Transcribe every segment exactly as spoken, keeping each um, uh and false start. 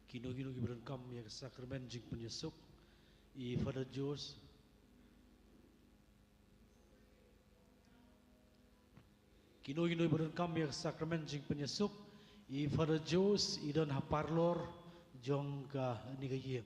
Kino kino kiba donkam ïa ka sakramen jingpynïasuk, i Father Jose. Kino kino kiba donkam ïa ka sakramen jingpynïasuk, i Father Jose i don ha parlor jong kane ka ïing.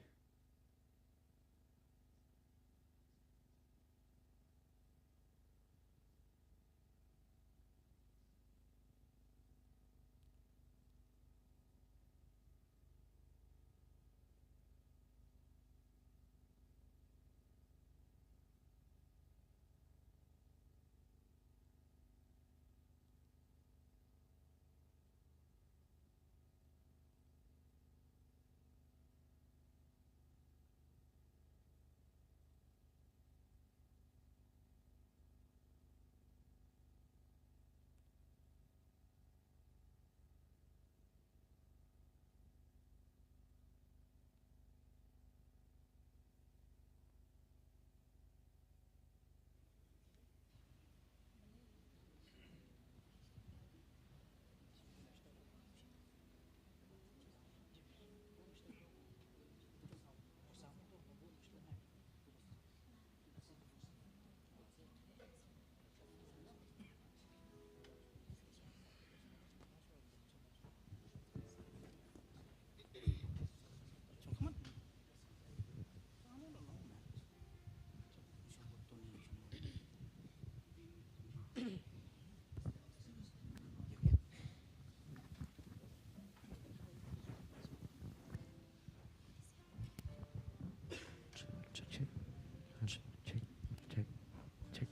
Check, check, check, check, check.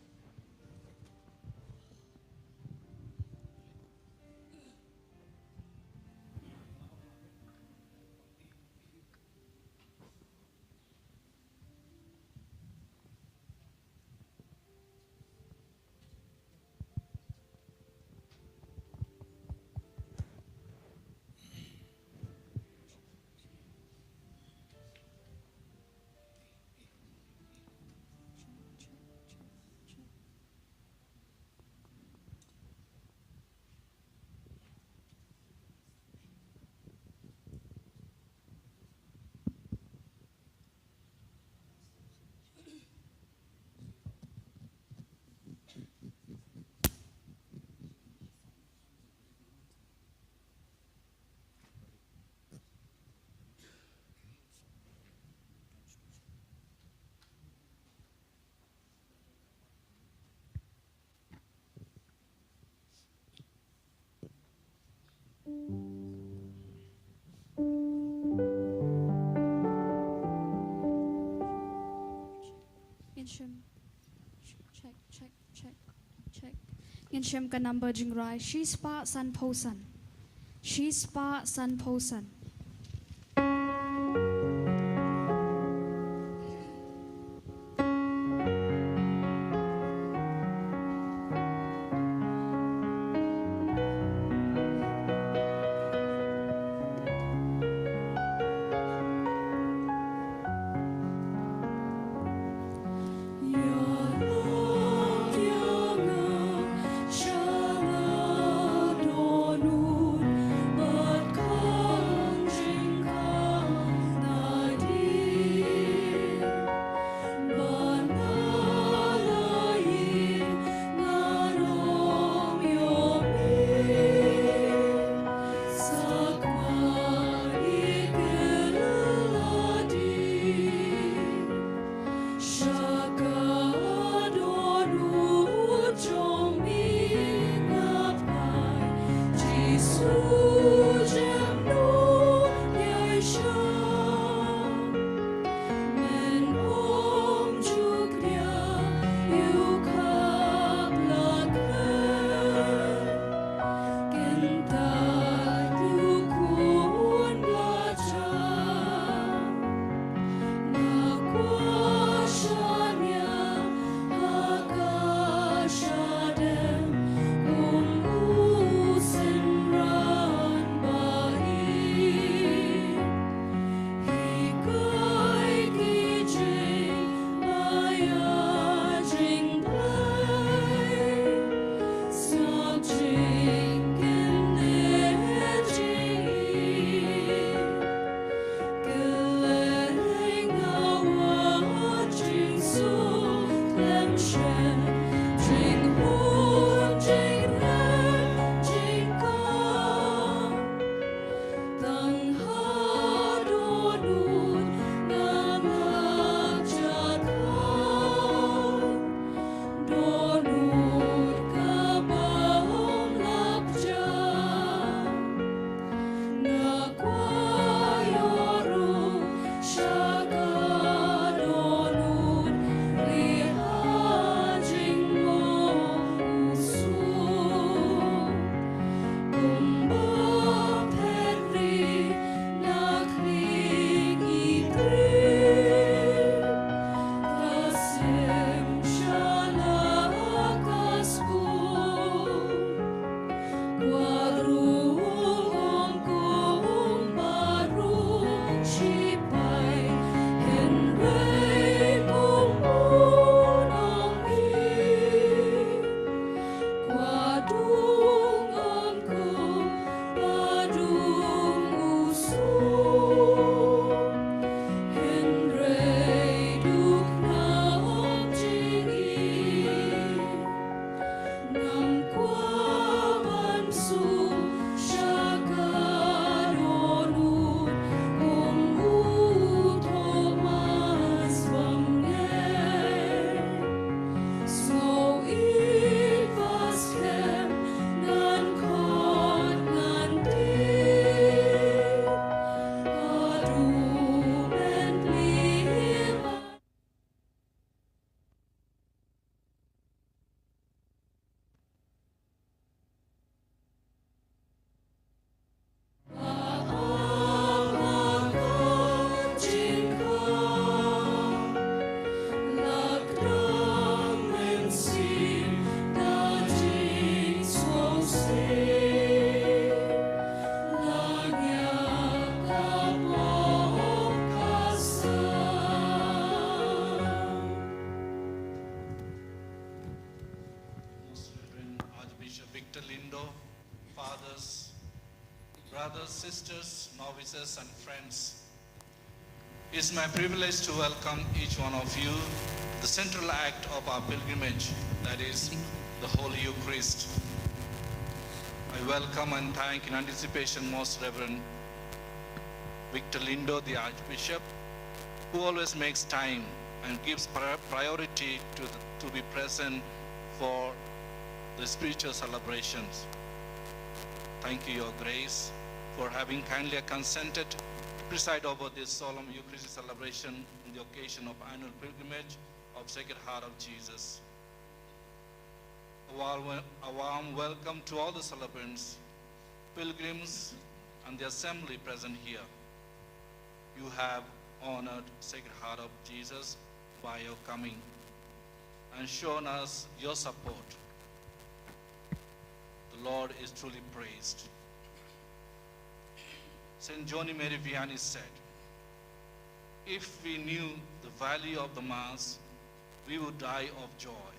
Ngin shim. Check, check, check, check. Ngin shim ka number jingrai shispah sanphew san. Shispah sanphew san. Brothers, sisters, novices, and friends, it's my privilege to welcome each one of you to the central act of our pilgrimage, that is the Holy Eucharist. I welcome and thank in anticipation Most Reverend Victor Lindo, the Archbishop, who always makes time and gives pri- priority to, the, to be present for the spiritual celebrations. Thank you, Your Grace, for having kindly consented to preside over this solemn Eucharistic celebration on the occasion of annual pilgrimage of Sacred Heart of Jesus. A warm, wel- a warm welcome to all the celebrants, pilgrims, and the assembly present here. You have honored Sacred Heart of Jesus by your coming and shown us your support. The Lord is truly praised. Saint Johnny Mary Vianney said, "If we knew the value of the Mass, we would die of joy.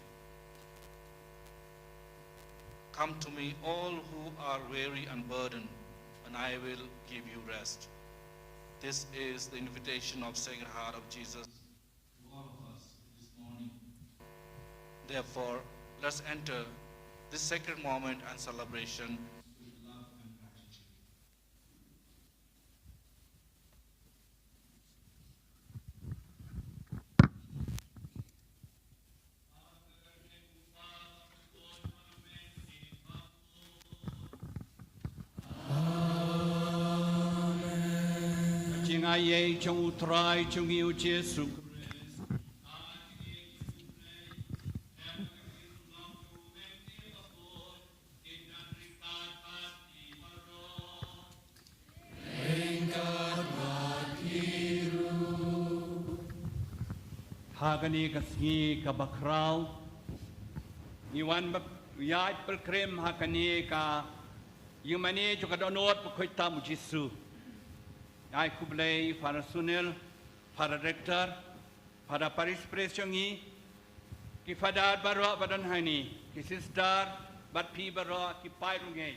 Come to me, all who are weary and burdened, and I will give you rest." This is the invitation of Sacred Heart of Jesus to all of us this morning. Therefore, let's enter this sacred moment and celebration with love and gratitude. Ka jingaiei jong U Trai jong ngi U Jisu Khrist. Ha kane ka sngi kaba khraw, ngi wan ba ïaid pilgrim ha kane ka ïingmane jong ka dohnud bakhuid tam U Jisu. Ai khublei Father Sunil, Father Rector, Father Parish Priest jong ngi, ki Father baroh ba don hangne, ki Sister, bad phi baroh ki paid rngiew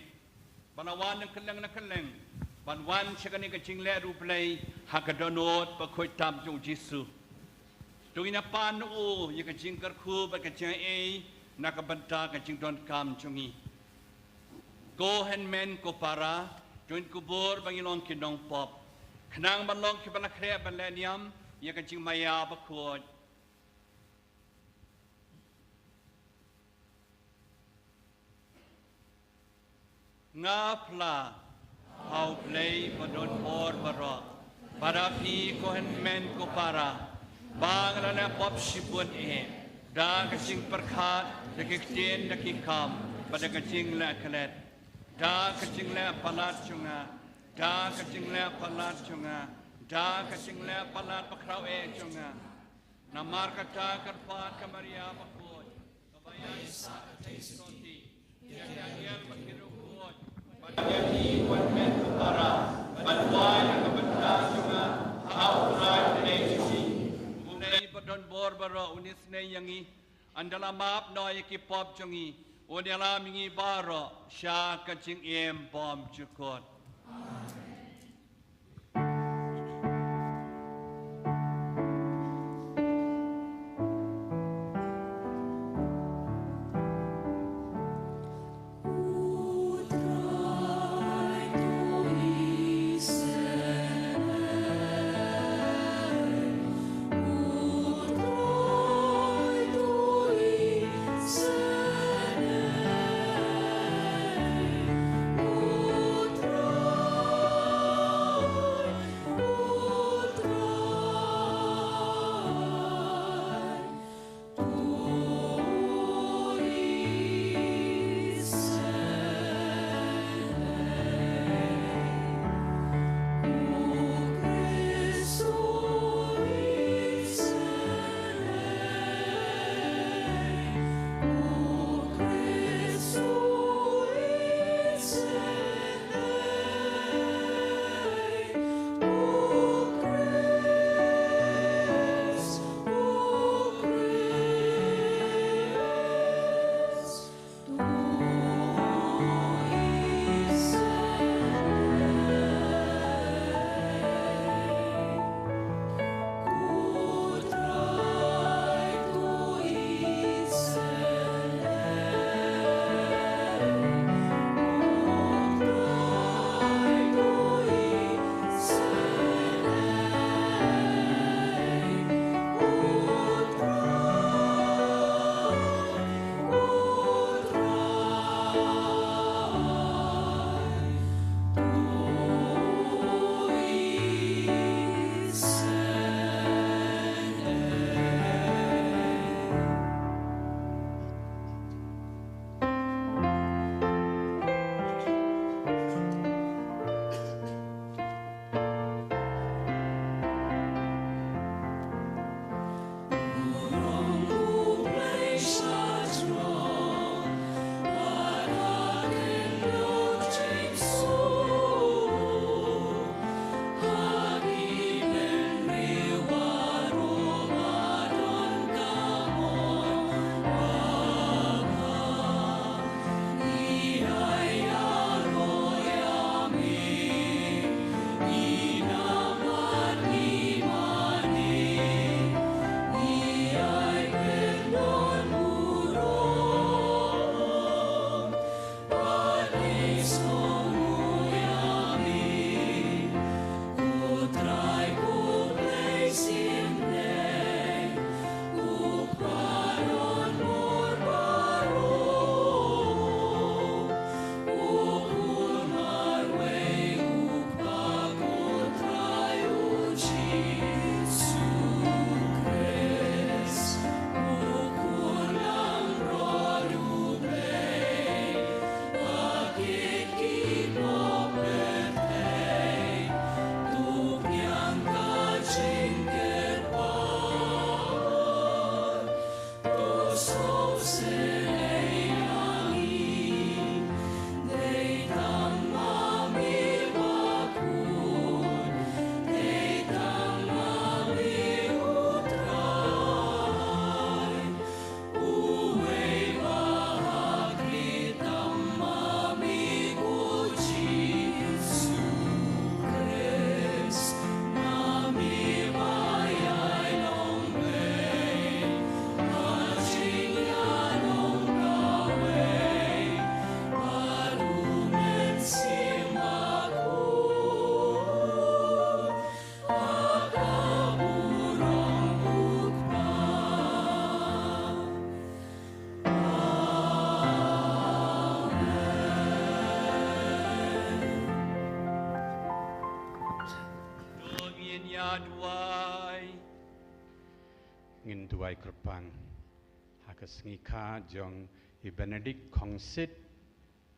ba la wan na kylleng na kylleng ban wan sha kane ka jingleh riewblei ha ka dohnud bakhuid tam jong U Jisu. To ngin ïa pan na u ïa ka jingkyrkhu bad ka jingaiei na ka bynta ka jingdonkam jong ngi. Ko hynmen ko para, to ngin kubur ba ngi long ki nongpop, khnang ban long kiba la khreh ban leh niam ïa ka jingmaïa bakhuid. Nga phla ha U Blei badonbor baroh, bad ha phi ko hynmen ko para, ba nga la leh pop shibun eh, da ka jingpyrkhat, da ki ktien, da ki kam, bad da ka jingleh klet. Da ka jingleh palat jong nga, da ka jingleh palat jong nga, da ka jingleh palat bakhraw eh jong nga. Namar kata kyrpad ka Maria bakhuid, kaba ïaisah ka jingsotti ïa ki angel bad ki riewkhuid, bad ïa phi ko hynmen ko para, ban duwai na ka bynta jong nga ha U Trai Blei jong ngi. U Blei badonbor baroh un isynei ïa ngi, un da la map noh ïa ki pop jong ngi, un ïalam ïa ngi baroh sha ka jingim bymjukut. Ngin ïa duwai. Ngin duwai kyrpang ha ka sngi kha jong i Benedict Khongsit,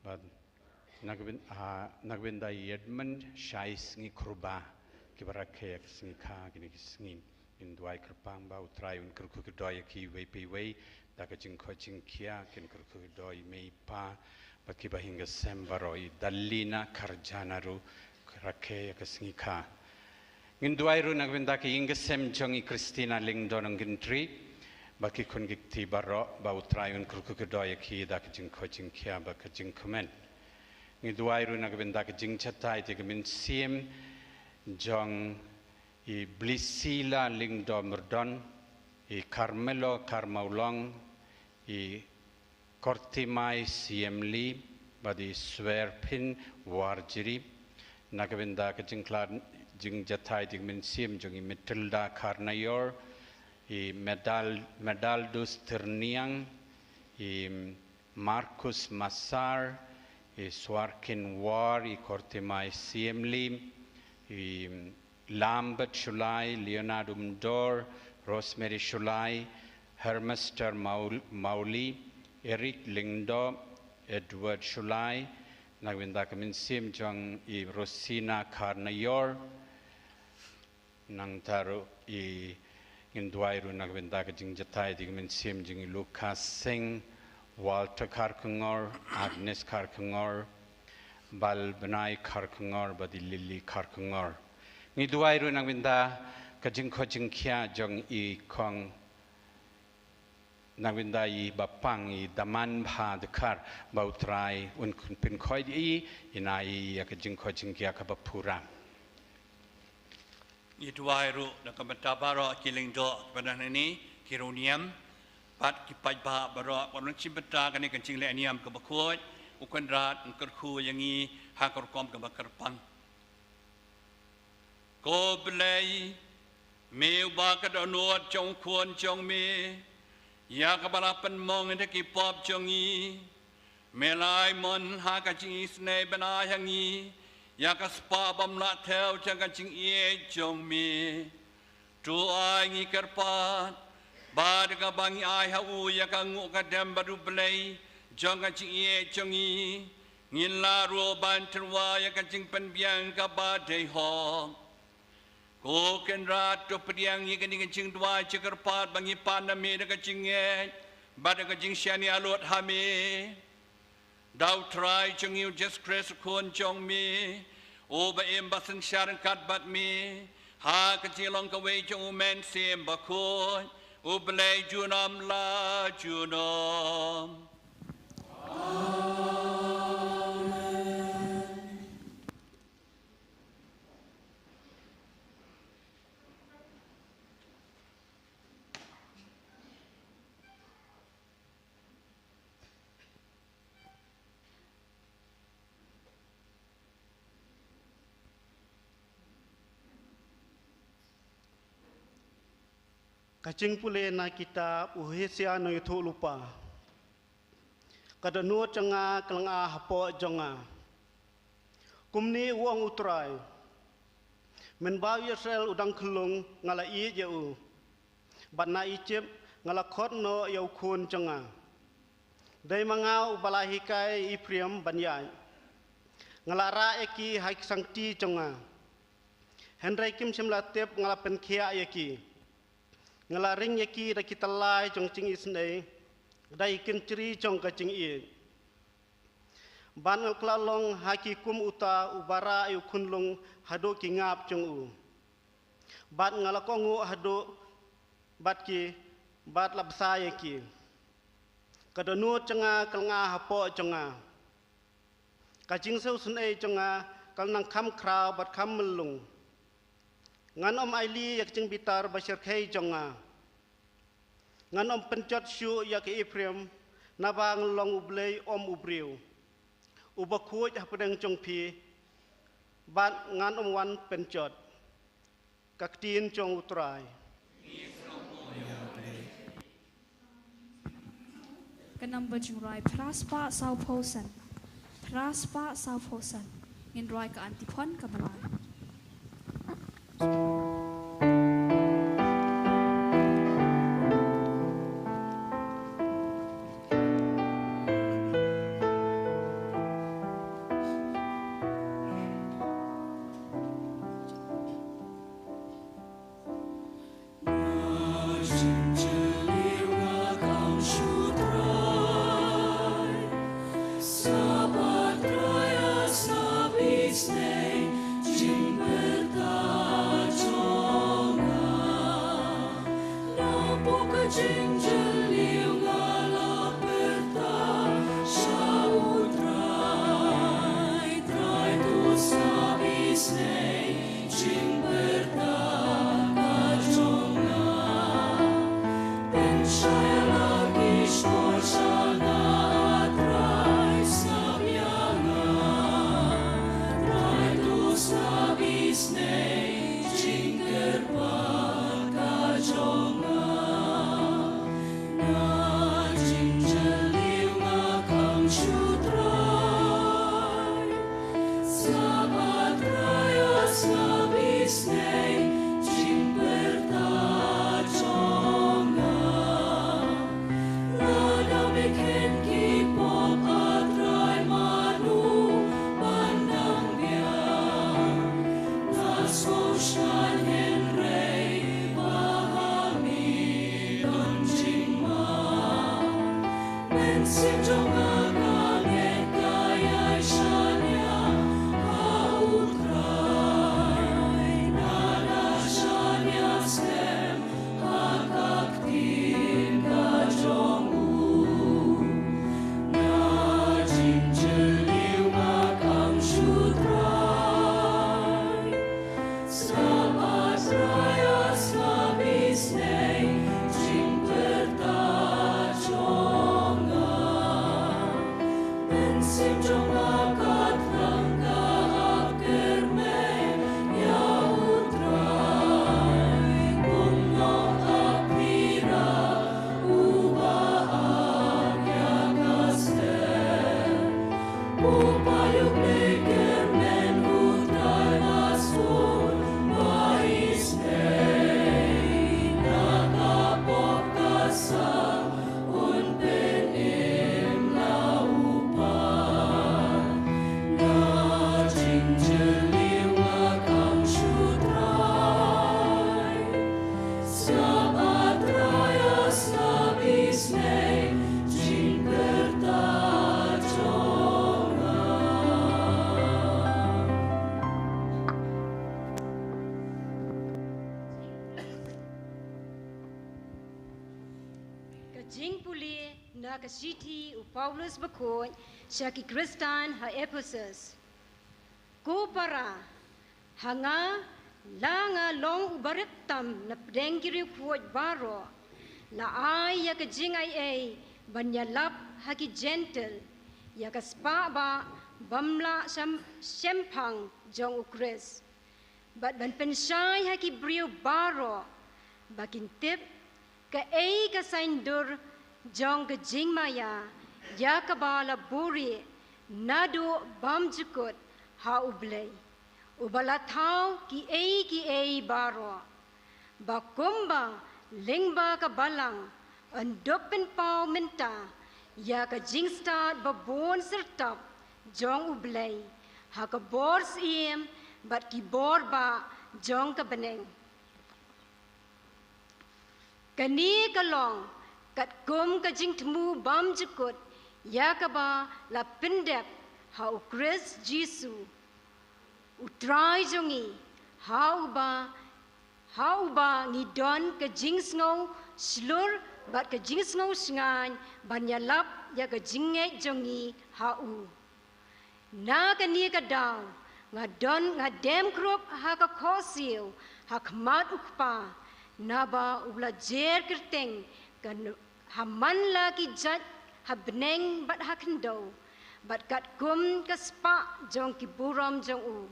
bad na ka byn-, ah, na ka bynta i Edmund Shai Sngi Kyrba, kiba rakhe ha ka sngi kha kine ki sngi. Ngin duwai kyrpang ba U Trai un kyrkhu kyrdoh ïa ki iwei pa iwei da ka jingkoit jingkhiah, kin kyrkhu kyrdoh ïa i mei i pa, bad kiba ïing ki sem baroh, i Dalina Kharjana ruh rakhe ha ka sngi kha. Ngin duwai ruh na ka bynta ka ïing ki sem jong i Christina Lyngdoh Nongkyntri, bad ki khun ki kti baroh, ba U Trai un kyrkhu kyrdoh ïa ki da ka jingkoit jingkhiah bad ka jingkmen. Ngin duwai ruh na ka bynta ka jingjatai da ka mynsiem jong i Blisila Lyngdoh Myrdon, i Carmelo Kharmawlong, i Kortimai Siemli, bad i Swerpin Warjri. Na ka bynta ka jingkhlad jingjatai da ka mynsiem jong i Matilda Kharnaior, i Medal-, Medaldus Tyrniang, i Marcus Massar, i Swarkin War, i Kortimai Siemli, i Lambert Shullai, Leonardo Mdor, Rosemary Shullai, Hermester Maul-, Mauli, Eric Lyngdoh, Edward Shullai, na ka bynta ka mynsiem jong i Rosina Kharnaior, nangta ruh i ngin duwai ruh na ka bynta ka jingjatai da ka mynsiem jong i Lucas Singh, Walter Kharkongor, Agnes Kharkongor, Balbnai Kharkongor, bad i Lily Kharkongor. Ngi duwai ruh na ka bynta ka jingkoit jingkhiah jong i Kong, na ka bynta i Bapang, i Damanbha Dkhar, ba U Trai un pynkoit ïa i, ïa i ïa ka jingkoit jingkhiah kaba pura. Ngi duwai ruh na ka bynta baroh ki Lyngdoh kiba don hangne, ki riewniam bad ki paidbah baroh, baroh ki bynta kane ka jingleh niam kaba khuid. U Kynrad un kyrkhu ïa ngi ha ka rukom kaba kyrpang. Ko Blei, me uba ka dohnud jong u Khun jong me, ïa kaba la pynmong da ki pop jong ngi, me la ai mon ha ka jingisynei ban ai ha ngi ïa ka spah bym lah thew jong ka jingïeit jong me. To ai ngi kyrpad ba da kaba ngi ai ha u ïa ka nguh ka dem bad u blei jong ka jingïeit jong ngi, ngin lah ruh ban tyrwa ïa ka jingpynbiang kaba dei hok. Ko Kynrad, to pdiang ïa kane ka jingduwai jingkyrpad ba ngi pan na me da ka jingngeit bad da ka jingshaniah lut ha me. Da U Trai jong ngi U Jisu Khrist U Khun jong me, uba im bad synshar ryngkat bad me ha ka jinglong kawei jong U Mynsiem Bakhuid, U Blei junom la junom. Ka jingpule na kitab U Hosea nongïathuhlypa. Ka dohnud jong nga ka lynga hapoh jong nga. Kumne u ong U Trai: Mynba u Israel u dang khyllung nga la ïeit ïa u, bad na Ijipt nga la khot noh ïa u khun jong nga. Dei ma nga uba la hikai ïa Ephraim ban ïaid. Nga la rah ïa ki ha ki sangti jong nga, hynrei kim shym la tip nga la pynkhiah ïa ki. Nga la ring ïa ki da ki tyllai jong jingisynei, da ki kynjri jong ka jingïeit. Bad nga la long ha ki kum uta uba rah ïa u khunlung haduh ki ngap jong u. Bad nga la kohnguh haduh bad ki, bad la bsa ïa ki. Ka dohnud jong nga ka lynga hapoh jong nga. Ka jingsngewsynei jong nga ka la nang kham khraw bad kham myllung. Ngan ym ailad ïa ka jingbitar ba shyrkhei jong nga. Ngan ym pynjot shuh ïa ka Ephraim, naba nga long U Blei ym u briew, uba khuid hapdeng jong phi, bad ngan ym wan pynjot. Ka ktien jong U Trai. Ka namba jingrwai phra spah sawphew san. Phra spah sawphew san. Ngin rwai ka antiphon kaba lai. Ka jingpule na ka shithi u Paulus bakhuid sha ki Khristan ha Ephesus. Ko para, ha nga, la nga long u barit tam na pdeng ki riewkhuid baroh, la ai ïa ka jingai ei ban ïalap ha ki Jentil, ïa ka spah ba bym lah sham, shemphang jong u Khrist. Bad ban pynshai ha ki briew baroh ba kin tip kaei ka saiñdur jong ka jingmaïa, ïa kaba la buhrieh naduh bymjukut ha U Blei, uba la thaw kiei kiei baroh, ba kumba lyngba ka balang yn dup pynpaw mynta ïa ka jingstad babun syrtap jong U Blei ha ka bor syiem bad ki bor bah jong ka bneng. Kane ka long katkum ka jingthmu bymjukut ïa kaba la pyndep ha U Khrist Jisu, U Trai jong ngi, ha uba, ha uba ngi don ka jingsngew shlur bad ka jingsngew shngaiñ ban ïalap ïa ka jingngeit jong ngi ha u. Na kane ka daw nga don, nga dem khrup ha ka khohsiew ha khmat U Kpa, naba u la jer kyrteng ka n-, ha man la ki jait ha bneng bad ha khyndew, bad katkum ka spah jong ki burom jong u,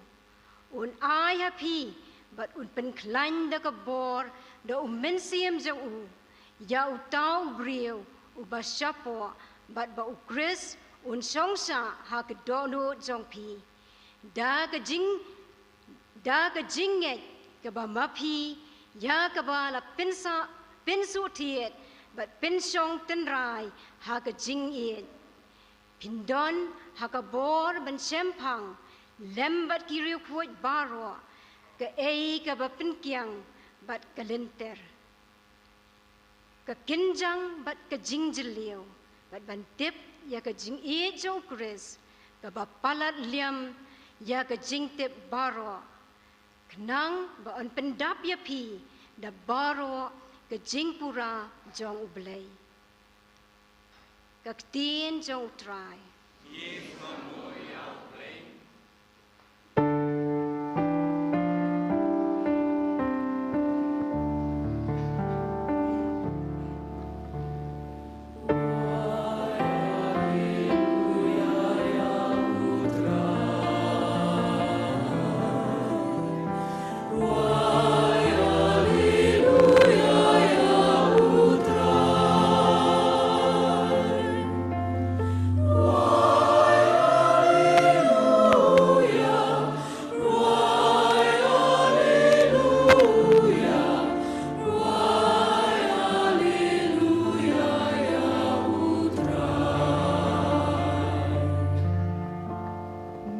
un ai ha phi bad un pynkhlaiñ da ka bor da U Mynsiem jong u ïa uta u briew uba shapoh, bad ba U Khrist un shong shah ha ka dohnud jong phi. Da ka jing, da ka jingngeit kaba ma phi, ïa kaba la pynsa, pynsuhthied bad pynshong tynrai ha ka jingïeit. Phin don ha ka bor ban shemphang lem bad ki riewkhuid baroh kaei kaba pynkiang bad ka lynter, ka kynjang bad ka jingjylliew, bad ban tip ïa ka jingïeit jong U Khrist kaba palat liam ïa ka jingtip baroh, khnang ba yn pyndap ïa phi da baroh ka jingpura jong U Blei. Ka ktien jong U Trai.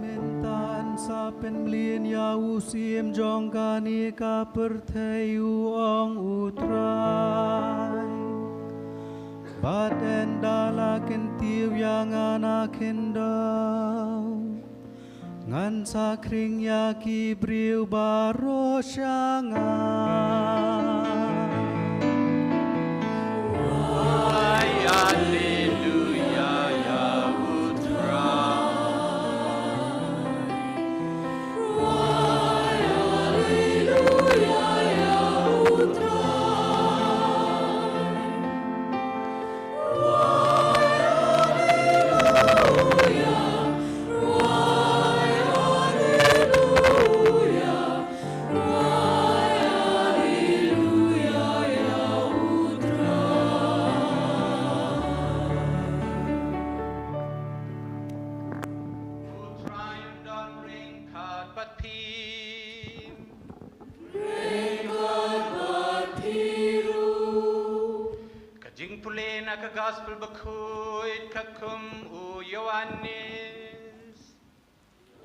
Mynta yn sa pynmlien ïa u siem jong kane ka pyrthei, u ong U Trai. Bad ynda la kyntiew ïa nga na khyndew, ngan sa khring ïa ki briew baroh sha nga. Alleluia, ïa u Trai. Ka jingpule na ka Gospel Bakhuid katkum u Ïoannis.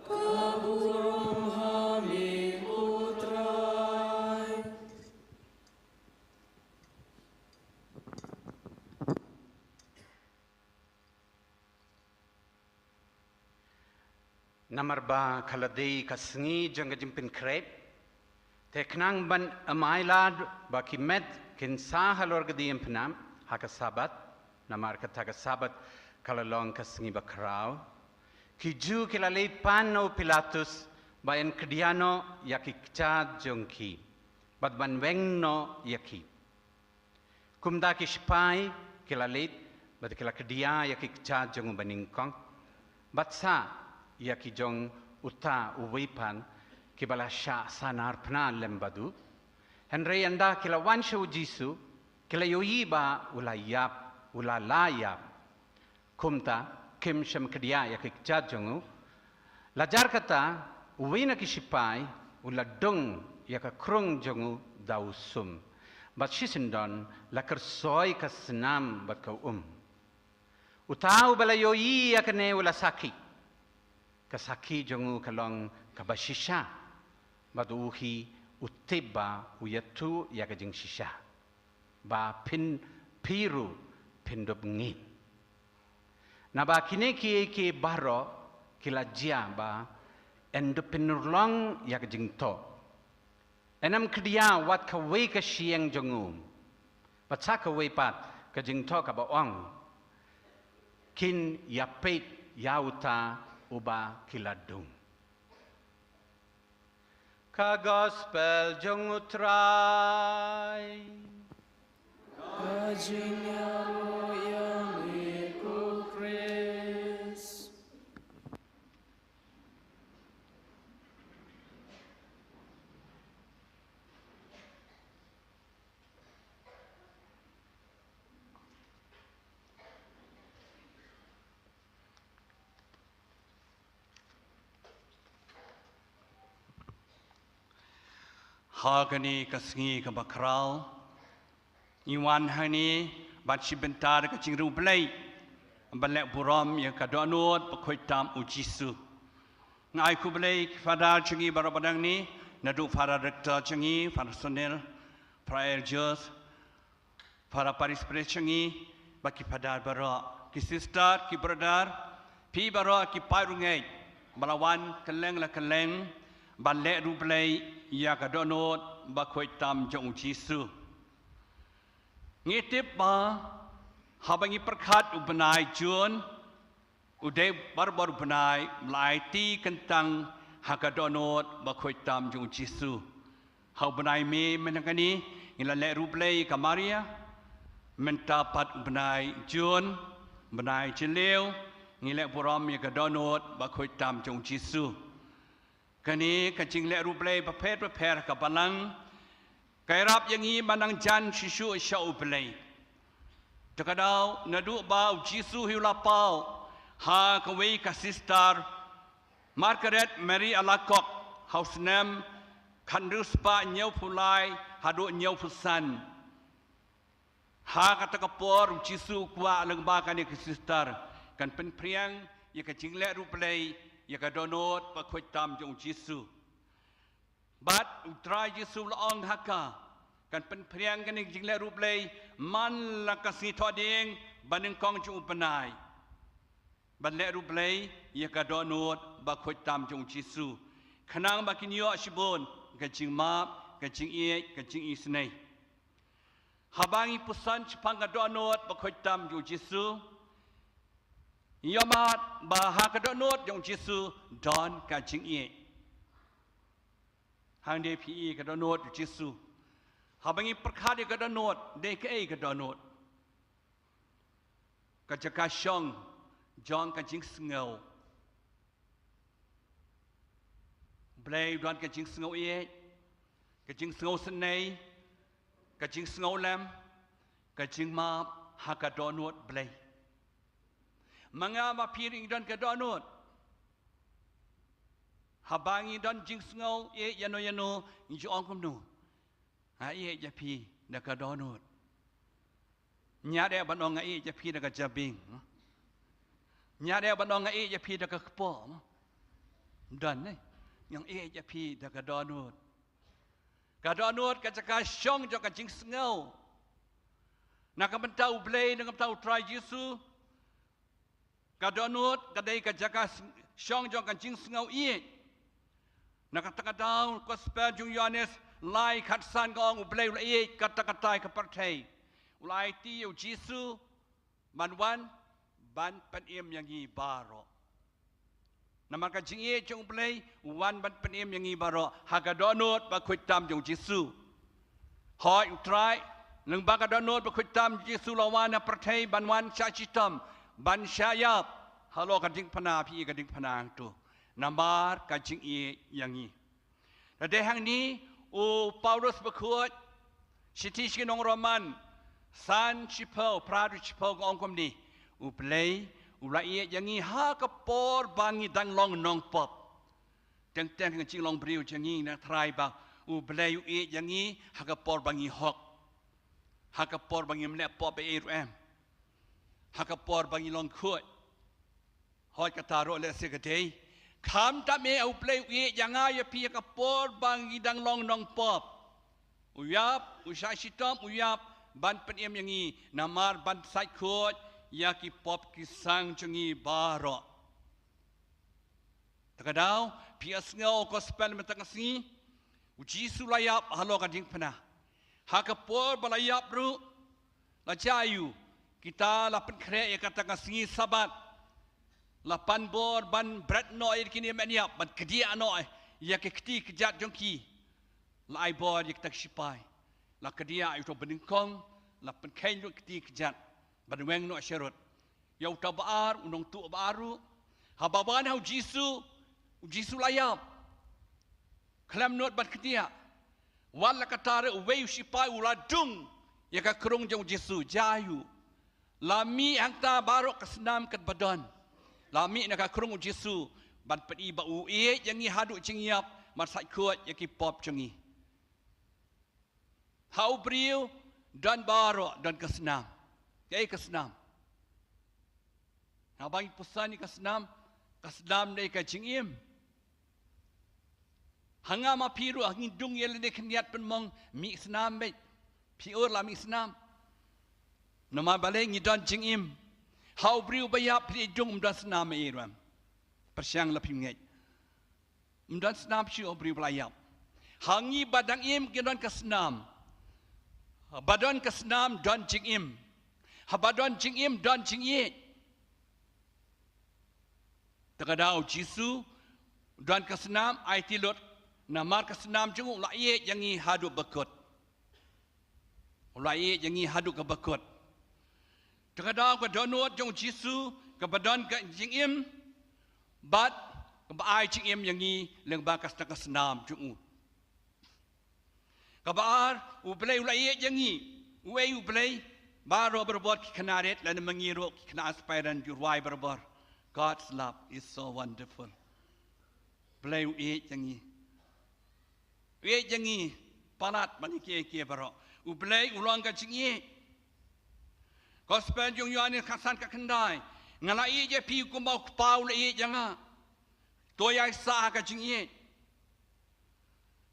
Ka burom ha me, ko Trai. Namar ba ka la dei ka sngi jong ka jingpynkhreh, te khnang ban ym ailad ba ki met kin sah halor ka diengphna ha ka Sabbath, namar kata ka Sabbath ka la long ka sngi bakhraw, ki Jiw ki la leit pan na u Pilatus ba yn khdia noh ïa ki kjat jong ki bad ban weng noh ïa ki. Kumta ki sipai ki la leit bad ki la khdia ïa ki kjat jong u banyngkong, bad sa ïa ki jong uta uwei pat kiba la shah sanar phna lem bad u. Hynrei ynda ki la wan sha u Jisu, ki la ïohi ba u la ïap, u la la ïap. Kumta kim shym khdia ïa ki kjat jong u. La jar kata, uwei na ki sipai u la dung ïa ka krung jong u da u sum, bad shisyndon la kyrsoi ka snam bad ka um. Uta uba la ïohi ïa kane u la sakhi. Ka sakhi jong u ka long kaba shisha, bad u hi u tip ba u ïathuh ïa ka jingshisha, ba phin, phi ruh phin dup ngin. Naba kine kiei kiei baroh ki la jia ba yn dup pynurlong ïa ka jingthoh. Yn ym khdia wat kawei ka shyieng jong u, bad sa kawei pat ka jingthoh kaba ong, kin ïapeit ïa uta uba ki la dung. Ka Gospel jong u Trai. Ka jingïaroh ïa me ko Khrist. Ha kane ka sngi kaba khraw, ngi wan hangne ban shim bynta da ka jingriewblei, ban leh burom ïa ka dohnud bakhuid tam u Jisu. Nga ai khublei ki Father jong ngi baroh ba dang ne, naduh Father Rector jong ngi, Father Sunil, Father George, Father Parish Priest jong ngi, bad ki Father baroh, ki Sister, ki Brother, phi baroh ki paid rangeit ba la wan kylleng la kylleng ban leh riewblei ïa ka dohnud bakhuid tam jong u Jisu. Ngi tip ba haba ngi pyrkhat u bnai June, u dei barabor u bnai ba la aiti kyntang ha ka dohnud bakhuid tam jong u Jisu. Ha u bnai May mynta kane ngi la leh riewblei ïa ka Maria. Mynta pat u bnai June, bnai Jylliew, ngi leh burom ïa ka dohnud bakhuid tam jong u Jisu. Kane ka jingleh riewblei bapher bapher ha ka Balang ka ïarap ïa ngi ban nang jan shisha sha u Blei. To ka daw naduh ba u Jisu hi u la paw ha kawei ka Sister Margaret Mary Alacoque ha u snem khathynriew spah hynñiewphew lai haduh hynñiewphew san. Ha kata ka por u Jisu u kwah lyngba kane ka Sister kan pynphriang ïa ka jingleh riewblei ïa ka dohnud bakhuid tam jong u Jisu. Bad u Trai Jisu u la ong ha ka, Kan pynphriang kane ka jingleh ruh Blei man la ka sngi Thohdieng ba nyngkong jong u bnai. Ban leh ruh Blei ïa ka dohnud ba khuid tam jong u Jisu, khnang ba kin ïoh shibun ka jingmap, ka jingïeit, ka jingisynei. Haba ngi puson shaphang ka dohnud ba khuid tam jong u Jisu, ïohmad ba ha ka dohnud jong u Jisu don ka jingïeit. Hangne phi i ka dohnud jong u Jisu. Haba ngi pyrkhat ïa ka dohnud, dei kaei ka dohnud? Ka jaka shong jong ka jingsngew. Blei u don ka jingsngew ïeit, ka jingsngew synei, ka jingsngew lem, ka jingmap ha ka dohnud Blei. Ma nga ma phi ruh ngi don ka dohnud. Haba ngi don jingsngew ïeit ïano ïano, ngi ju ong kumno? Nga ïeit ïa phi da ka dohnud. Ym ïa dei ban ong nga ïeit ïa phi da ka jabieng. Ym ïa dei ban ong nga ïeit ïa phi da ka kpoh. Ym don, eh. Nga ïeit ïa phi da ka dohnud. Ka dohnud ka jaka shong jong ka jingsngew. Na ka bynta u Blei, na ka bynta u Trai Jisu, ka dohnud ka dei ka jaka s-, shong jong ka jingsngew ïeit. Na kata ka daw, Gospel jong u Ïoannis lai khatsan ka ong, u Blei u la ïeit katta katta ïa ka pyrthei, u la aiti ïa u Jisu ban wan ban pynim ïa ngi baroh. Namar ka jingïeit jong u Blei, u wan ban pynim ïa ngi baroh ha ka dohnud ba khuid tam jong u Jisu. Hooid, u Trai, lyngba ka dohnud ba khuid tam jong u Jisu u la wan ha pyrthei ban wan shah shitom, ban shah ïap halor ka diengphna, phi i, ka diengphna hangto. Namar ka jingïeit ïa ngi. Te dei hangne u Paulus bakhuid, shithi sha ki nong Roman, san shiphew, phra haduh shiphew ka ong kumne: U Blei u la ïeit ïa ngi ha ka por ba ngi dang long nongpop. Teng teng ka jinglong briew jong ngi na tharai ba u Blei u ïeit ïa ngi ha ka por ba ngi hok, ha ka por ba ngim leh pop ei ei ruh em, ha ka por ba ngi long khuid. Hooid, kata ruh lehse ka dei. Khamtam eh, u Blei u ïeit ïa nga ïa phi ha ka por ba ngi dang long nongpop. U ïap, u shah shitom, u ïap ban pynim ïa ngi, namar ban sait khuid ïa ki pop ki sang jong ngi baroh. Te ka daw, phi ïa sngew Gospel mynta ka sngi, u Jisu u la ïap halor ka diengphna. Ha ka por ba la ïap ruh, la jia aiu? Kita la pynkhreh ïa kata ka sngi Sabbath. La pan bor ban bret noh ïa kine ki met ïap, ban kdiah noh ïa ki kti kjat jong ki. La ai bor ïa kita ki shipai. La kdiah ïa uto ba nyngkong, la pynkheiñ ruh ki kti kjat ban weng noh sharud. Ïa uta ba ar, u nongtuh ba ar ruh. Haba wan ha u Jisu, u Jisu u la ïap. Khlem nud ban kdiah. Wat la katta ruh, uwei u shipai u la dung ïa ka krung jong u Jisu. Jia aiu? La mih hangta baroh ka snam katba don. La mih na ka krung u Jisu ban pyni ba u ïeit ïa ngi haduh jingïap, ban sait khuid ïa ki pop jong ngi. Ha u briew don baroh, don ka snam. Kaei ka snam? Haba ngi puson ïa ka snam, ka snam dei ka jingim. Ha nga ma phi ruh, ha ngi dung ïa lade khyndiat pynmong, mih snam beit. Phi ur la mih snam. Namar balei? Ngi don jingim. Ha u briew ba ïap phi dei dung, ym don snam ei ei ruh em. Pyrshang la phim ngeit. Ym don snam shuh ha u briew ba la ïap. Ha ngi ba dang im ki don ka snam. Ba don ka snam don jingim. Haba don jingim don jingïeit. Te ka daw u Jisu u don ka snam, aiti lut, namar ka snam jong u, u la ïeit ïa ngi haduh ba kut. U la ïeit ïa ngi haduh kaba kut. Te ka daw ka dohnud jong u Jisu kaba don ka jingim, bad kaba ai jingim ïa ngi lyngba kata ka snam jong u. Kaba ar, u Blei u la ïeit ïa ngi. Uei u Blei? Baroh barabor ki khynnah rit, lane ma ngi ruh ki khynnah Aspirant ju rwai barabor. God's love is so wonderful. Blei u ïeit ïa ngi. U ïeit ïa ngi palat ban ïa kiei kiei baroh. U Blei u long ka jingïeit. Gospel jong u Ïoannis khatsan khatkhyndai: Nga la ïeit ïa phi kumba u Kpa u la ïeit ïa nga. To ïaisah ha ka jingïeit.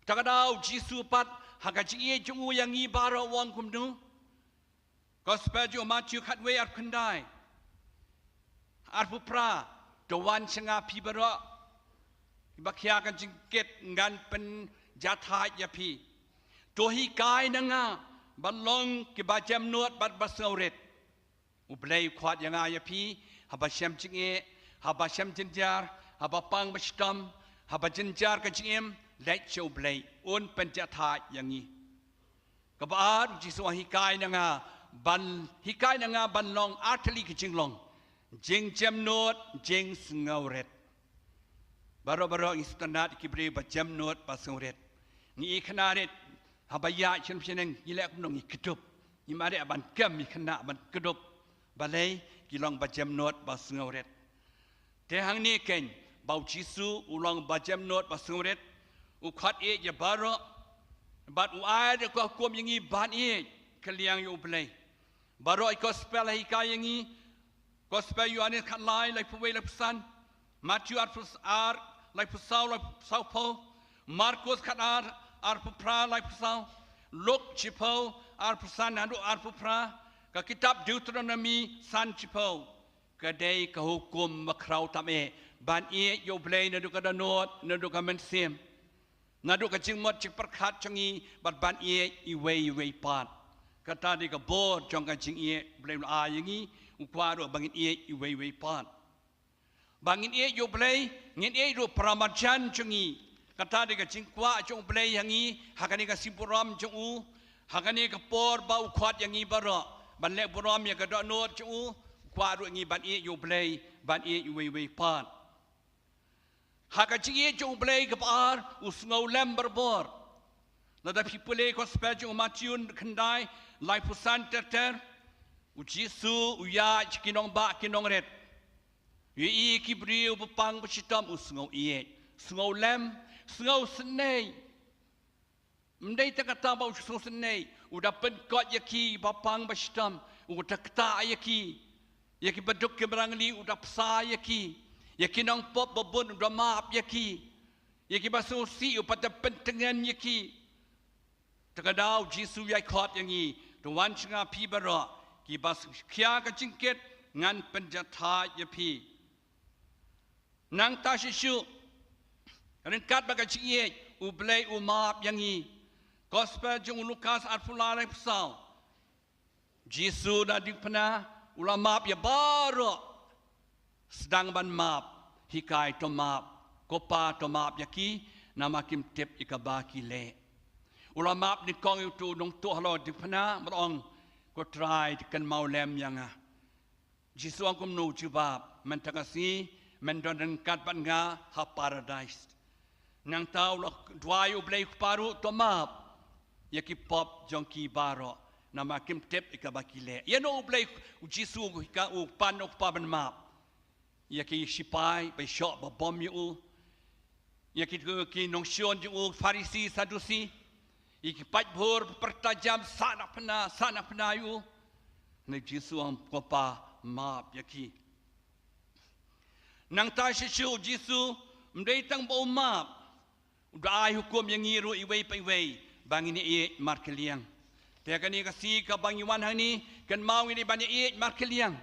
Te ka daw u Jisu pat Ha ka jingïeit jong u ïa ngi baroh u ong kumno? Gospel jong u Matthew khatwei arphew khyndai, arphew phra, to wan sha nga phi baroh kiba khia ka jingkit, ngan pynjahthait ïa phi. To hikai na nga ban long kiba jemnud bad ba sngewrit. U Blei u khot ïa nga ïa phi, haba shem jingeh, haba shem jynjar, haba pang ba shitom, haba jynjar ka jingim, leit sha u Blei, un pynjahthait ïa ngi. Kaba ar, u Jisu u hikai na nga ban, hikai na nga ban long ar tylli ki jinglong: jingjemnud, jingsngewrit. Baroh baroh ngi sngewtynnad ki briew ba jemnud ba sngewrit. Ngi i khynnah rit, haba ïaid shnong shnong ngi leh kumno? Ngi kdup. Ngi mareh ban kem, ngi khynnah ban kdup. Balei? Ki long ba jemnud ba sngewrit. Te hangne keiñ ba u Jisu u long ba jemnud ba sngewrit, u khot ïa baroh, bad u ai da ka hukum ïa ngi ban ïeit, ka liang ïa u Blei. Baroh i gospel ha hikai ïa ngi, gospel Ïoannis khatlai, laiphew wei, laiphew san, Matthew arphew ar, laiphew saw, laiphew saw phew, Markos khatar, arphew phra, laiphew saw, Luk shiphew, arphew san haduh arphew phra, ka kitab Deuteronomi san shiphew. Ka dei ka hukum ba khraw tam eh ban ïeit ïa u Blei naduh ka dohnud, naduh ka mynsiem, naduh ka jingmut jingpyrkhat jong ngi, bad ban ïeit iwei iwei pat. Kata dei ka bor jong ka jingïeit u Blei u la ai ïa ngi, u kwah ruh ba ngin ïeit iwei iwei pat. Ba ngin ïeit ïa u Blei, ngin ïeit ruh para marjan jong ngi. Kata dei ka jingkwah jong u Blei ïa ngi ha kane ka sngi burom jong u, ha kane ka por ba u khot ïa ngi baroh ban leh burom ïa ka dohnud jong u. U kwah ruh ïa ngi ban ïeit ïa u Blei, ban ïeit iwei iwei pat. Ha ka jingïeit jong u Blei kaba ar, u sngewlem barabor. Lada phi pule gospel jong u Matthew khyndai, laiphew san ter ter, u Jisu u ïaid sha ki nongbah ki nongrit. U ïohi ki briew ba pang ba shitom, u sngewïeit, sngewlem, sngewsynei. Ym dei tang kata ba u sngewsynei, u da pynkoit ïa ki ba pang ba shitom, u da ktah ïa ki. Ïa ki baduk ki barangli u da bsa ïa ki. Ïa ki nongpop babun u da map ïa ki. Ïa ki ba sngewsih u pat da pyntngen ïa ki. Te ka daw u Jisu u ïai khot ïa ngi, to wan sha nga phi baroh kiba khia ka jingkit, ngan pynjahthait ïa phi. Nangta shisha, ryngkat bad ka jingïeit, u Blei u map ïa ngi. Gospel jong u Lukas arphew lai, laiphew saw. Jisu na diengphna u la map ïa baroh. Sdang ban map, hikai to map, ko Pa to map ïa ki, namar kim tip ïa kaba ki leh. U la map nyngkong ïa uto u nongtuh halor diengphna, bad ong, ko Trai, kynmaw lem ïa nga. Jisu ong kumno? Jubab, mynta ka sngi men don ryngkat bad nga ha Paradais. Nangta u la duwai, u Blei u Kpa ruh to map ïa ki pop jong ki baroh, namar kim tip ïa kaba ki leh. Ïa no u Blei, u Jisu u ka, u pan u Kpa ban map? Ïa ki sipai ba shoh ba bom ïa u, ïa ki, ki nongshun jong u, Pharisi, Sadusi, ïa ki paidbah ba pyrta jam, sah na phna, sah na phna ïa u. Hynrei Jisu ong, ko Pa, map ïa ki. Nangta shisha u Jisu ym dei tang ba u map, u da ai hukum ïa ngi ruh iwei pa iwei ba ngin ïaieit markylliang. Te kane ka sngi kaba ngi wan hangne, kynmaw ngin ïa ban ïaieit markylliang.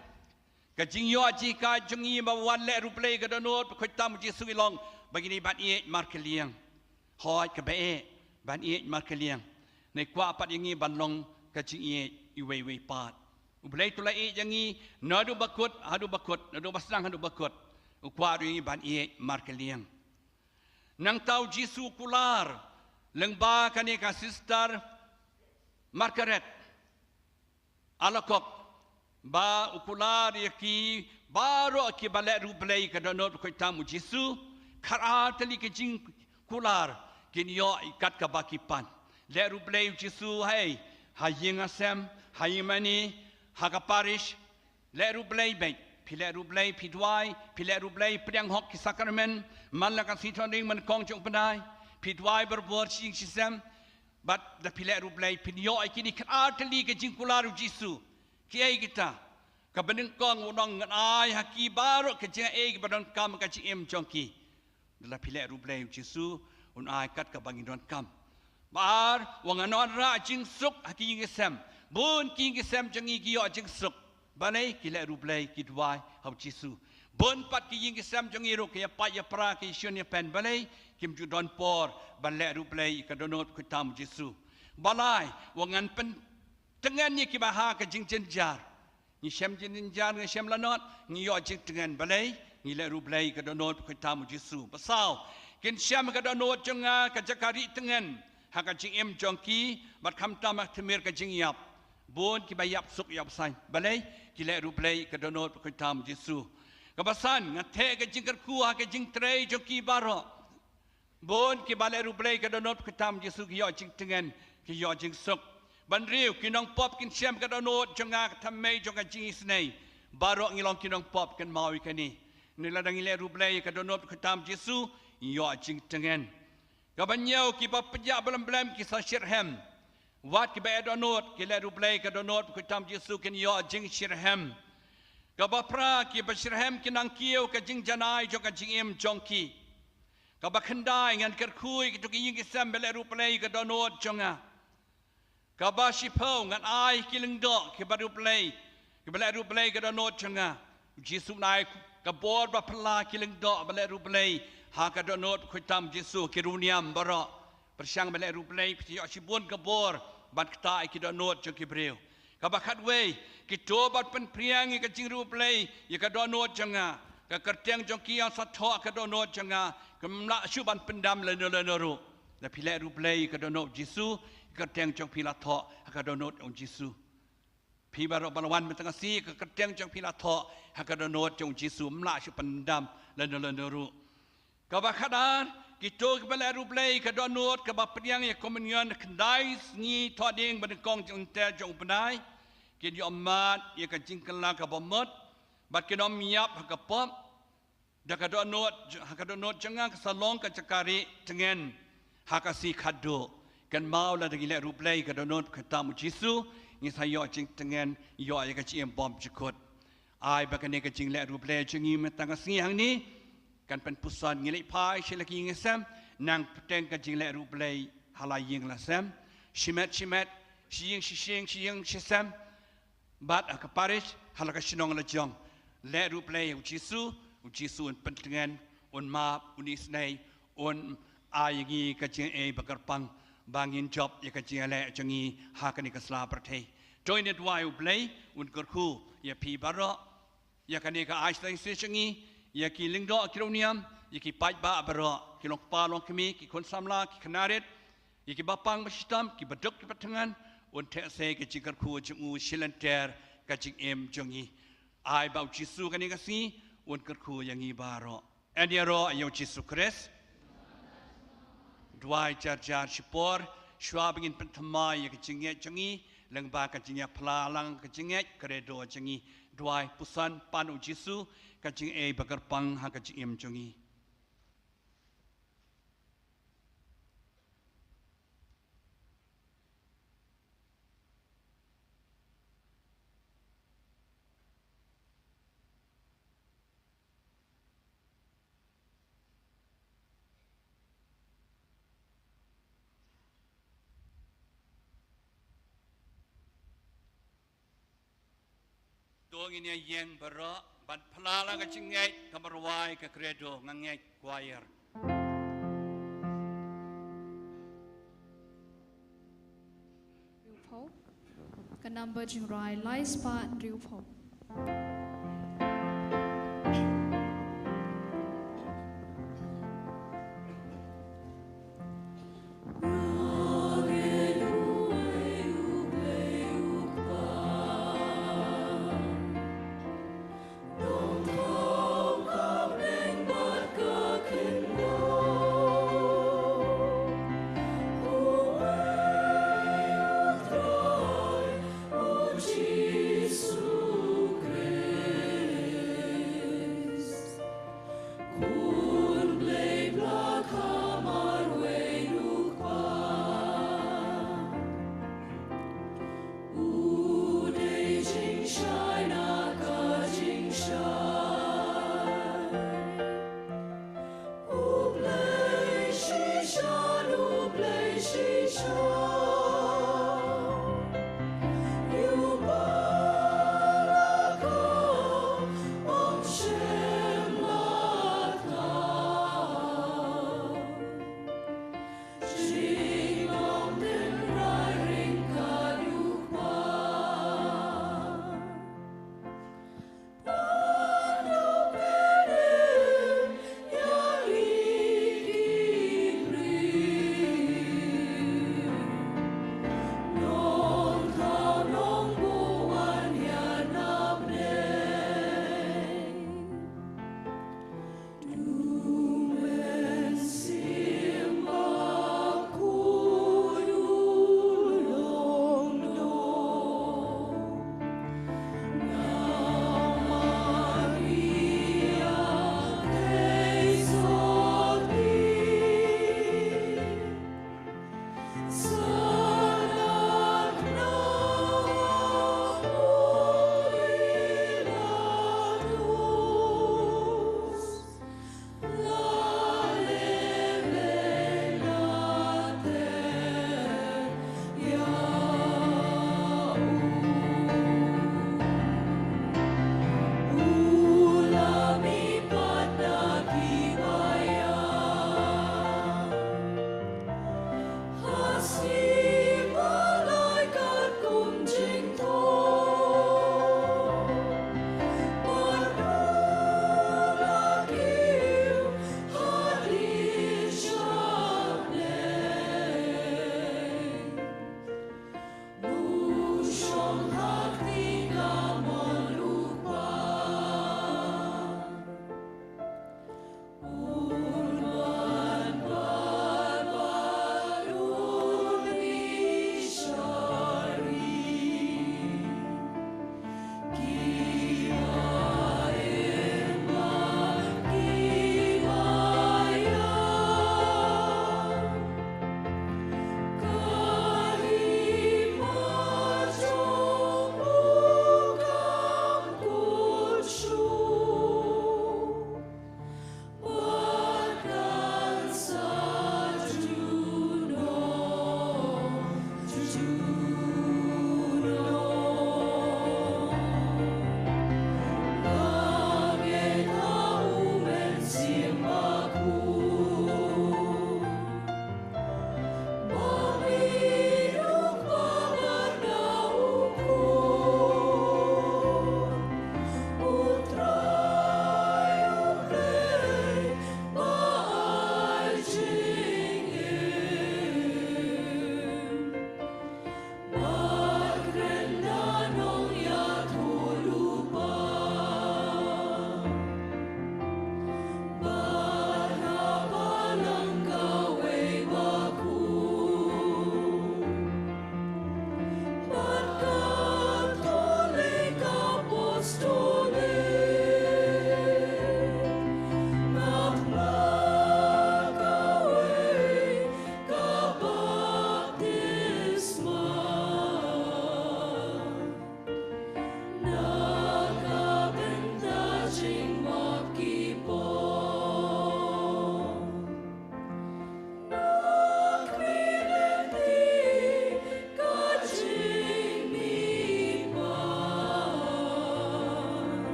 Ka jingïoh jinghikai jong ngi ba wan leh riewblei ka dohnud, ba khot tam u Jisu, i long ba ngin ïa ban ïaieit markylliang. Hooid, kaba eh ban ïaieit markylliang, hynrei kwah pat ïa ngi ban long ka jingïaieit iwei iwei pat. U Blei u la ïeit ïa ngi naduh ba kut haduh ba kut, naduh ba sdang haduh ba kut. U kwah ruh ïa ngi ban ïaieit markylliang. Nangta u Jisu u kular lyngba kane ka Sister Margaret Alacoque, ba u kular ïa ki baroh kiba leh riewblei ka dohnud, ba khot tam u Jisu, khatar tylli ki jingkular kin ïoh kat kaba ki pan. Leh riewblei u Jisu ha ei? Ha ïing ha sem, ha ïing mane, ha ka parish. Leh riewblei beit. Phi leh riewblei, phi duwai, phi leh riewblei, pdiang hok ki sakramen, man la ka sngi thohdieng, man kong jong u bnai, phi duwai barabor shi ïing shi sem. Bad da phi leh riewblei phin ïoh ïa kine khatar tylli ki jingkular u Jisu. Kiei kita? Kaba nyngkong u ong, ngan ai ha ki baroh ka jingaiei kaba donkam ha ka jingim jong ki. Da la phi leh riewblei u Jisu un ai kat kaba ngi donkam. Ba ar, wa ngan wanrah jingsuk ha ki ïing ki sem. Bun ki ïing ki sem jong ngi ki ïoh jingsuk. Balei? Ki leh ruh Blei, ki duwai ha u Jisu. Bun pat ki ïing ki sem jong ngi ruh ki ïapait ïapra, ki ïashun ïapen. Balei? Kim ju don por ban leh ruh Blei ïa ka dohnud bakhuid tam u Jisu. Ba lai, wa ngan pyntngen ïa kiba ha ka jingjynjar. Ngi shem jingjynjar, ngi shem lanot, ngi ïoh jingtngen. Balei? Ngi leh ruh Blei ïa ka dohnud bakhuid tam u Jisu. Ba saw, kin shem ha ka dohnud jong nga ka jaka rieh tngen ha ka jingim jong ki, bad khamtam ha tmier ka jingïap. Bun kiba ïap suk ïap saiñ. Balei? Ki leh ruh Blei ïa ka dohnud bakhuid tam u Jisu. Kaba san, nga theh ka jingkyrkhu ha ka jingtrei jong ki baroh. Bun kiba leh ruh Blei ïa ka dohnud bakhuid tam u Jisu ki ïoh jingtngen, ki ïoh jingsuk. Ba hynriew, ki nongpop kin shem ka dohnud jong nga ka thymmei jong ka jingisynei. Baroh ngi long ki nongpop, kynmaw ïa kane. Hynrei lada ngi leh ruh Blei ïa ka dohnud bakhuid tam u Jisu, ngi ïoh jingtngen. Kaba hynñiew, kiba pynïap blem blem ki sa shitrhem. Wat kiba eh dohnud, ki leh ruh Blei ïa ka dohnud bakhuid tam u Jisu, kin ïoh jingshitrhem. Kaba phra, kiba shitrhem kin nang kiew ka jingjanai jong ka jingim jong ki. Kaba khyndai, ngan kyrkhu ïa kito ki ïing ki sem ba leh ruh Blei ïa ka dohnud jong nga. Kaba shiphew, ngan ai ki lyngdoh kiba ruh Blei, kiba leh ruh Blei ïa ka dohnud jong nga. U Jisu un ai ka bor ba phylla ki lyngdoh ba leh ruh Blei ha ka dohnud bakhuid tam u Jisu, ki riewniam baroh. Pyrshang ba leh ruh Blei, phi ïoh shibun ka bor ban ktah ïa ki dohnud jong ki briew. Kaba khatwei, kito ba pynphriang ïa ka jingruh Blei ïa ka dohnud jong nga, ka kyrteng jong ki ïa sa thoh ha ka dohnud jong nga, kim lah shuh ban pyndam lano lano ruh. Lada phi leh ruh Blei ïa ka dohnud u Jisu, ka kyrteng jong phi la thoh ha ka dohnud u Jisu. Phi baroh ba la wan mynta ka sngi, ka kyrteng jong phi la thoh ha ka dohnud jong u Jisu, ym lah shuh pyndam lano lano ruh. Kaba khadar, kito kiba leh ruh Blei ïa ka dohnud, kaba pdiang ïa ka komunion khyndai sngi thohdieng ba nyngkong jong u lynter jong u bnai, kin ïoh mad ïa ka jingkylla kaba mut, bad kin ym ïap ha ka pop. Da ka dohnud, ha ka dohnud jong nga ka sa long ka jaka rieh tngen ha ka sngi khatduh. Kynmaw, lada ngi leh ruh Blei ïa ka dohnud bakhuid tam u Jisu, ngi sa ïoh jingtngen, ïoh ïa ka jingim bymjukut. Ai ba kane ka jingleh ruh Blei jong ngi mynta ka sngi hangne kan pynpuson, ngi leit phai sha la ki ïing ki sem, nang bteng ka jingleh ruh Blei ha la ïing la sem, shimet shimet, shi ïing shi shyieng, shi ïing shi sem, bad ha ka parish, ha la ka shnong la jong. Leh ruh Blei ïa u Jisu, u Jisu un pyntngen, un map, un isynei, un ai ïa ngi ka jingaiei ba kyrpang ba ngin jop ïa ka jingïaleh jong ngi ha kane ka sla pyrthei. To ngin duwai, u Blei un kyrkhu ïa phi baroh, ïa kane ka archdiocese jong ngi, ïa ki lyngdoh ki riewniam, ïa ki paidbah baroh, ki longkpa longkmie, ki khun samla, ki khynnah rit, ïa ki bapang bashitom, ki baduk ki bathngan, un theh sei ka jingkyrkhu jong u shilynter ka jingim jong ngi. Ai ba u Jisu kane ka sngi un kyrkhu ïa ngi baroh. Yn ïaroh ïa u Jisu Khrist. Duwai jar jar shipor, shuwa ba ngin pynthymmai ïa ka jingngeit jong ngi lyngba ka jingïaphla lang ka jingngeit, ka Credo jong ngi. Duwai, puson, pan u Jisu ka jingaiei ba kyrpang ha ka jingim jong ngi. To ngin ïa ïeng baroh ban phla lang ka jingngeit, ka marwai, ka Credo. Nga ngeit, choir. Hynriewphew. Ka number jingrwai lai spah hynriewphew.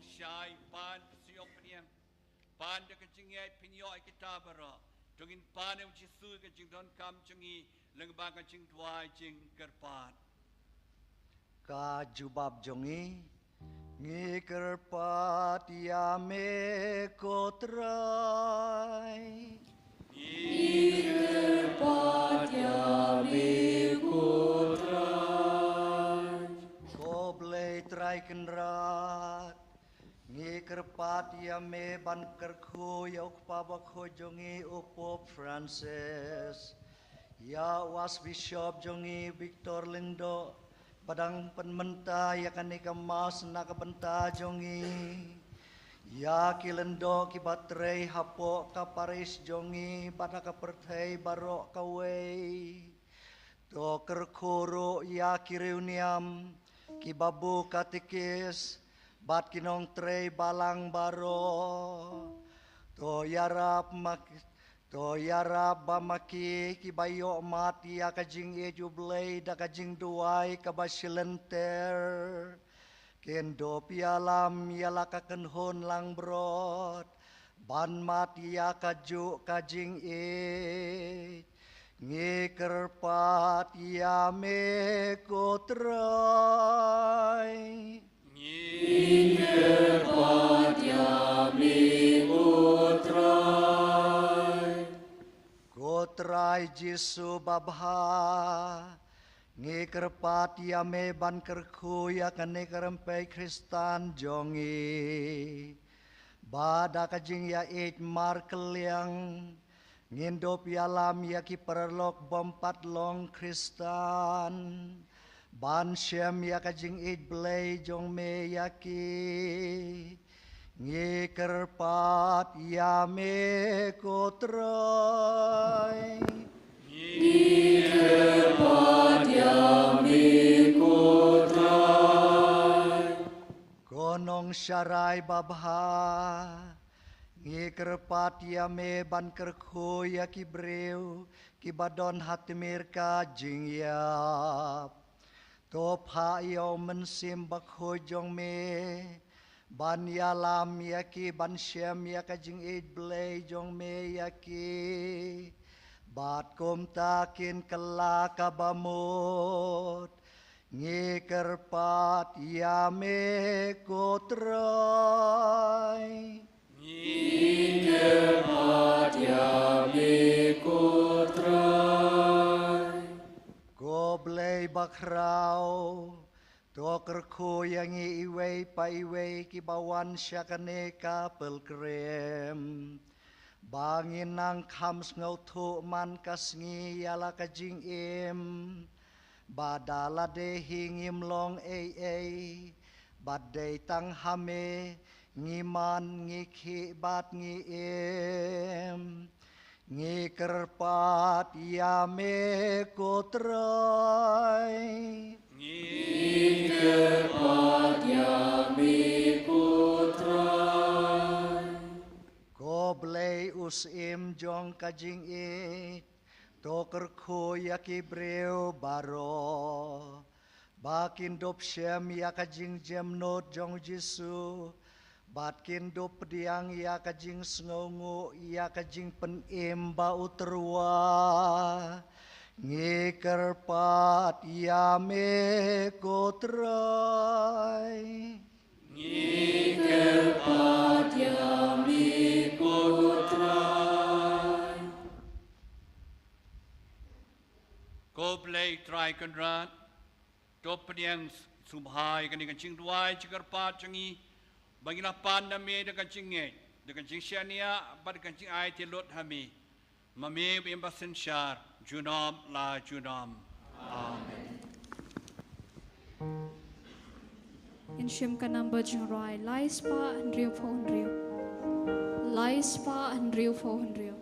Shai pan psiok pniang. Pan da ka jingngeit pynïoh ïa kita baroh. To ngin pan ïa u Jisu ka jingdonkam jong ngi lyngba ka jingduwai jingkyrpad. Ka jubab jong ngi, ngi kyrpad ïa me ko Trai. Ngi kyrpad ïa me ko Trai. Ko Blei Trai Kynrad, ngi kyrpad ïa me ban kyrkhu ïa u kpa bakhuid jong ngi u Pope Francis, ïa u Archbishop jong ngi Victor Lyngdoh, ba dang pynmynta ïa kane ka Mass na ka bynta jong ngi, ïa ki lyngdoh kiba trei hapoh ka parish jong ngi bad ha ka pyrthei baroh kawei. To kyrkhu ruh ïa ki riewniam, ki babu katekis bad ki nongtrei balang baroh. To ïarap ma, to ïarap ba ma ki kiba ïohmad ïa ka jingïeit U Blei da ka jingduwai kaba shilynter, kin dup ïalam ïa la ka kynhun langbrot ban mad ïa kajuh ka jingïeit. Ngi kyrpad ïa me ko Trai. Ngi kyrpad ïa me ko Trai. Ko Trai Jisu babha, ngi kyrpad ïa me ban kyrkhu ïa kane ka rympei Khristan jong ngi, ba da ka jingïaieit markylliang ngin dup ïalam ïa ki paralok bym pat long Khristan ban shem ïa ka jingïeit Blei jong me ïa ki. Ngi kyrpad ïa me ko Trai. Ngi kyrpad ïa me ko Trai. Ko Nongsharai babha, ngi kyrpad ïa me ban kyrkhu ïa ki briew kiba don ha tmier ka jingïap. To phah ïa u Mynsiem Bakhuid jong me ban ïalam ïa ki ban shem ïa ka jingïeit Blei jong me ïa ki, bad kumta kin kylla kaba mut. Ngi kyrpad ïa me ko Trai. Ngi kyrpad ïa me ko Trai. Ko Blei bakhraw, to kyrkhu ïa ngi iwei pa iwei kiba wan sha kane ka pilgrim, ba ngin nang kham sngewthuh man ka sngi ïa la ka jingim, ba da lade hi ngim long ei ei, bad dei tang ha me ngi man, ngi khih bad ngi im. Ngi kyrpad ïa me ko Trai. Ngi kyrpad ïa me ko Trai. Ko Blei u Syiem jong ka jingïeit, to kyrkhu ïa ki briew baroh, ba kin dup shem ïa ka jingjemnud jong u Jisu, bad kin dup pdiang ïa ka jingsngewnguh ïa ka jingpynim ba u tyrwa. Ngi kyrpad ïa me ko Trai. Ngi kyrpad ïa me ko Trai. Ko Blei Trai Kynrad, to pdiang sngewbha ïa kane ka jingduwai jingkyrpad jong ngi, ba ngin lah pan na me da ka jingngeit, da ka jingshaniah bad da ka jingai tylli lut ha me. Ma me ba im ba synshar junom la junom. Amen. Ngin shim ka number jingrwai lai spah hynriewphew hynriew. Lai spah hynriewphew hynriew.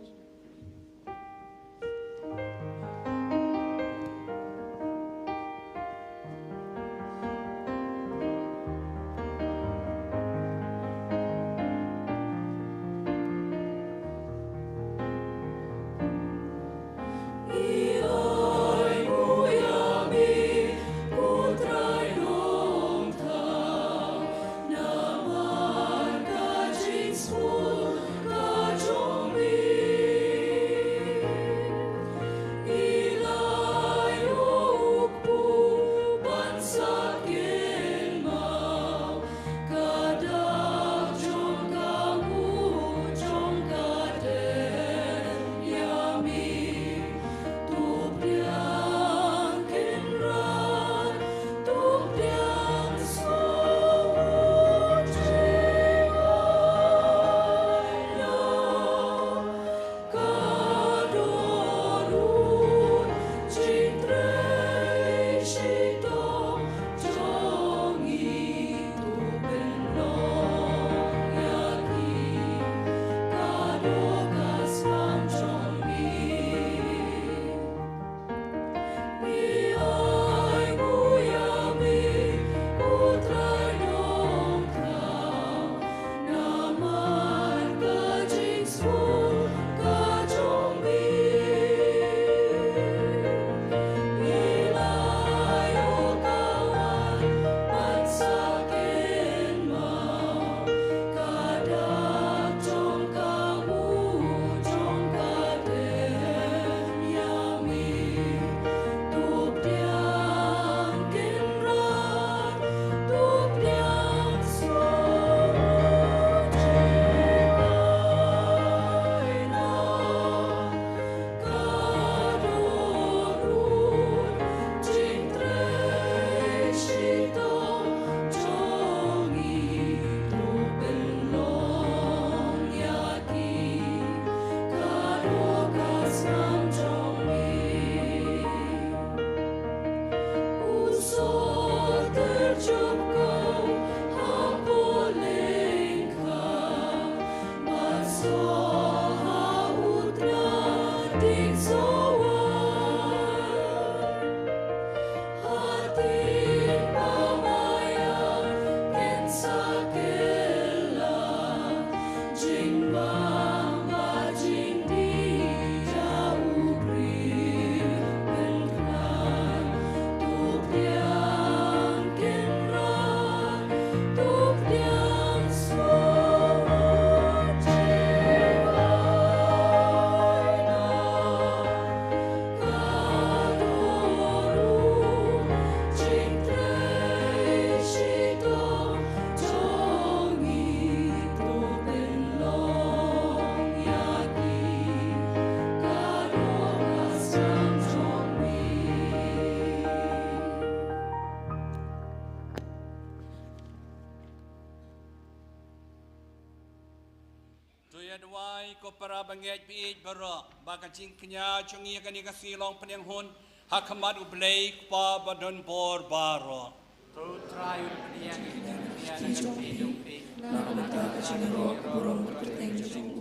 To ïa duwai ko para bangeit baieit baroh ba ka jingkñia jong ngi ha kane ka sngi long pdiang hun ha khmat U Blei Kpa badonbor baroh. To Trai un pdiang ïa ka jingkñia na ka bynta jong phi. Na ka bynta ka jingïaroh ka burom ka kyrteng jong u.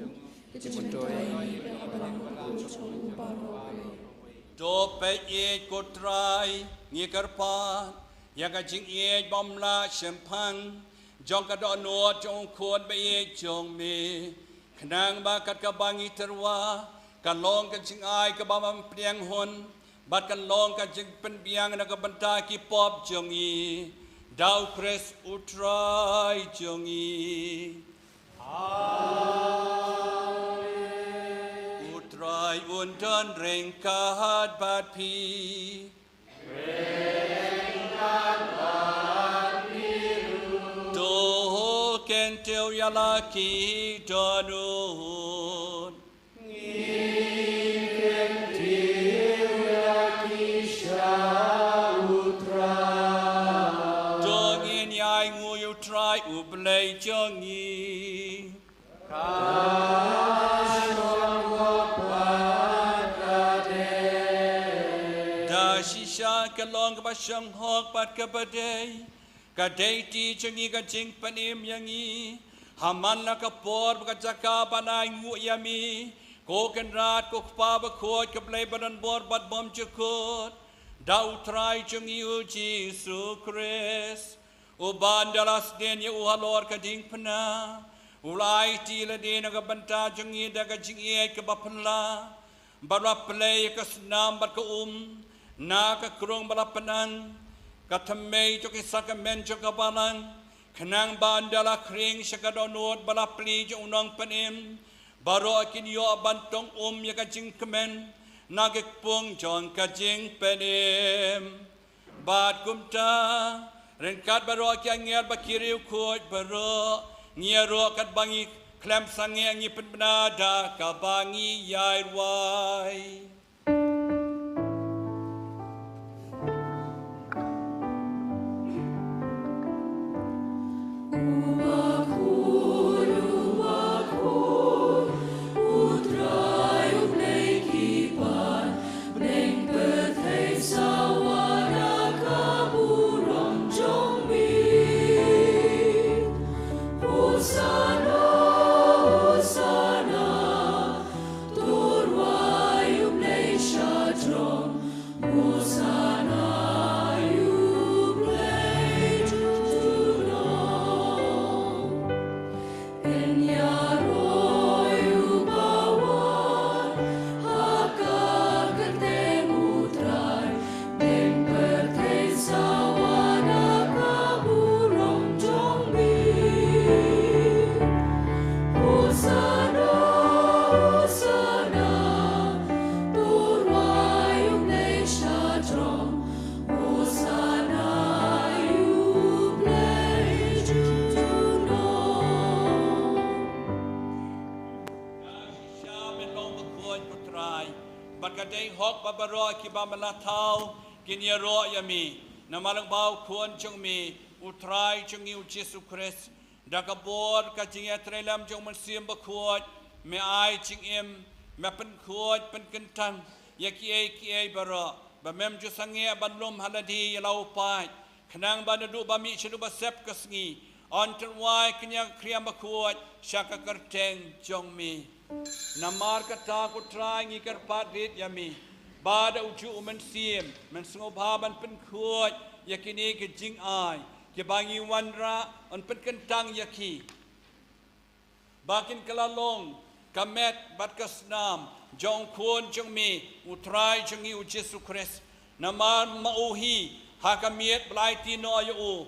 Ka jingmyntoi ïa ka balang ka jong u baroh. To peit ïa ko Trai, ngi kyrpad ïa ka jingïeit bymlah shemphang jong ka dohnud jong u Khun baieit jong me, khnang ba kat kaba ngi tyrwa kan long ka jingai kaba ym pdiang hun bad kan long ka jingpynbiang na ka bynta ki pop jong ngi, da U Khrist U Trai jong ngi. Amen. U Trai un don ryngkat bad phi. To kyntiew ïa la ki dohnud. To ngin ïai nguh ïa U Trai U Blei jong ngi. Da shisha ka long kaba shong hok bad kaba dei, ka dei ti jong ngi ka jingpynim ïa ngi ha man la ka por bad ka jaka ban ai nguh ïa me, ko Kynrad ko Kpa bakhuid ka Blei badonbor bad bymjukut, da U Trai jong ngi U Jisu Khrist. Uba ynda la sdien ïa u halor ka diengphna, u la aiti lade na ka bynta jong ngi da ka jingïeit kaba phylla, bad u la plie ïa ka snam bad ka um na ka krung bad la pynang ka thymmei jong ki sakramen jong ka balang, khnang ba ynda la khring sha ka dohnud bad la plie jong u Nongpynim, baroh kin ïoh ban tong um ïa ka jingkmen na ki kpung jong ka jingpynim. Bad kumta, ryngkat baroh ki angel bad ki riewkhuid baroh, ngi ïaroh katba ngi khlem sangeh, ngi pynbna da kaba ngi ïai rwai. Shisha men long bakhuid ko Trai, bad ka dei hok ba baroh kiba me la thaw kin ïaroh ïa me, namar lyngba u Khun jong me, u Trai jong ngi u Jisu Khrist. Da ka bor ka jingïatreilang jong u Mynsiem Bakhuid, me ai jingim, me pynkhuid pynkyntang ïa kiei kiei baroh, ba mem ju sangeh ban lum ha lade ïa la u Paid, khnang ba naduh ba mih shaduh ba sep ka sngi, yn tyrwa ïa ka khriam bakhuid sha ka kyrteng jong me. Namar kata ko Trai ngi kyrpad rit ïa me, ba da u juh u Mynsiem, men sngewbha ban pynkhuid ïa kine ki jingai, kiba ngi wanrah, yn pynkyntang ïa ki. Ba kin kylla long ka met bad ka snam jong u Khun jong me, u Trai jong ngi u Jisu Khrist. Namar ma u hi, ha ka miet ba la aiti noh ïa u,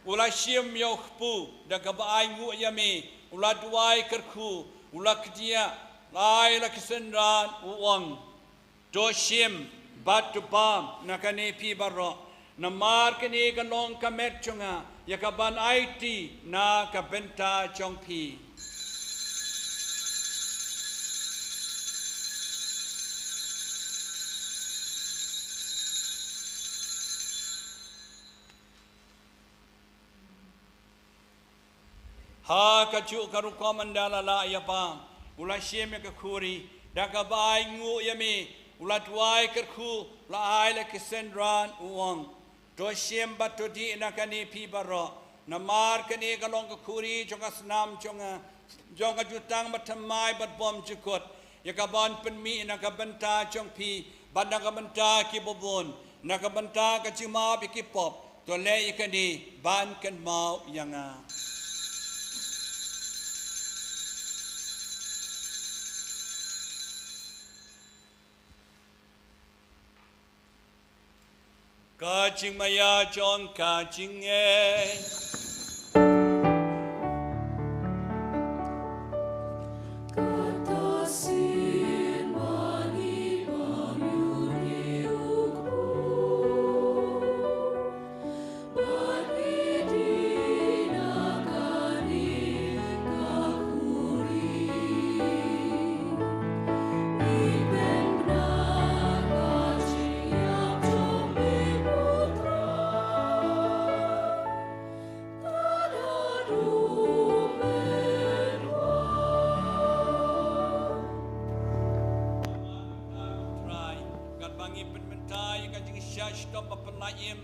u la shim ïa u kpu, da kaba ainguh ïa me, u la duwai kyrkhu, u la kdiah, u la ai la ki synran, u ong: To shim bad to bam na kane phi baroh, namar kane ka long ka met jong nga, ïa kaban aiti na ka bynta jong phi. Ha kajuh ka rukom ynda la lah ïa bam, u la shim ïa ka khuri, da kaba ainguh ïa me, u la duwai kyrkhu, u la ai la ki synran, u ong: To shim bad to dih na kane phi baroh, namar kane ka long ka khuri jong ka snam jong nga, jong ka jutang bathymmai bad bymjukut, ïa kaban pynmih na ka bynta jong phi bad na ka bynta kiba bun, na ka bynta ka jingmap ïa ki pop. To leh ïa kane ban kynmaw ïa nga. Ka jingmaïa jong ka jingngeit. Trai, katba ngi pynmynta ïa ka jingshah shitom ba pynlait im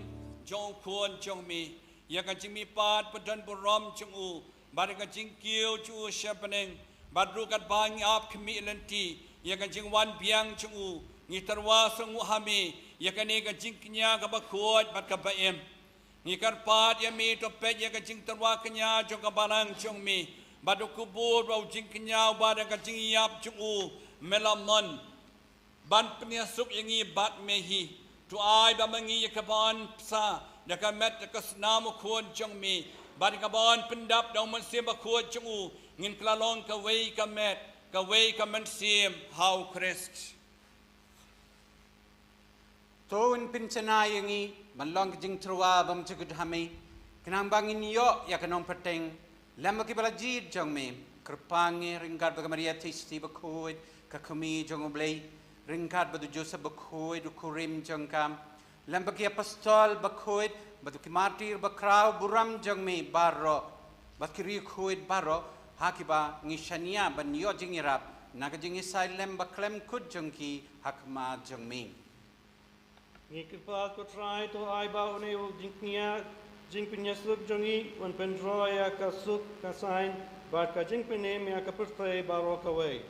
jong u Khun jong me, ïa ka jingmihpat ba don burom jong u, bad ïa ka jingkiew jong u sha bneng, bad ruh katba ngi ap khmih lynti ïa ka jingwan biang jong u, ngi tyrwa sngewnguh ha me ïa kane ka jingkñia kaba khuid bad kaba im. Ngi kyrpad ïa me, to peit ïa ka jingtyrwa kñia jong ka balang jong me, bad u kubur bad u jingkñia, bad ïa ka jingïap jong u, me la mon ban pynïasuk ïa ngi bad me hi. To ai ba ma ngi, ïa kaban bsa da ka met da ka snam u Khun jong me, bad ïa kaban pyndap da u Mynsiem Bakhuid jong u, ngin kylla long kawei ka met, kawei ka mynsiem ha u Khrist. To un pynshna ïa ngi ban long ka jingtyrwa bymjukut ha me, khnang ba ngin ïoh ïa ka nongpyrshang lem bad kiba la jied jong me. Kyrpang ïa ngi ryngkat bad ka Maria Theisotti bakhuid, ka kmie jong U Blei, ryngkat bad u Joseph bakhuid, u kurim jong ka, lem bad ki apostol bakhuid, bad ki martir bakhraw burom jong me baroh, bad ki riewkhuid baroh, ha kiba ngi shaniah ban ïoh jingïarap na ka jingïasaid lem bakhlem kut jong ki ha khmat jong me. Ngi kyrpad, ko Trai, to ai ba une u jingkñia, jingpynïasuk jong ngi un pynroi ïa ka suk ka saiñ bad ka jingpynim ïa ka pyrthei baroh kawei.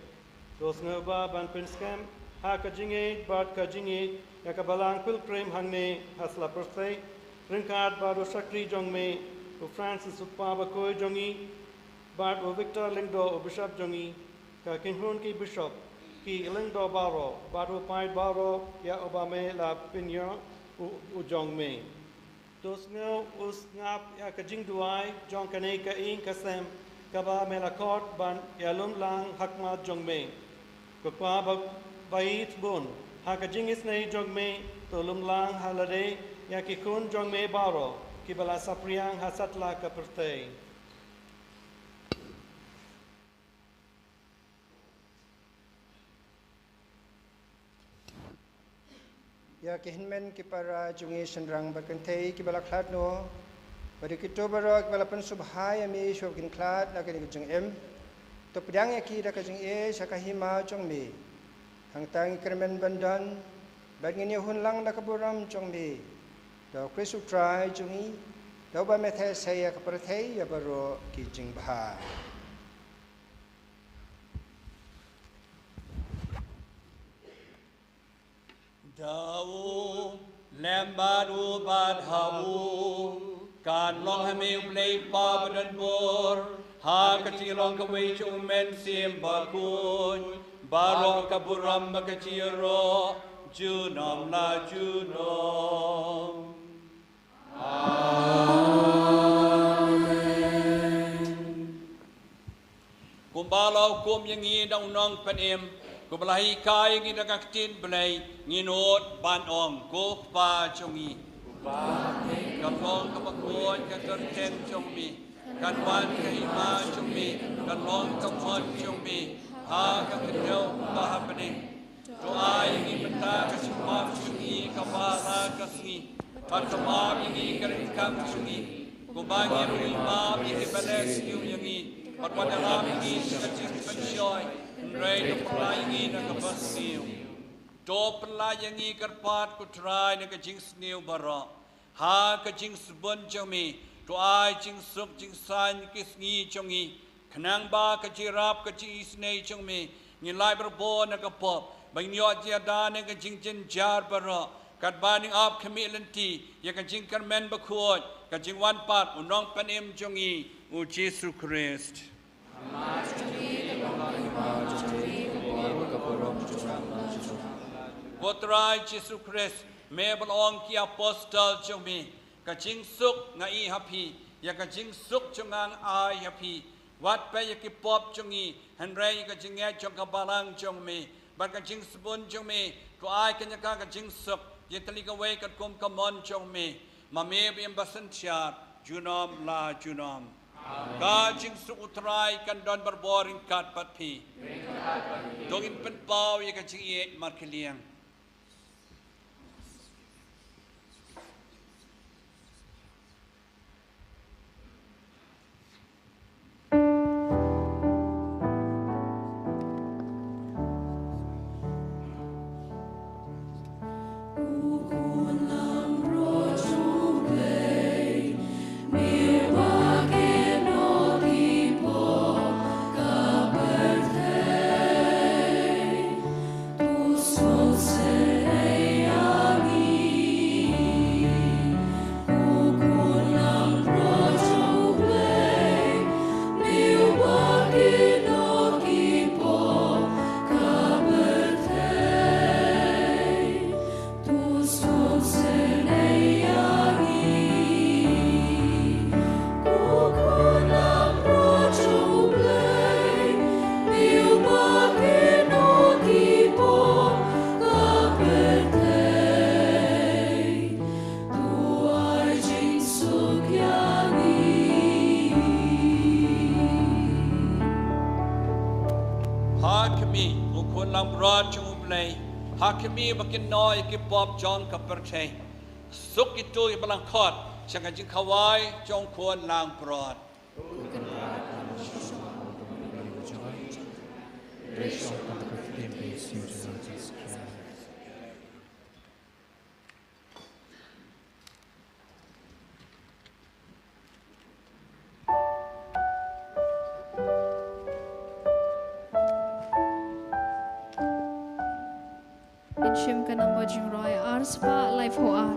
To sngewbha ban pynskhem ha ka jingïeit bad ka jingïeit ïa ka balang pilgrim hangne ha sla pyrthei, ryngkat bad u shakri jong me u Francis u kpa bakhuid jong ngi, bad u Victor Lyngdoh u bishop jong ngi, ka kynhun ki bishop, ki lyngdoh baroh, bad u paid baroh ïa uba me la pynïoh u, u jong me. To sngew u sngap ïa ka jingduwai jong kane ka ïing ka sem kaba me la khot ban ïalum lang ha khmat jong me. Ko Kpa ba, ba ïeit bun, ha ka jingisynei jong me, to lum lang ha lade ïa ki khun jong me baroh kiba la saphriang ha satlak ka pyrthei. Ïa ki hynmen ki para jong ngi shynrang bad kynthei kiba la khlad noh, bad ïa kito baroh kiba la pynsngewbha ïa me shuwa ba kin khlad na kane ka jingim, to pdiang ïa ki da ka jingïeit sha ka hima jong me. Hangta ngi kyrmen ban don bad ngin ïahun lang da ka burom jong me, da u Khrist u Trai jong ngi, da uba me theh sei ïa ka pyrthei ïa baroh ki jingbha. Da u lem bad u bad ha u, kan long ha me u Blei Kpa badonbor, ha ka jinglong kawei jong u Mynsiem Bakhuid, baroh ka burom bad ka jingïaroh junom la junom. Amen. Kumba la hukum ïa ngi da u Nongpynim, kumba la hikai ïa ngi da ka ktien Blei, ngin nud ban ong, Ko Kpa jong ngi, kan long kaba khuid ka kyrteng jong me, kan wan ka hima jong me, kan long ka mon jong me ha ka khyndew kumba ha bneng. To ai ïa ngi mynta ka jingmap jong ngi kaba ha ka sngi, bad to map ïa ngi ka ryngkang jong ngi, kumba ngi ruh ngi map ïa kiba leh sniew ïa ngi, bad wat ïalam ïa ngi sha ka jingpynshoi, hynrei to pyllait ïa ngi na kaba sniew. To pyllait ïa ngi kyrpad ko Trai na ka jingsniew baroh, ha ka jingsbun jong me, to ai jingsuk jingsaiñ ki sngi jong ngi, khnang ba ka jingïarap ka jingisynei jong me, ngin lait barabor na ka pop, ba ngin ïoh jingïada na ka jingjynjar baroh, katba ngin ap khmih lynti ïa ka jingkyrmen bakhuid, ka jingwan pat u Nongpynim jong ngi, u Jisu Khrist. Ko Trai Jisu Khrist, me ba la ong ki apostol jong me, ka jingsuk nga ai ha phi, ïa ka jingsuk jong nga nga ai ha phi. Wat peit ïa ki pop jong ngi, hynrei ïa ka jingngeit jong ka balang jong me, bad ka jingsbun jong me, to ai kane ka, ka jingsuk, ïa kali kawei katkum ka mon jong me. Ma me ba im basynshar junom la junom. Ka jingsuk u Trai kan don barabor ryngkat bad phi. To ngin pynpaw ïa ka jingïeit markylliang. Ha khmih, u khun langbrot jong u Blei, ha khmih ba kin noh ïa ki pop jong ka pyrthei. Suk kito kiba la khot sha ka jingkhawai jong u khun langbrot. Ngin shim ka nambor jingrwai ar spah laiphew ar.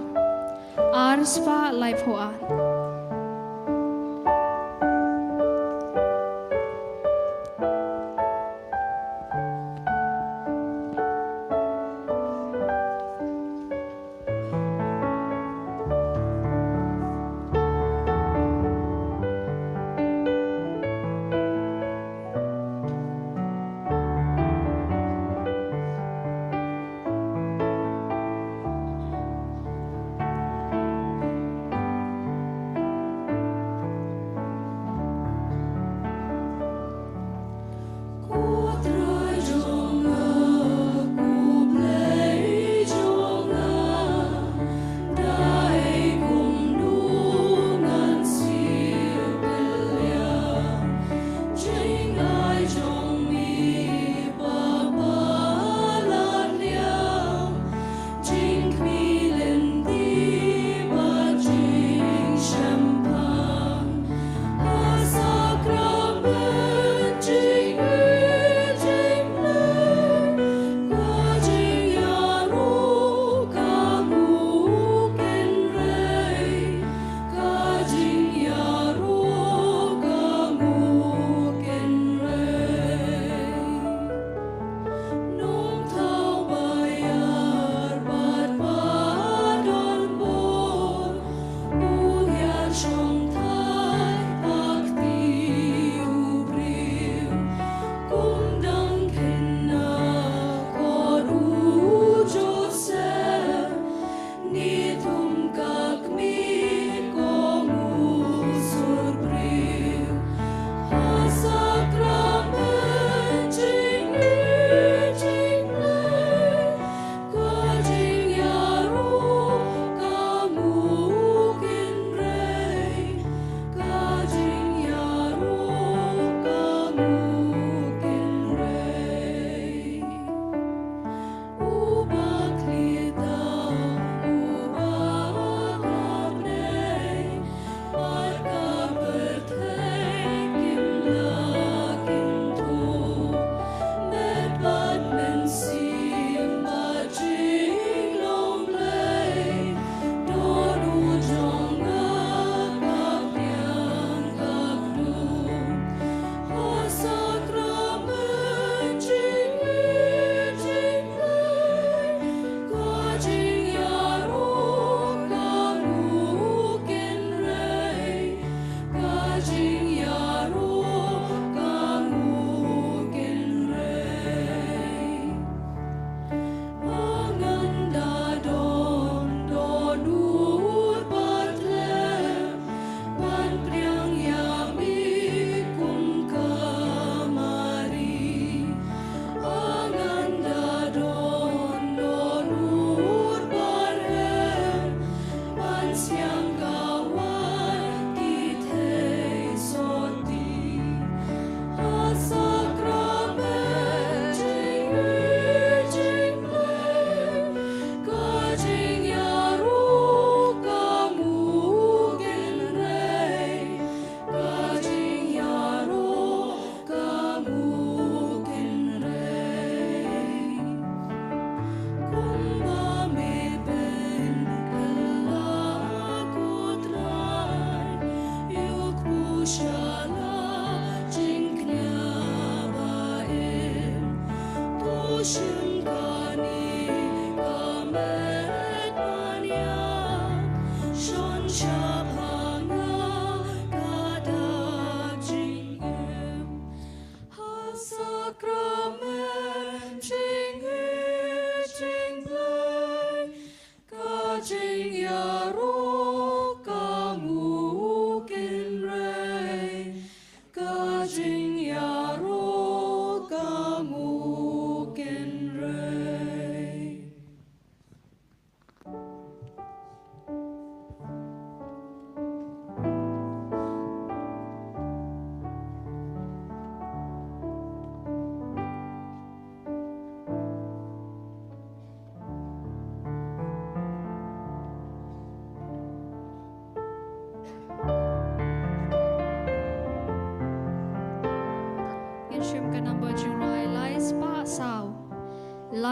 Ar spah laiphew ar.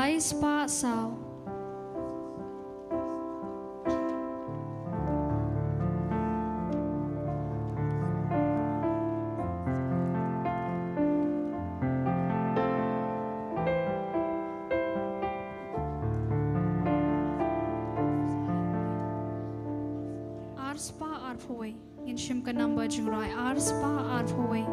Lai spah saw. Ar spah arphew wei. Ngin shim ka number jingrwai, ar spah arphew wei.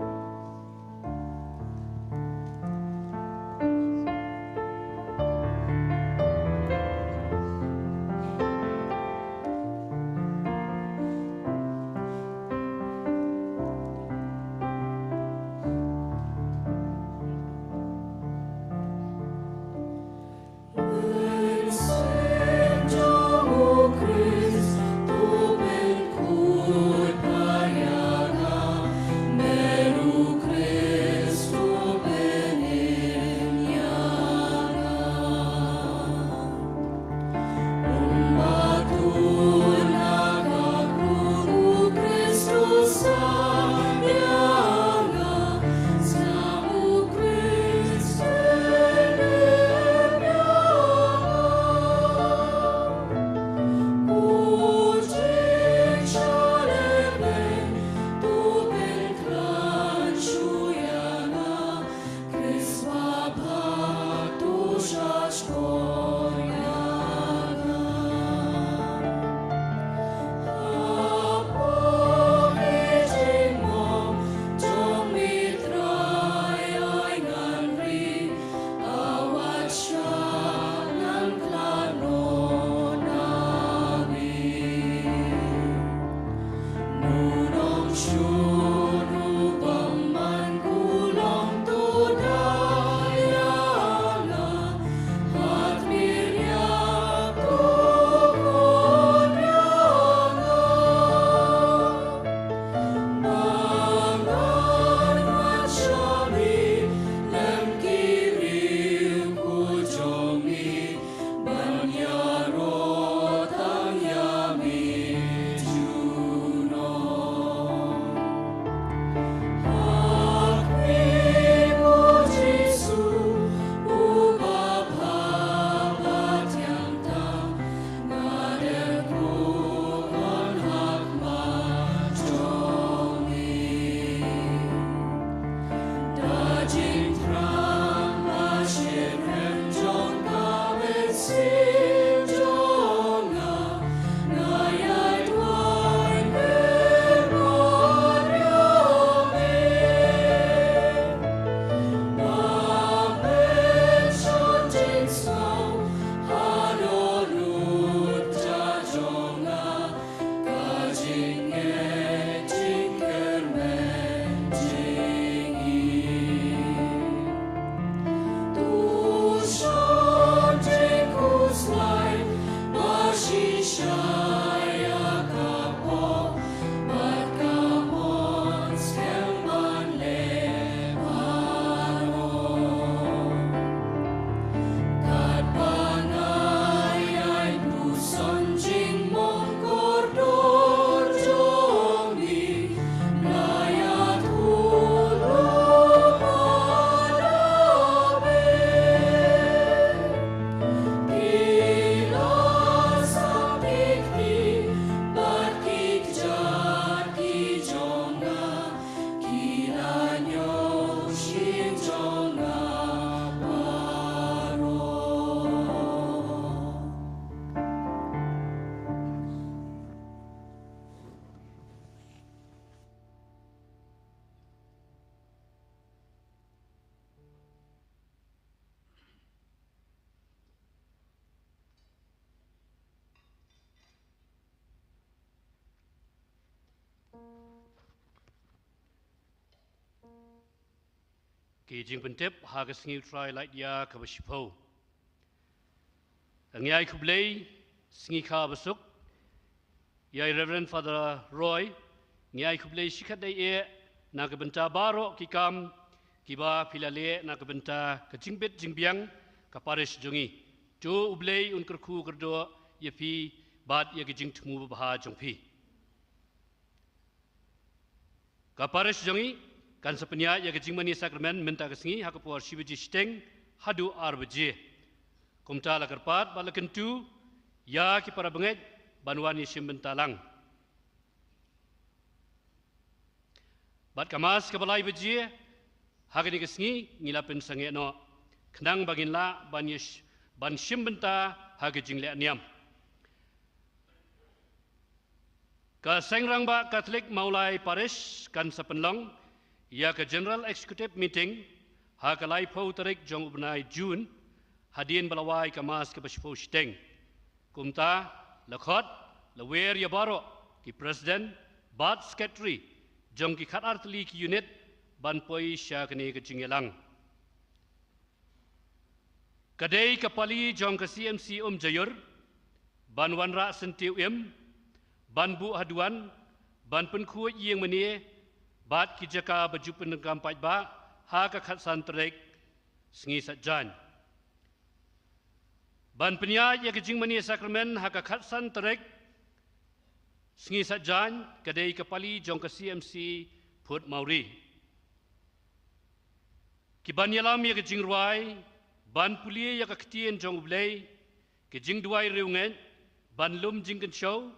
Ki jingpyntip ha ka sngi U Trai Laitia kaba shiphew. Ngi ai khublei, sngi kha ba suk, ïa i Reverend Father Roy, ngi ai khublei shikatdei eh na ka bynta baroh ki kam kiba phi la leh na ka bynta ka jingbit jingbiang ka parish jong ngi. To U Blei un kyrkhu kyrdoh ïa phi bad ïa ki jingthmu babha jong phi. Ka parish jong ngi kan sa pynïaid ïa ka jingmane sakramen mynta ka sngi ha ka por shi baje shiteng haduh ar baje. Kumta la kyrpad bad la kyntu ïa ki para bangeit ban wan ïashim bynta lang. Bad ka mass kaba lai baje ha kane ka sngi ngi la pynsangeh noh khnang ba ngin lah ban ïa sh-, ban shim bynta ha ka jingleh niam. Ka Seng Rangbah Katholik Mawlai Parish kan sa pynlong ïa ka General Executive Meeting ha ka laiphew tarik jong u bnai June, hadien ba la wai ka mass kaba shiphew shiteng. Kumta, la khot, la wer ïa baroh ki president bad secretary jong ki khatar tylli ki unit ban poi sha kane ka jingïalang. Ka dei ka pali jong ka C M C Umjaiur ban wanrah syntiew im, ban buh haduan, ban pynkhuid ïing mane bad ki jaka ba ju pyndonkam paidbah ha ka khatsan tarik, sngi Saitjaiñ. Ban pynïaid ïa ka jingmane sakramen ha ka khatsan tarik, sngi Saitjaiñ, ka dei ka pali jong ka C M C Phutmawri. Ki ban ïalam ïa ka jingrwai, ban pule ïa ka ktien jong U Blei, ka jingduwai riewngeit, ban lum jingkynshew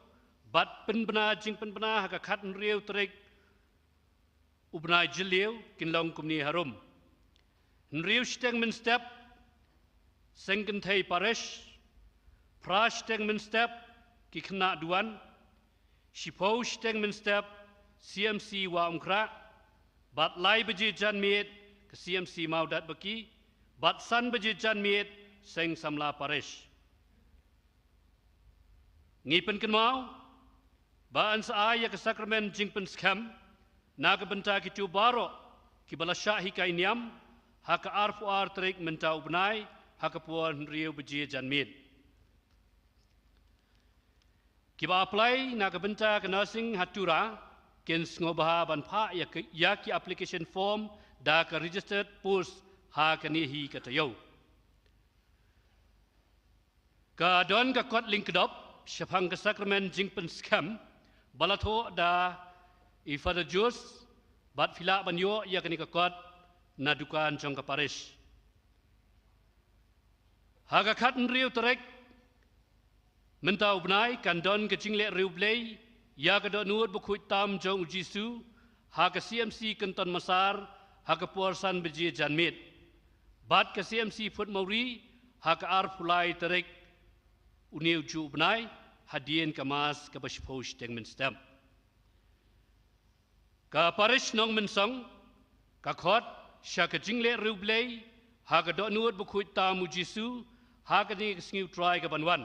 bad pynbna jingpynbna ha ka khathynriew tarik u bnai Jylliew kin long kumne harum: hynriew shiteng mynstep, Seng Kynthei Parish; phra shiteng mynstep, ki khynnah duwan; shiphew shiteng mynstep, C M C Wah Umkhrah; bad lai baje janmiet, ka C M C Mawdatbaki; bad san baje janmiet, Seng Samla Parish. Ngi pynkynmaw ba yn sa ai ïa ka sakramen jingpynskhem na ka bynta kito baroh kiba la shah hikai niam ha ka arphew ar tarik mynta u bnai ha ka por hynriew baje janmiet. Kiba apply na ka bynta ka nursing ha Tura kin sngewbha ban phah ïa ki, ïa ki application form da ka registered post ha kane hi ka taïew. Ka don ka kot lyngkdop shaphang ka sakramen jingpynskhem ba la thoh da i Father Jules, bad phi lah ban ïoh ïa kane ka kot na dukan jong ka parish. Ha ka khathynriew tarik mynta u bnai kan don ka jingleh riewblei ïa ka dohnud bakhuid tam jong u Jisu ha ka C M C Kynton Massar ha ka por san baje janmiet, bad ka C M C Phutmawri ha ka arphew lai tarik une u juh u bnai, hadien ka mass kaba shiphew shiteng mynstep. Ka parish Nongmynsong ka khot sha ka jingleh riewblei ha ka dohnud bakhuid tam u Jisu ha kane ka sngi u Trai ka ban wan.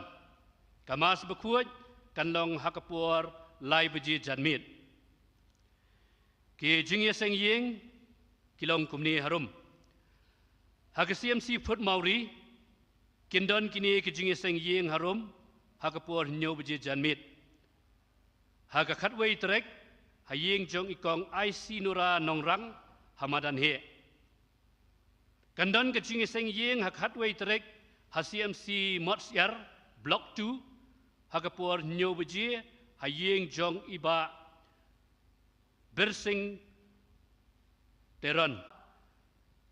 Ka mass bakhuid kan long ha ka por lai baje janmiet. Ki jingïaseng ïing ki long kumne harum: ha ka C M C Phutmawri kin don kine ki jingïaseng ïing harum ha ka por hynñiew baje janmiet. Ha ka khatwei tarik, ha ïing jong i Kong I C Nora Nongrang ha Madan Heh. Kan don ka jingïaseng ïing ha ka khatwei tarik ha C M C Motsyiar, Block two, ha ka por hynñiew baje, ha ïing jong i Bah Birsing Teron.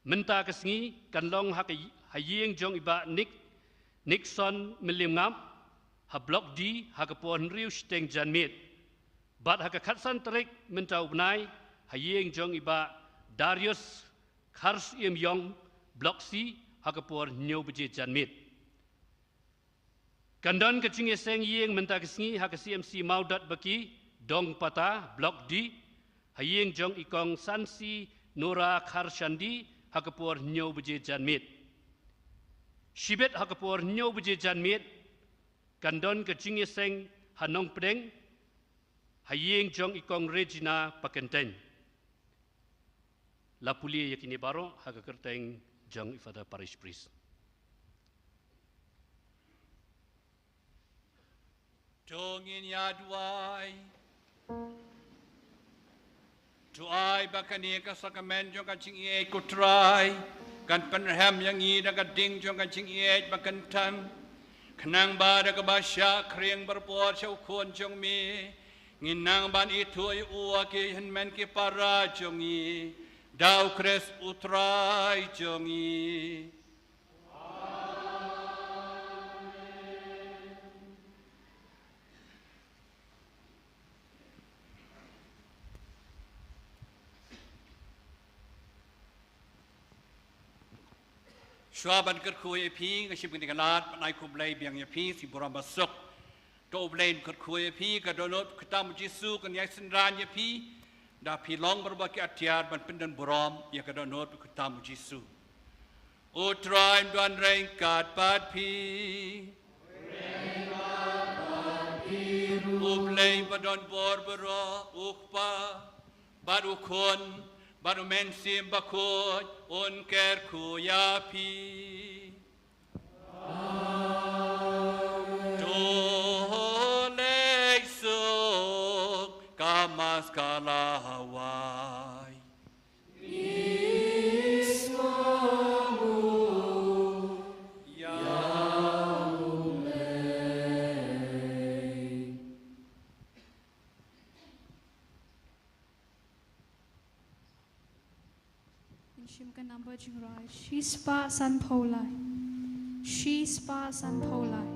Mynta ka sngi kan long ha ka, ha ïing jong i Bah Nick, Nixon Mylliemngap, ha Block D, ha ka por hynriew shiteng janmiet. Bad ha ka khatsan tarik mynta u bnai, ha ïing jong i Bah Darius Kharsyiem Ïong, Block C, ha ka por hynñiew baje janmiet. Kan don ka jingïaseng ïing mynta ka sngi ha ka C M C Mawdatbaki, Dongpata, Block D, ha ïing jong i Kong Sansi Nora Kharshandi, ha ka por hynñiew baje janmiet. Shibit ha ka por hynñiew baje janmiet, kan don ka jingïaseng ha Nongpdeng, ha ïing jong i Kong Regina Pakyntein. La pule ïa kine baroh ha ka kyrteng jong i Father Parish Priest. To ngin ïa duwai. To ai ba kane ka sakramen jong ka jingïeit, ko Trai, kan pynrhem ïa ngi da ka ding jong ka jingïeit ba kyntang, khnang ba da kaba shah khring barabor sha u Khun jong me, ngin nang ban ithuh ïa u ha ki hynmen ki para jong ngi, da u Khrist u Trai jong ngi. Shuwa ban kyrkhu ïa phi, nga shim kane ka lad ban ai khublei biang ïa phi, shi burom basuk. To U Blei un kyrkhu ïa phi, ka dohnud kyrtam U Jisu kan ïai synran ïa phi. Da phi long barabor ki atiar ban pyndon burom ïa ka dohnud kyrtam U Jisu. U Trai un don ryngkat bad phi. U Blei ba don bor baroh, U Kpa bad U Khun bad U Mynsiem Bakhuid un kyrkhu ïa phi. To leit suk, ka Mass ka la wai. Ngin shim ka number jingrwai, shi spah san phew lai. Shi spah san phew lai.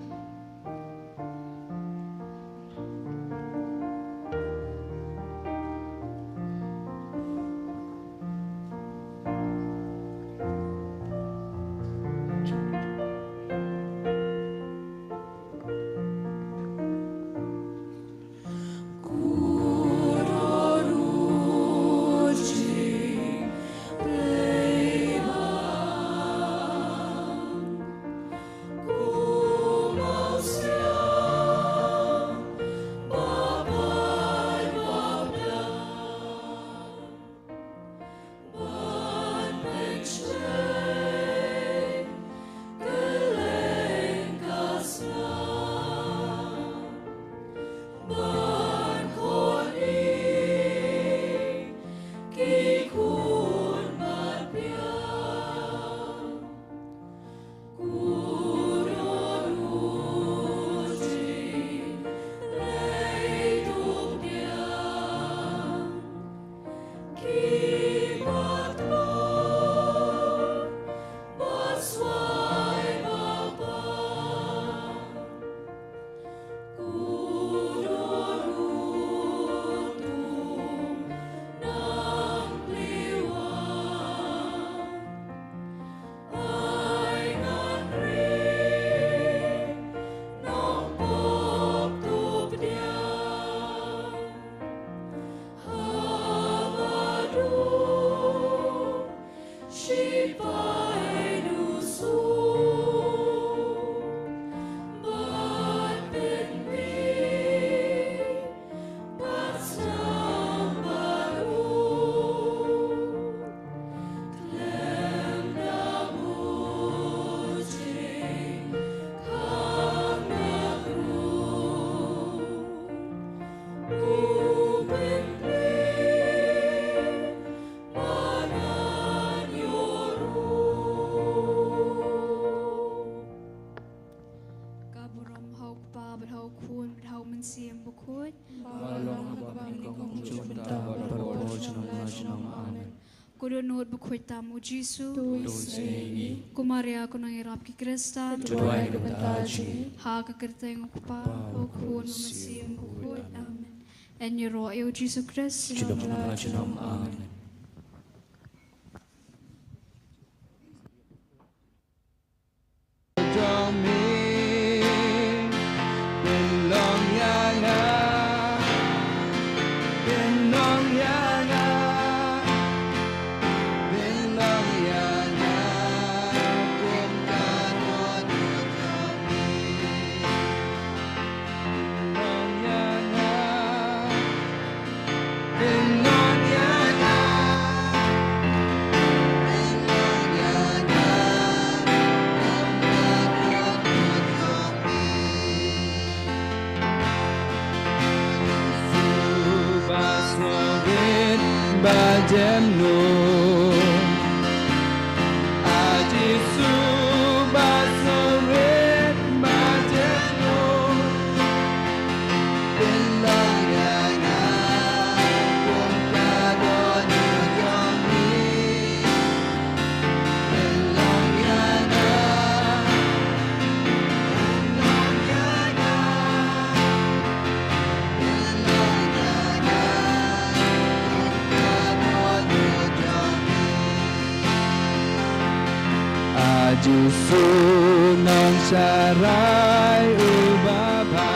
Ka burom ha U Kpa bad ha U Khun bad ha U Mynsiem Bakhuid. Ba long ha ba nyngkong, kumjuh mynta bad barabor junom la junom. Amen. Ko dohnud bakhuid tam U Jisu. To isynei ïa ngi. Ko Maria ko nongïarap ki Khristan. To duwai na ka bynta jong ngi. Ha ka kyrteng U Kpa, U Khun, U Mynsiem Bakhuid. Amen. Yn ïaroh ïa U Jisu Khrist. Junom la junom. Amen. Sharai u Baba.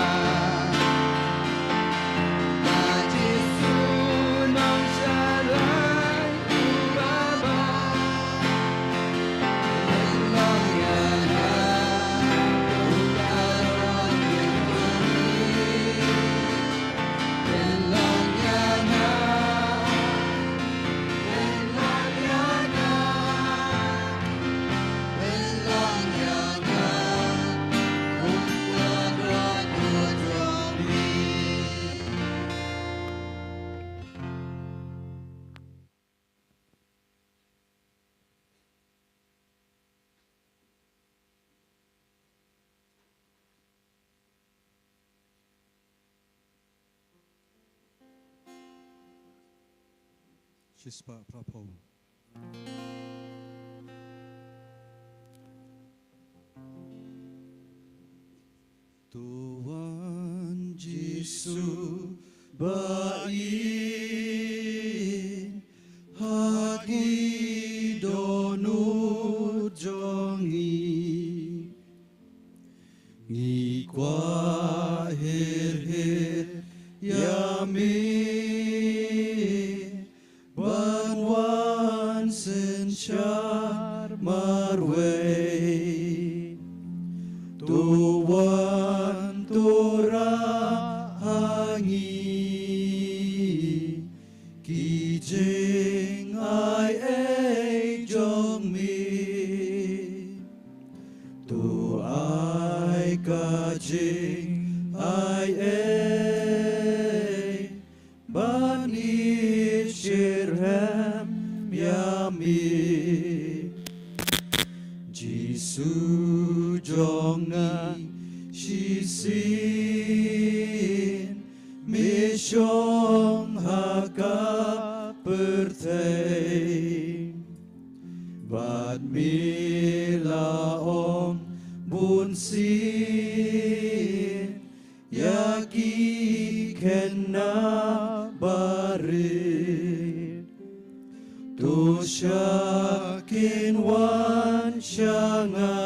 Ba Jisu nong sharai u Baba. Long ïa nga u Baron jong ngi. Long ïa nga. Long ïa nga. Shispah phra phew. To wan Jisu ba ïeit ha ki dohnud jong ngi. Ngi kwah her her ïa me ban wan synshar marwei. To wan to rah ha ngi ki jingai ei jong me. To ai ka jingai ei ban ïeit shitrhem ïa me. Jisu jong ngi shisien me shong ha ka pyrthei. Bad me la ong bun sien ïa ki khynnah barit. To shah kin wan sha nga.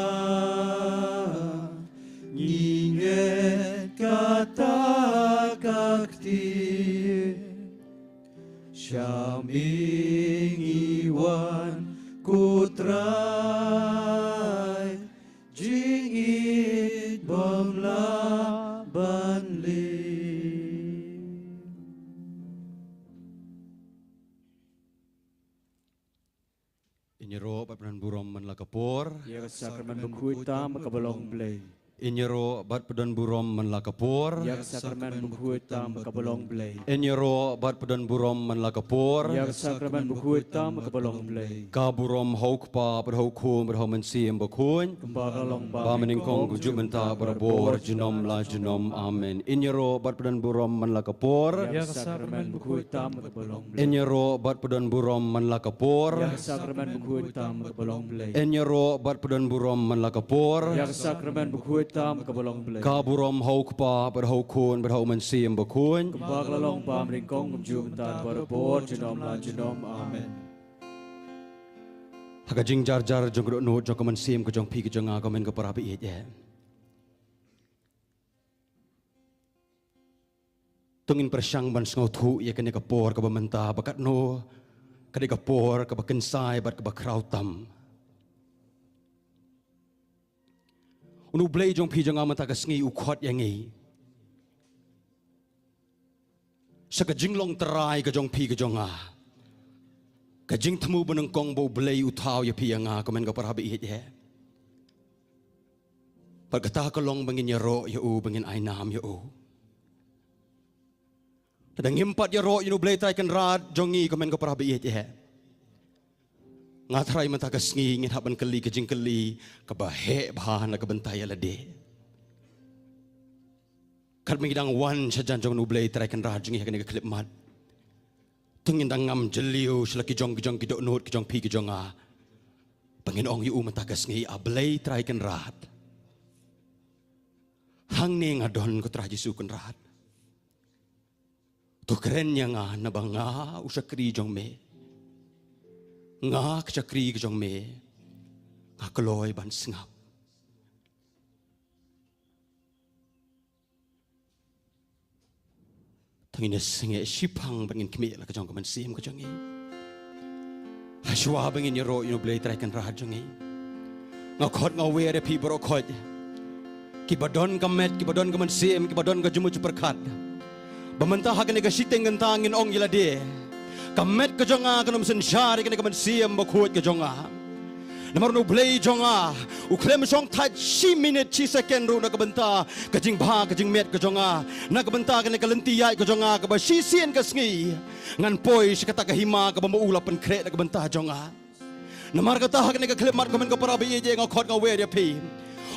Ngi ngeit kata ka ktien. Sha me ngi wan ko Trai. Jingïeit bym lah ban leh. Ïaroh bad pyndonkam burom man la ka por. Ïa ka sakramen bakhuid tam kaba long Blei. Ïaroh bad pyndonkam burom man la ka por. Ïa ka sakramen bakhuid tam kaba long Blei. Ïaroh bad pyndonkam burom man la ka por. Ïa ka sakramen bakhuid tam kaba long Blei. Ka burom ha u Kpa bad ha u Khun bad ha u Mynsiem Bakhuid. Kumba ka la long ba mynnyngkong, kumjuh mynta, barabor, junom la junom. Amen. Ïaroh bad pyndonkam burom man la ka por. Ïa ka sakramen bakhuid tam kaba long Blei. Ïaroh bad pyndonkam burom man la ka por. Ïa ka sakramen bakhuid tam kaba long Blei. Ïaroh bad pyndonkam burom man la ka por. Ïa ka sakramen bakhuid tam kaba long Blei. Ka burom ha u Kpa bad ha u Khun bad ha u Mynsiem Bakhuid. Kumba ka la long ba mynnyngkong, kumjuh mynta, barabor, junom la junom. Amen. Ha ka jingjarjar jong ka dohnud jong ka mynsiem ka jong phi ka jong nga, ko hynmen ko para ba ïeit eh. To ngin pyrshang ban sngewthuh ïa kane ka por kaba mynta ba katno ka dei ka por kaba kynsai bad kaba khraw tam. Une U Blei jong phi jong nga mynta ka sngi u khot ïa ngi sha ka jinglong trai ka jong phi ka jong nga. Ka jingthmu ba nyngkong ba U Blei u thaw ïa phi ïa nga, ko hynmen ko para ba ïeit eh. Bad kata ka long ba ngin ïaroh ïa u, ba ngin ai nam ïa u. Lada ngim pat ïaroh ïa une U Blei Trai Kynrad jong ngi, ko hynmen ko para ba ïeit eh, nga tharai mynta ka sngi ngin hap ban kylli ka jingkylli kaba heh bha na ka bynta ïa lade. Katba ngi dang wan shajan jong une U Blei Trai Kynrad jong ngi ha kane ka khyllipmat, to ngin dang ngam jylliew sha la ki jong ki jong ki dohnud ki jong phi ki jong nga, ba ngin ong ïa u mynta ka sngi, A Blei Trai Kynrad, hangne nga don, ko Trai Jisu Kynrad. To kren ïa nga, naba nga u shakri jong me. Nga ka shakri ka jong me. Nga kloi ban sngap. To ngin ïa sngewsih shiphang bad ngin khmih la ka jong ka mynsiem ka jong ngi. Hashwa ba ngin ïaroh ïa u Blei Trai Kynrad jong ngi, nga khot nga wer ïa phi baroh khoit, kiba don ka met, kiba don ka mynsiem, kiba don ka jingmut jingpyrkhat, ba mynta ha kane ka shiteng kynta ngin ong ïa lade, ka met ka jong nga kan ym synshar ïa kane ka mynsiem bakhuid ka jong nga. Namar u Blei jong nga u khlem shong thait shi minit shi second ruh na ka bynta ka jingbha ka jingmet ka jong nga, na ka bynta kane ka lynti ïaid ka jong nga, kaba shisien ka sngi ngan poi sha kata ka hima kaba ma u la pynkhreh na ka bynta jong nga. Namar kata ha kane ka khyllipmat, ko hynmen ko para ba ïeit, nga khot nga wer ïa phi,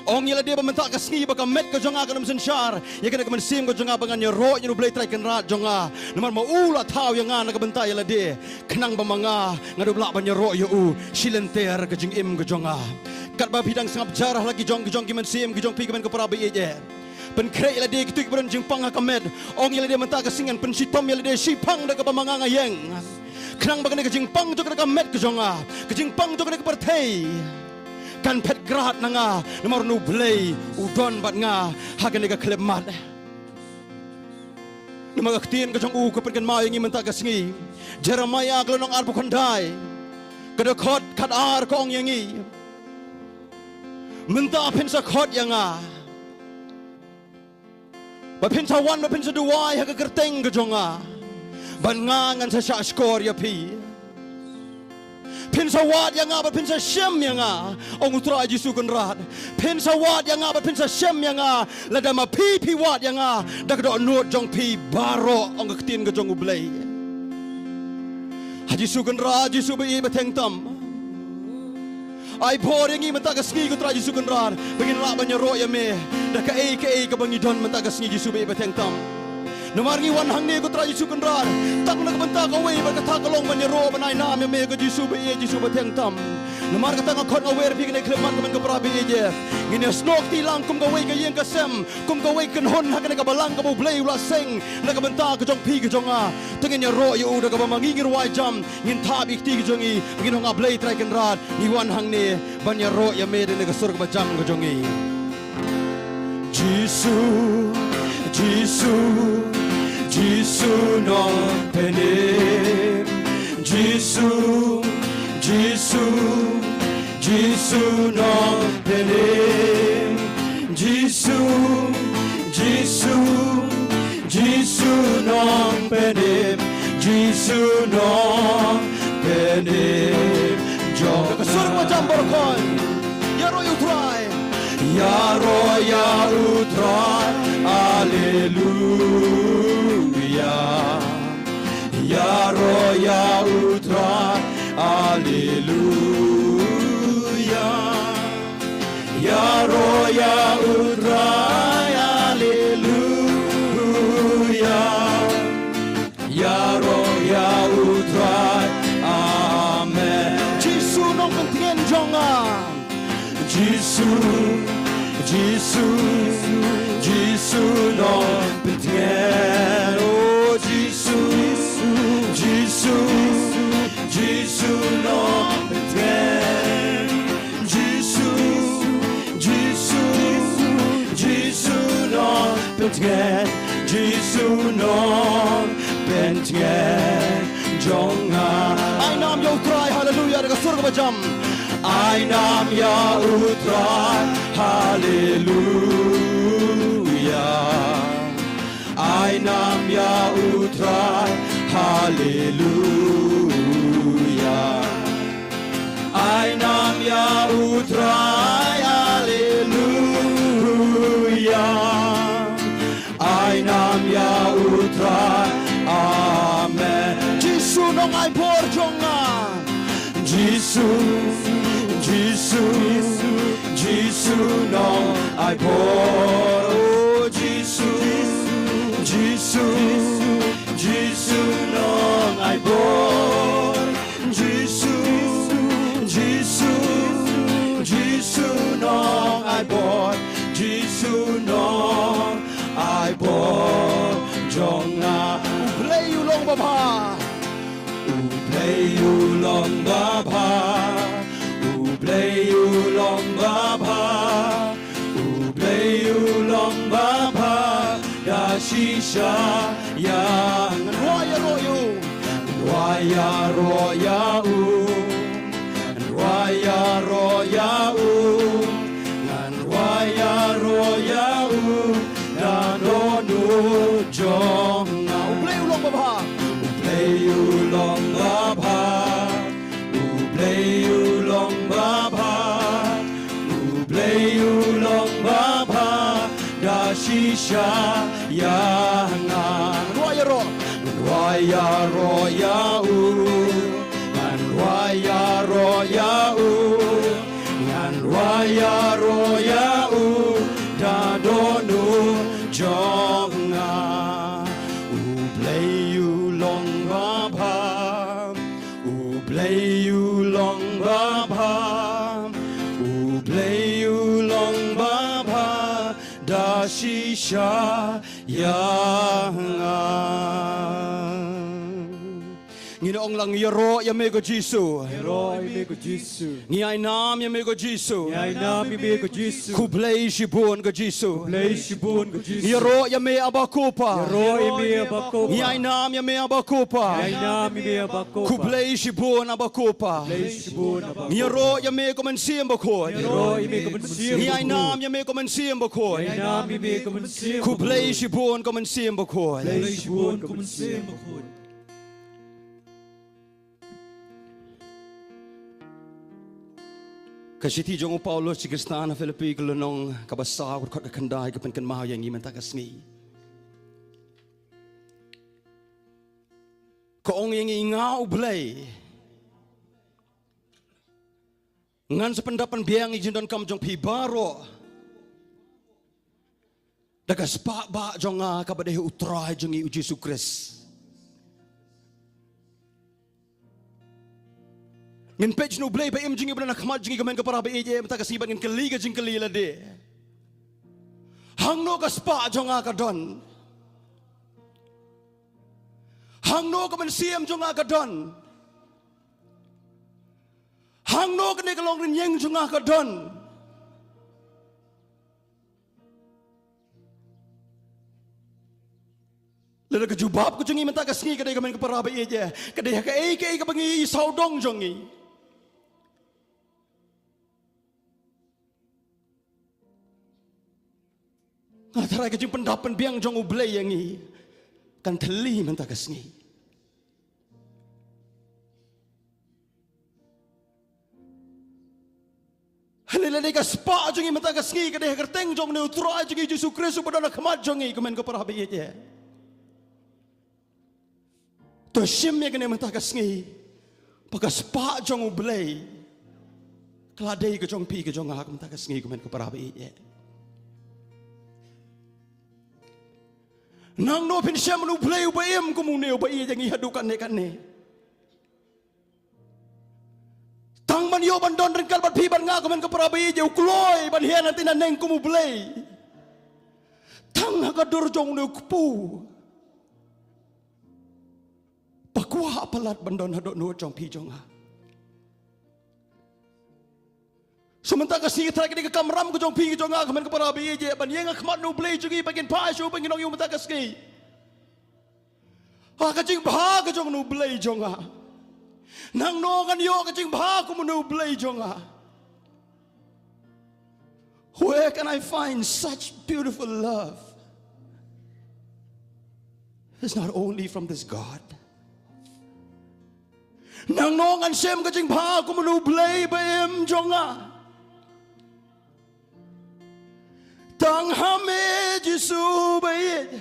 ong ïa lade ba mynta ka sngi ba ka met ka jong nga kan ym synshar ïa kane ka mynsiem ka jong nga, ba ngan ïaroh ïa u Blei Trai Kynrad jong nga. Namar ma u la thaw ïa nga na ka bynta ïa lade, khnang ba ma nga nga dup lah ban ïaroh ïa u shi lynter ka jingim ka jong nga. Katba phi dang sngap jar ha la ki jong ki jong ki mynsiem ki jong phi, ko hynmen ko para ba ïeit, pynkhreh ïa lade kito kiba don jingpang ha ka met. Ong ïa lade mynta ka sngi ngan pynshitom ïa lade shiphang da kaba ma nga nga ïeng, khnang ba kane ka jingpang jong kane ka met ka jong nga, ka jingpang jong kane ka pyrthei kan phet krad na nga, namar u Blei u don bad nga ha kane ka khyllipmat. Namar ka ktien ka jong u ka pynkynmaw ïa ngi mynta ka sngi, Jeremiah ka lynnong arphew khyndai, ka dkhot khatar ka ong ïa ngi, mynta phin sa khot ïa nga, ba phin sa wan, ba phin sa duwai ha ka kyrteng ka jong nga, bad nga ngan sa shah shkor ïa phi. Phin sa wad ïa nga bad phin sa shem ïa nga, ong u Trai Jisu Kynrad. Phin sa wad ïa nga bad phin sa shem ïa nga, lada ma phi phi wad ïa nga da ka dohnud jong phi baroh, ong ka ktien ka jong u Blei. Ha Jisu Kynrad, Jisu ba ïeit ba theng tam, ai bor ïa ngi mynta ka sngi ko Trai Jisu Kynrad, ba ngin lah ban ïaroh ïa me da kaei kaei kaba ngi don mynta ka sngi, Jisu ba ïeit ba theng tam. Namar ngi wan hangne ko Trai Jisu Kynrad, tang na ka bynta kawei bad kata ka long ban ïaroh ban ai nam ïa me ko Jisu ba ïeit, Jisu ba theng tam. Namar kata nga khot nga wer ïa phi kane ka khyllipmat, ko hynmen ko para ba ïeit, ngin ïa snoh kti lang kum kawei ka ïing ka sem, kum kawei ka kynhun ha kane ka balang kaba u Blei u la seng na ka bynta ka jong phi ka jong nga. To ngin ïaroh ïa u da kaba ma ngi ngi rwai jam, ngin thap ïa kti ka jong ngi, ngin ong, A Blei Trai Kynrad, ngi wan hangne ban ïaroh ïa me da kane ka sur kaba jam ka jong ngi. Jisu, Jisu, Jisu Nongpynim. Jisu, Jisu, Jisu Nongpynim. Jisu, Jisu, Jisu Nongpynim. Jisu Nongpynim jong. Ka sur kaba jam baroh khoit. Ïaroh ïa u Trai. Ïaroh ïa u Trai. Alleluia. Ïaroh ïa u Trai. Alleluia. Ïaroh ïa u Trai. Alleluia. Ïaroh ïa u Trai. Amen. Jisu Nongpyntngen jong nga. Jisu, Jisu, Jisu Nongpyntngen. Oh Jisu, Jisu, Jisu Nongpyntngen. Jisu, Jisu, Jisu Nongpyntngen. Jisu Nongpyntngen jong nga. Ai nam ïa u Trai, haleluia, da ka sur kaba jam. Ai nam ïa u Trai, haleluia. Ai nam ïa u Trai, haleluia. Ai nam ïa u Trai, haleluia. Ai nam ïa u Trai, amen. Jisu Nongaibor jong nga. Jisu, Jisu, Jisu Nongaibor. Oh Jisu, Jisu, Jisu Nongaibor. Jisu, Jisu, Jisu Nongaibor. Jisu Nongaibor jong nga. U Blei u long babha. U Blei u long babha. U Blei u long babha. U Blei u long babha. Da Shisha ïa nga. Ngan rwai ïaroh ïa u. Ngan rwai ïaroh ïa u. Ngan rwai ïaroh ïa u. Ngan rwai ïaroh ïa u. Da dohnud jong nga. U Blei u long babha. U Blei u long babha. U Blei u long babha. U Blei u long babha. Da shisha ïa nga. Ngan rwai ïaroh. Ngan rwai ïaroh ïa u. Ngan rwai ïaroh ïa u. Ngan rwai ïaroh ïa u. Da dohnud jong nga. U Blei u long babha. U Blei u long babha. U Blei u long babha. Da shisha ïa nga. Ngin ong lang, ïaroh ïa me ko Jisu. Ïaroh ïa me ko Jisu. Ngi ai nam ïa me ko Jisu. Ngi ai nam ïa me ko Jisu. Khublei shibun ko Jisu. Khublei shibun ko Jisu. Ïaroh ïa me Aba Kpa. Ïaroh ïa me Aba Kpa. Ngi ai nam ïa me Aba Kpa. Ngi ai nam ïa me Aba Kpa. Khublei shibun Aba Kpa. Khublei shibun Aba Kpa. Ïaroh ïa me ko Mynsiem Bakhuid. Ïaroh ïa me ko Mynsiem Bakhuid. Ngi ai nam ïa me ko Mynsiem Bakhuid. Ngi ai nam ïa me ko Mynsiem Bakhuid. Khublei shibun ko Mynsiem Bakhuid. Khublei shibun ko Mynsiem Bakhuid. Ka shithi jong u Paulus sha ki Khristan ha Philippi ka lynnong kaba saw, ka dkhot ka khyndai ka pynkynmaw ïa ngi mynta ka sngi. Ka ong ïa ngi, nga U Blei ngan sa pyndap pynbiang ïa ka jingdonkam jong phi baroh da ka spah bah jong nga kaba dei U Trai jong ngi U Jisu Khrist. Ngin peit sha U Blei ba im jong ngi ba don ha khmat jong ngi, ko hynmen ko para ba ïeit, mynta ka sngi, bad ngin kylli ka jingkylli lade. Hangno ka spah jong nga ka don? Hangno ka mynsiem jong nga ka don? Hangno kane ka longrynieng jong nga ka don? Lada ka jubab ka jong ngi mynta ka sngi ka dei, ko hynmen ko para ba ïeit, ka dei ha kaei kaei kaba ngi sawdong jong ngi. Nga tharai ka jingpyndap pynbiang jong U Blei ïa ngi kan thylli mynta ka sngi. Hynrei lada ka spah jong ngi mynta ka sngi ka dei ha ka kyrteng jong une U Trai jong ngi Jisu Khrist uba don ha khmat jong ngi, ko hynmen ko para ba ïeit, to shim ïa kane mynta ka sngi ba ka spah jong U Blei ka la dei ka jong phi ka jong nga mynta ka sngi, ko hynmen ko para ba ïeit. Nangno phin shem ïa U Blei uba im kum une uba ïeit ïa ngi haduh katne katne? Tang ban ïoh ban don ryngkat bad phi bad nga, ko hynmen ko para ba ïeit, u kloi ban hiar na tnga neng kum U Blei. Tang ha ka dur jong une u kpu ba kwah palat ban don ha dohnud jong phi jong nga. So mynta ka sngi nga tharai ka dei ka kamram ka jong phi ka jong nga, ko hynmen ko para ba ïeit, ban ïeng ha khmat une U Blei jong ngi, ba ngin phai sha u, ba ngin ong ïa u mynta ka sngi, ha ka jingbha ka jong une U Blei jong nga, nangno ngan ïoh ka jingbha kum une U Blei jong nga? Where can I find such beautiful love? It's not only from this God. Nangno ngan shem ka jingbha kum une U Blei ba im jong nga? Tang ha me Jisu ba ïeit.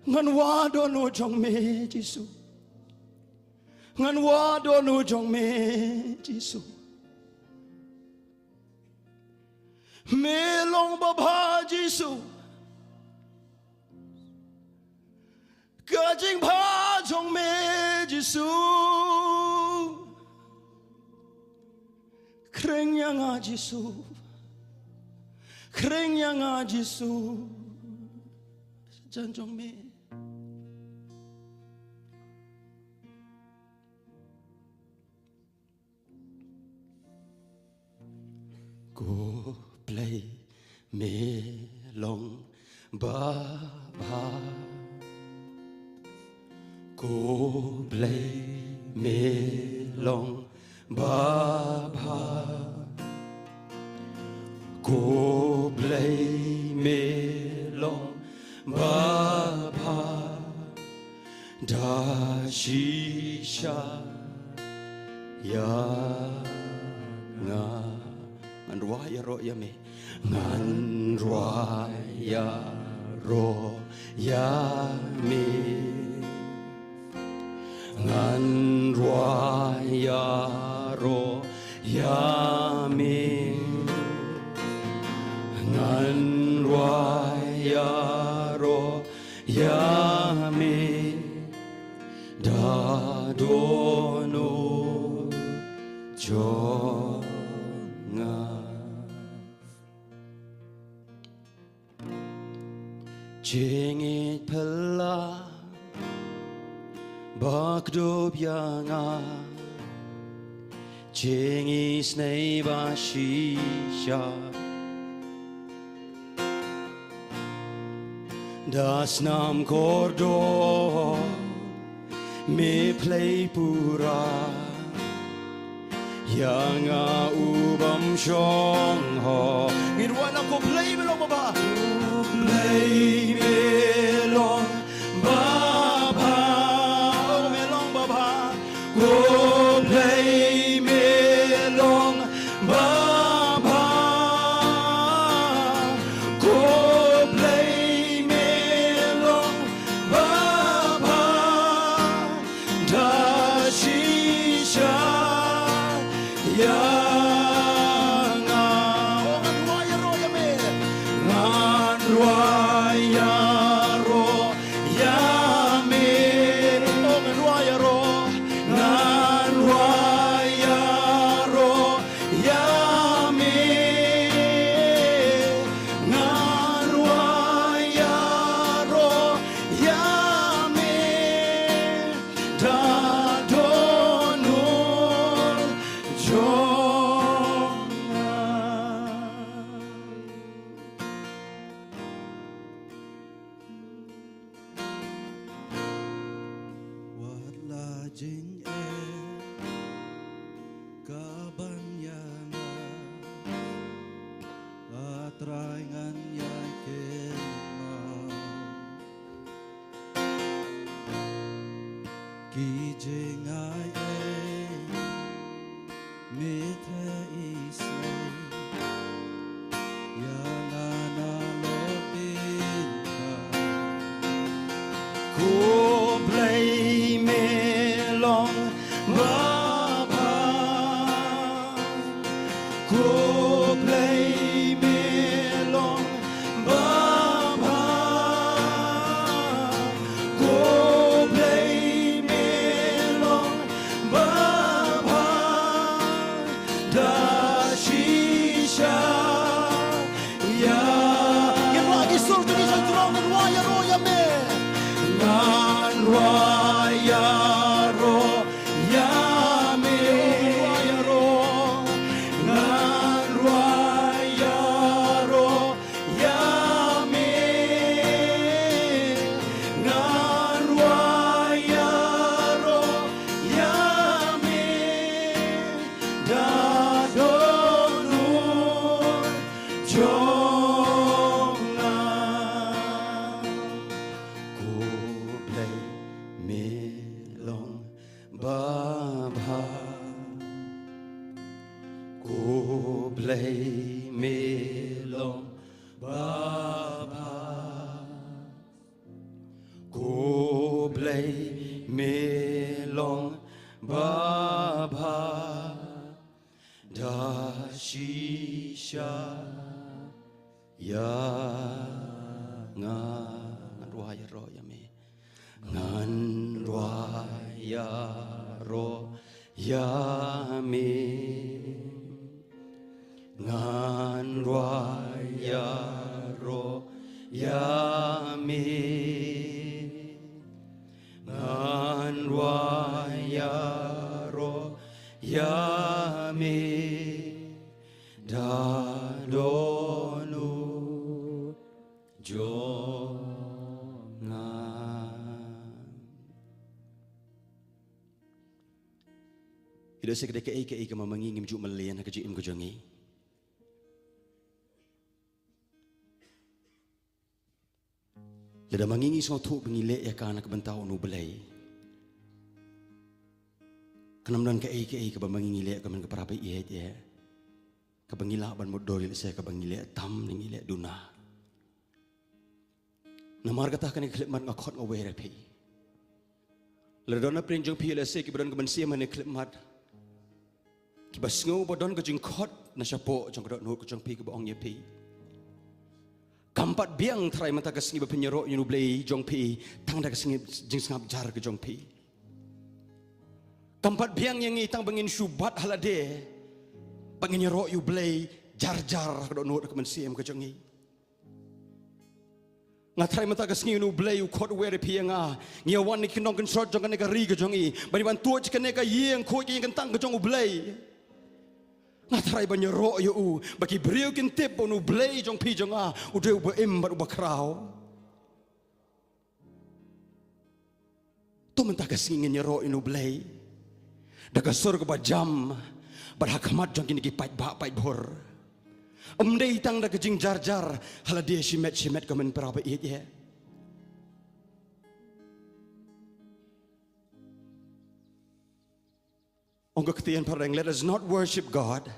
Ngan wad dohnud jong me Jisu. Ngan wad dohnud jong me Jisu. Me long babha Jisu. Ka jingbha jong me Jisu. Khring ïa nga Jisu. Khring ïa nga Jisu. Jan jong me. Ko Blei me long babha. Ko Blei me long babha. Ko Blei me long babha. Da shisha ïa nga. Ngan rwai ïaroh ïa me. Ngan rwai ïaroh ïa me. Ngan rwai ïaroh ïa me. Ngan rwai ïaroh ïa me. Da dohnud jong nga. Jingïeit phylla ba kdup ïa nga. Jingisynei ba shisha. Da snam kordor me plie pura ïa nga u bym shong ho. Ngin rwai na. Ko Blei me long babha. Ko Blei me long babha. Oh, me long babha. Ko Blei me long babha. Ko Blei me long babha. Da shisha ïa nga. Oh, ngan rwai ïaroh ïa me. Ngan rwai ïaroh ïa me. Oh, ngan rwai ïaroh. Ngan rwai ïaroh ïa me. Ngan rwai ïaroh ïa me. Da dohnud jong nga. Wat la jingeh ka ban ïa nga, A Trai ngan ïai kynmaw. Ki jingai ei me theh isynei ïa nga nalor diengphna. Ko Blei me long babha. Ko Blei me long babha. Ko Blei me long babha. Da shisha ïa. Ngin rwai ki sur jong ngi sha U Trai, ngan rwai ïaroh ïa me. Ngan rwai ïaroh ïa me. Ngan rwai ïaroh. Ngan rwai ïaroh ïa me. Ngan rwai ïaroh ïa me. Da dohnud jong nga. Ko Blei me long babha. Ko Blei me long babha. Ko Blei me long babha. Da shisha ïa nga. Ngan rwai ïaroh ïa me. Ngan rwai ïaroh ïa me. Ngan rwai ïaroh ïa me. Ngan rwai ïaroh ïa me. Da dohnud Phi lehse ka dei kaei kaei kaba ma ngi ngim ju mlien ha ka jingim ka jong ngi. Lada ma ngi ngi sngewthuh ba ngi leh ïa ka na ka bynta u Blei, kan ym don kaei kaei kaba ma ngi ngi leh ka myn ka para ba ïeit ïa kaba ngi lah ban mutdur ïa lehse kaba ngi leh tam ne ngi leh duna. Namar kata kane ka khyllipmat nga khot nga wer ïa phi. Lada don na pdeng jong phi lehse kiba don ka mynsiem ha kane ka khyllipmat, kiba sngew ba don ka jingkhot na shapoh jong ka dohnud ka jong phi kaba ong ïa phi, kam pat biang trai mynta ka sngi ba phin ïaroh ïa u Blei jong phi tang da ka sngi jingsngap jar ka jong phi. Kam pat biang ïa ngi tang ba ngin shu bat ha lade ba ngin ïaroh ïa u Blei jar jar ha ka dohnud ka mynsiem ka jong ngi. Nga trai mynta ka sngi u Blei u khot u wer ïa phi ïa nga. Ngi ïa wan na ki nongkynshoh jong kane ka ri ka jong ngi ban ïa wan tuid kane ka ïing khuid ka ïing kyntang ka jong u Blei. Nga trai ban ïaroh ïa u ba ki briew kin tip ba u Blei jong phi jong nga u dei uba im bad uba khraw. To mynta ka sngi ngin ïaroh ïa u Blei da ka sur kaba jam bad ha khmat jong kine ki paidbah paidbor. Ym dei tang da ka jingjar jar ha lade shimet shimet ka myn para ba ïeit ïa. Ong ka ktien phareng, let us not worship God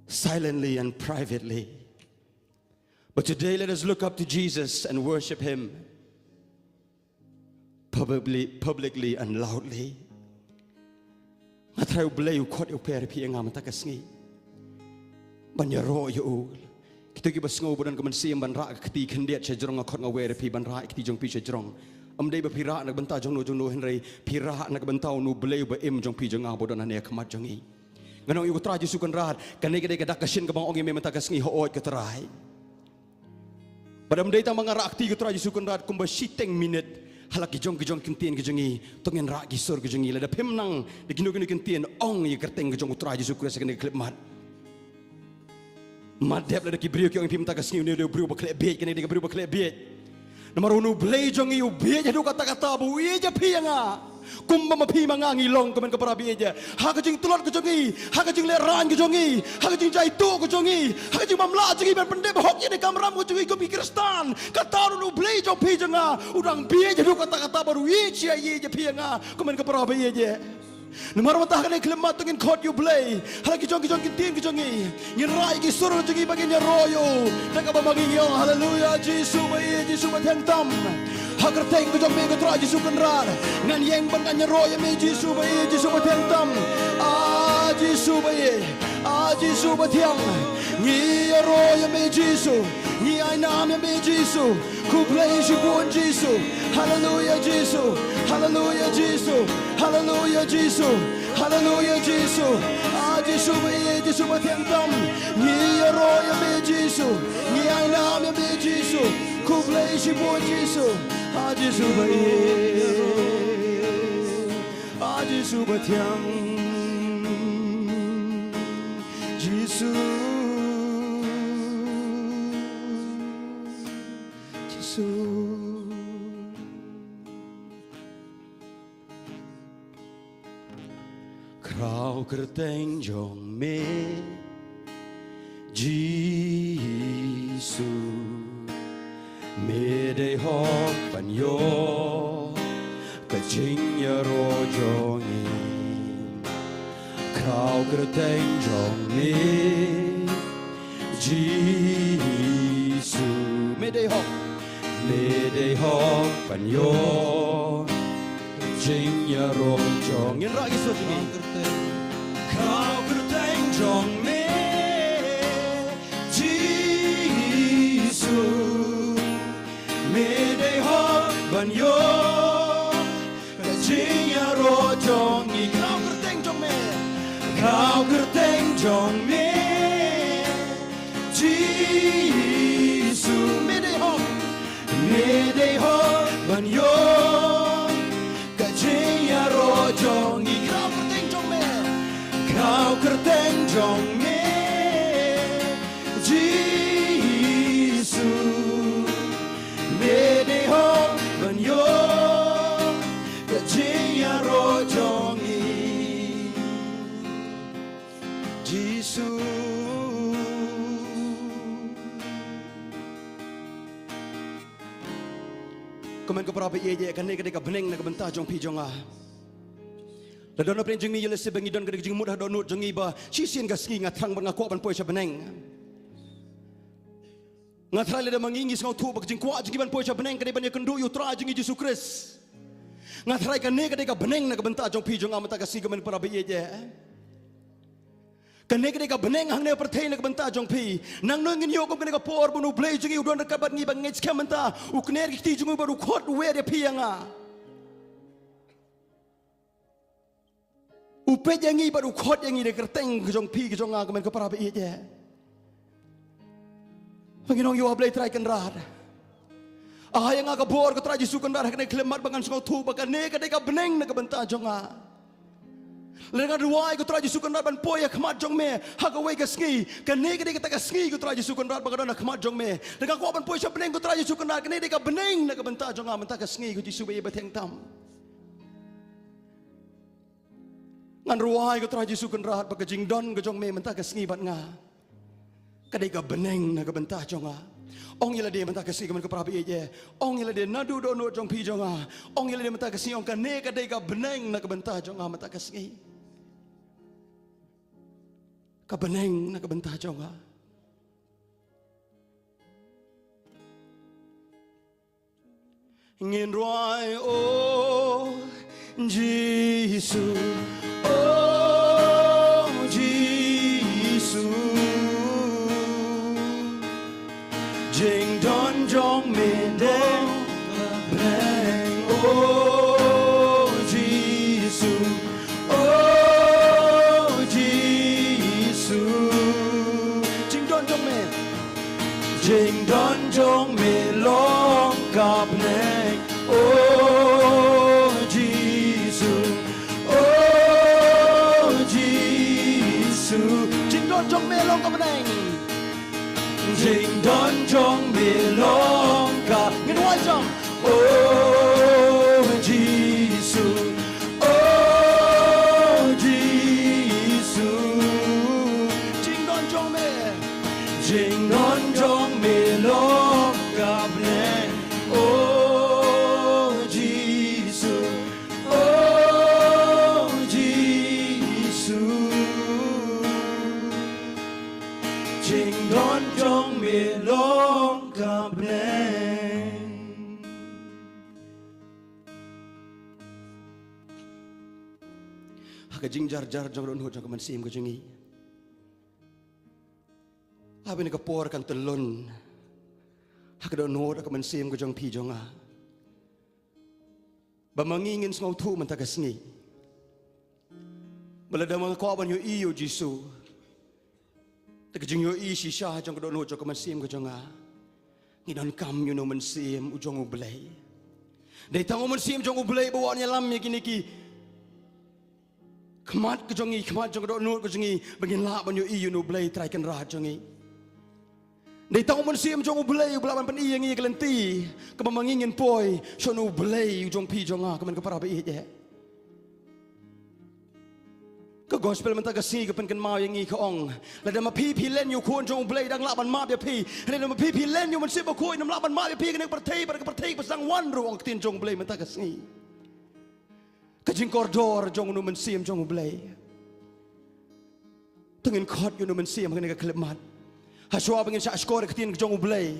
silently and privately. But today let us look up to Jesus and worship him publicly, publicly and loudly. Nga trai u Blei u khot u wer ïa phi ïa nga mynta ka sngi ban ïaroh ïa u. Kito kiba sngew ba don ka mynsiem ban rah ka kti khyndiat sha jrong nga khot nga wer ïa phi ban rah ka kti jong phi sha jrong. Ym dei ba phi rah na ka bynta jong no jong no hynrei phi rah na ka bynta u Blei uba im jong phi jong nga ba don hane ha khmat jong ngi. Ngan ong ïa u Trai Jisu Kynrad, kane ka dei ka dak ka shin kaba nga ong ïa me mynta ka sngi, hooid ko Trai. Bad ym dei tang ba nga rah kti ko Trai Jisu Kynrad kumba shiteng minit ha la ki jong ki jong ki ktien ki jong ngi, to ngin rah ki sur ki jong ngi. Lada phim nang da kino kino ki ktien, ong ïa ka kyrteng ka jong u Trai Jisu Khrist ha kane ka khyllipmat. Mat dep lada ki briew ki ong ïa phi mynta ka sngi une u dei u briew ba khleh bieit, kane ka dei ka briew ba khleh bieit. Namar une u Blei jong ngi u bieit haduh katta katta ba u ïeit ïa phi ïa nga. Kumba ma phi ma nga ngi long kumne ka para ba ïeit ïa. Ha ka jingtlot ka jong ngi, ha ka jinglehraiñ ka jong ngi, ha ka jingjaituh ka jong ngi, ha ka jingbymlah jong ngi ban pyndep hok ïa kane ka kamram ka jong ngi kum ki Khristan. Kata une u Blei jong phi jong nga u dang bieit haduh katta katta bad u ïeit shi ïeit ïa phi ïa nga kumne ka para ba ïeit ïa. Namar mynta ha kane ka khyllipmat to ngin khot ïa u Blei ha la ki jong ki jong ki ktien ki jong ngi. Ngin rah ïa ki sur ki jong ngi ba ngin ïaroh ïa u da kaba ma ngi ngi ong, haleluya, Jisu ba ïeit, Jisu ba thiang tam. Ha ka kyrteng ka jong me ko Trai Jisu Kynrad, ngan ïeng bad ngan ïaroh ïa me Jisu ba ïeit, Jisu ba thiang tam. A Jisu ba ïeit, a Jisu ba thiang, ngi ïaroh ïa me Jisu, ngi ai nam ïa me Jisu. Khublei shibun Jisu. Haleluya Jisu. Haleluya Jisu. Haleluya Jisu. Haleluya Jisu. A Jisu ba ïeit, Jisu ba thiang tam, ngi ïaroh ïa me Jisu, ngi ai nam ïa me Jisu. Khublei shibun Jisu. A Jisu ba ïeit, a Jisu ba thiang. Jisu, Jisu. Khraw kyrteng jong me Jisu, me dei hok ban ïoh ka jingïaroh jong ngi. Khraw kyrteng jong me Jisu, me dei hok, me dei hok ban ïoh jingïaroh jong ngi. Ngin rah ki sur jong ngi. Khraw kyrteng jong me Jisu, me dei hok ban ïoh ka jingïaroh jong ngi. Khraw kyrteng jong me, khraw kyrteng jong me Jisu, me dei hok, me dei hok ban ïoh ka jingïaroh jong ngi. Khraw kyrteng jong me, khraw kyrteng jong me Jisu, me dei hok ban ïoh ka jingïaroh jong Kumne ka para ba ïeit, kane ka dei ka bneng na ka bynta jong phi jong nga. La don na pdeng jong ngi, ïa lehse ba ngi don ka dei ka jingmut ha dohnud jong ngi ba shisien ka sngi nga thrang bad nga kwah ban poi sha bneng. Nga tharai lada ma ngi ngi sngewthuh ba ka jingkwah jong ngi ban poi sha bneng ka dei ban ïakynduh ïa u Trai jong ngi Jisu Khrist. Nga tharai kane ka dei ka bneng na ka bynta jong phi jong nga mynta ka sngi, kumne ka para ba ïeit. Kane ka dei ka bneng hangne ha pyrthei na ka bynta jong phi. Nangno ngin ïoh kum kane ka por ba U Blei jong ngi u don ryngkat bad ngi, ba ngeit skhem mynta u kner ki kti jong u bad u khot u wer ïa phi ïa nga. U peit ïa ngi bad u khot ïa ngi da ka kyrteng ka jong phi ka jong nga, kumne ka para ba ïeit. Ba ngin ong ïa U Blei Trai Kynrad, ai ïa nga ka bor ko Trai Jisu Kynrad ha kane ka khyllipmat ba ngan sngewthuh ba kane ka dei ka bneng na ka bynta jong nga. Lada ngan rwai ko Trai Jisu Kynrad ban poi ha khmat jong me ha kawei ka sngi, kane ka dei kata ka sngi ko Trai Jisu Kynrad ba nga don ha khmat jong me. Lada nga kwah ban poi sha bneng ko Trai Jisu Kynrad, kane ka dei ka bneng na ka bynta jong nga mynta ka sngi ko Jisu ba ïeit ba thiang tam. Ngan rwai ko Trai Jisu Kynrad ba ka jingdon ka jong me mynta ka sngi bad nga ka dei ka bneng na ka bynta jong nga. Ong ïa lade mynta ka sngi, kumne ka para ba ïeit. Ong ïa lade naduh dohnud jong phi jong nga. Ong ïa lade mynta ka sngi, ong kane ka dei ka bneng na ka bynta jong nga mynta ka sngi. Ka bneng na ka bynta jong nga. Ngin rwai, oh Jisu, oh Jisu. Jingdon jong me dei bneng, oh Jisu, oh Jisu. Jingdon jong me. Jingdon jong me long ka bneng, oh Jisu, oh Jisu. Jingdon jong me long ka bneng. Jingdon jong me long ka, ngin wai jam. Oh Jisu, oh Jisu. Jingdon jong me. Jingdon jong me long ka bneng, oh Jisu, oh Jisu. Jingdon jong me long ka bneng. Ha ka jingjarjar jong ka dohnud jong ka mynsiem ka jong ngi, ha kane ka por kan tyllun ha ka dohnud ha ka mynsiem ka jong phi jong nga. Ba ma ngi ngin sngewthuh mynta ka sngi ba lada ma nga kwah ban ïohi ïa u Jisu, te ka jingïohi shisha jong ka dohnud jong ka mynsiem ka jong nga, ngi donkam ïa une u mynsiem u jong U Blei. Dei tang u mynsiem jong U Blei ba u wan ïalam ïa kine ki khmat ka jong ngi, khmat jong ka dohnud ka jong ngi, ba ngin lah ban ïohi ïa une U Blei Trai Kynrad jong ngi. Dei tang u mynsiem jong U Blei uba lah ban pyni ïa ngi ïa ka lynti kaba ma ngi ngin poi sha une U Blei u jong phi jong nga, kumne ka para ba ïeit. Ka gospel mynta ka sngi ka pynkynmaw ïa ngi ka ong, lada ma phi phi len ïa u Khun jong U Blei, dang lah ban map ïa phi. Lada ma phi phi len ïa u Mynsiem Bakhuid, ym lah ban map ïa phi ha kane ka pyrthei bad ka pyrthei kaba sdang wan ruh, ong ka ktien jong U Blei mynta ka sngi. Ka jingkordor jong une u mynsiem jong U Blei. To ngin khot ïa une u mynsiem ha kane ka khyllipmat. Hashwa ba ngin shah shkor ïa ka ktien ka jong U Blei,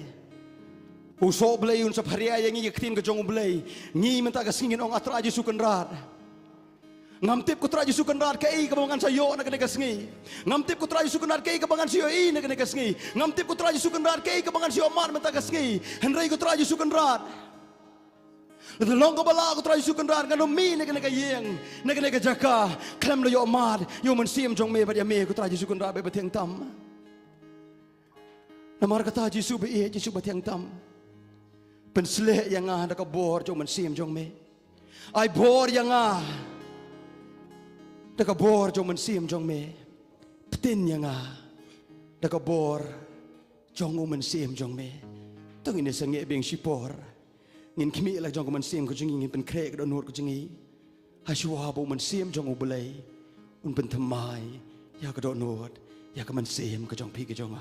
u soh Blei un sa pharia ïa ngi ïa ka ktien ka jong U Blei. Ngi mynta ka sngi ngin ong, A Trai Jisu Kynrad, ngam tip ko Trai Jisu Kynrad kaei kaba ngan sa ïoh na kane ka sngi. Ngam tip ko Trai Jisu Kynrad kaei kaba ngan sa ïohi na kane ka sngi. Ngam tip ko Trai Jisu Kynrad kaei kaba ngan sa ïoh mad mynta ka sngi. Hynrei ko Trai Jisu Kynrad, lada long kaba lah ko Trai Jisu Kynrad, ngan ym mih na kane ka ïing, na kane ka jaka, khlem da ïoh mad ïa u mynsiem jong me bad ïa me ko Trai Jisu Kynrad ba ïeit ba thiang tam. Namar kata Jisu ba ïeit, Jisu ba thiang tam, pynshlei ïa nga da ka bor jong u mynsiem jong me. Ai bor ïa nga da ka bor jong u mynsiem jong me. Pyntin ïa nga da ka bor jong u mynsiem jong me. To ngin ïa sangeh biang shipor. Ngin khmih la jong ka mynsiem ka jong ngi, ngin pynkhreh ka dohnud ka jong ngi. Hashwa ba u mynsiem jong U Blei un pynthymmai ïa ka dohnud ïa ka mynsiem ka jong phi ka jong nga.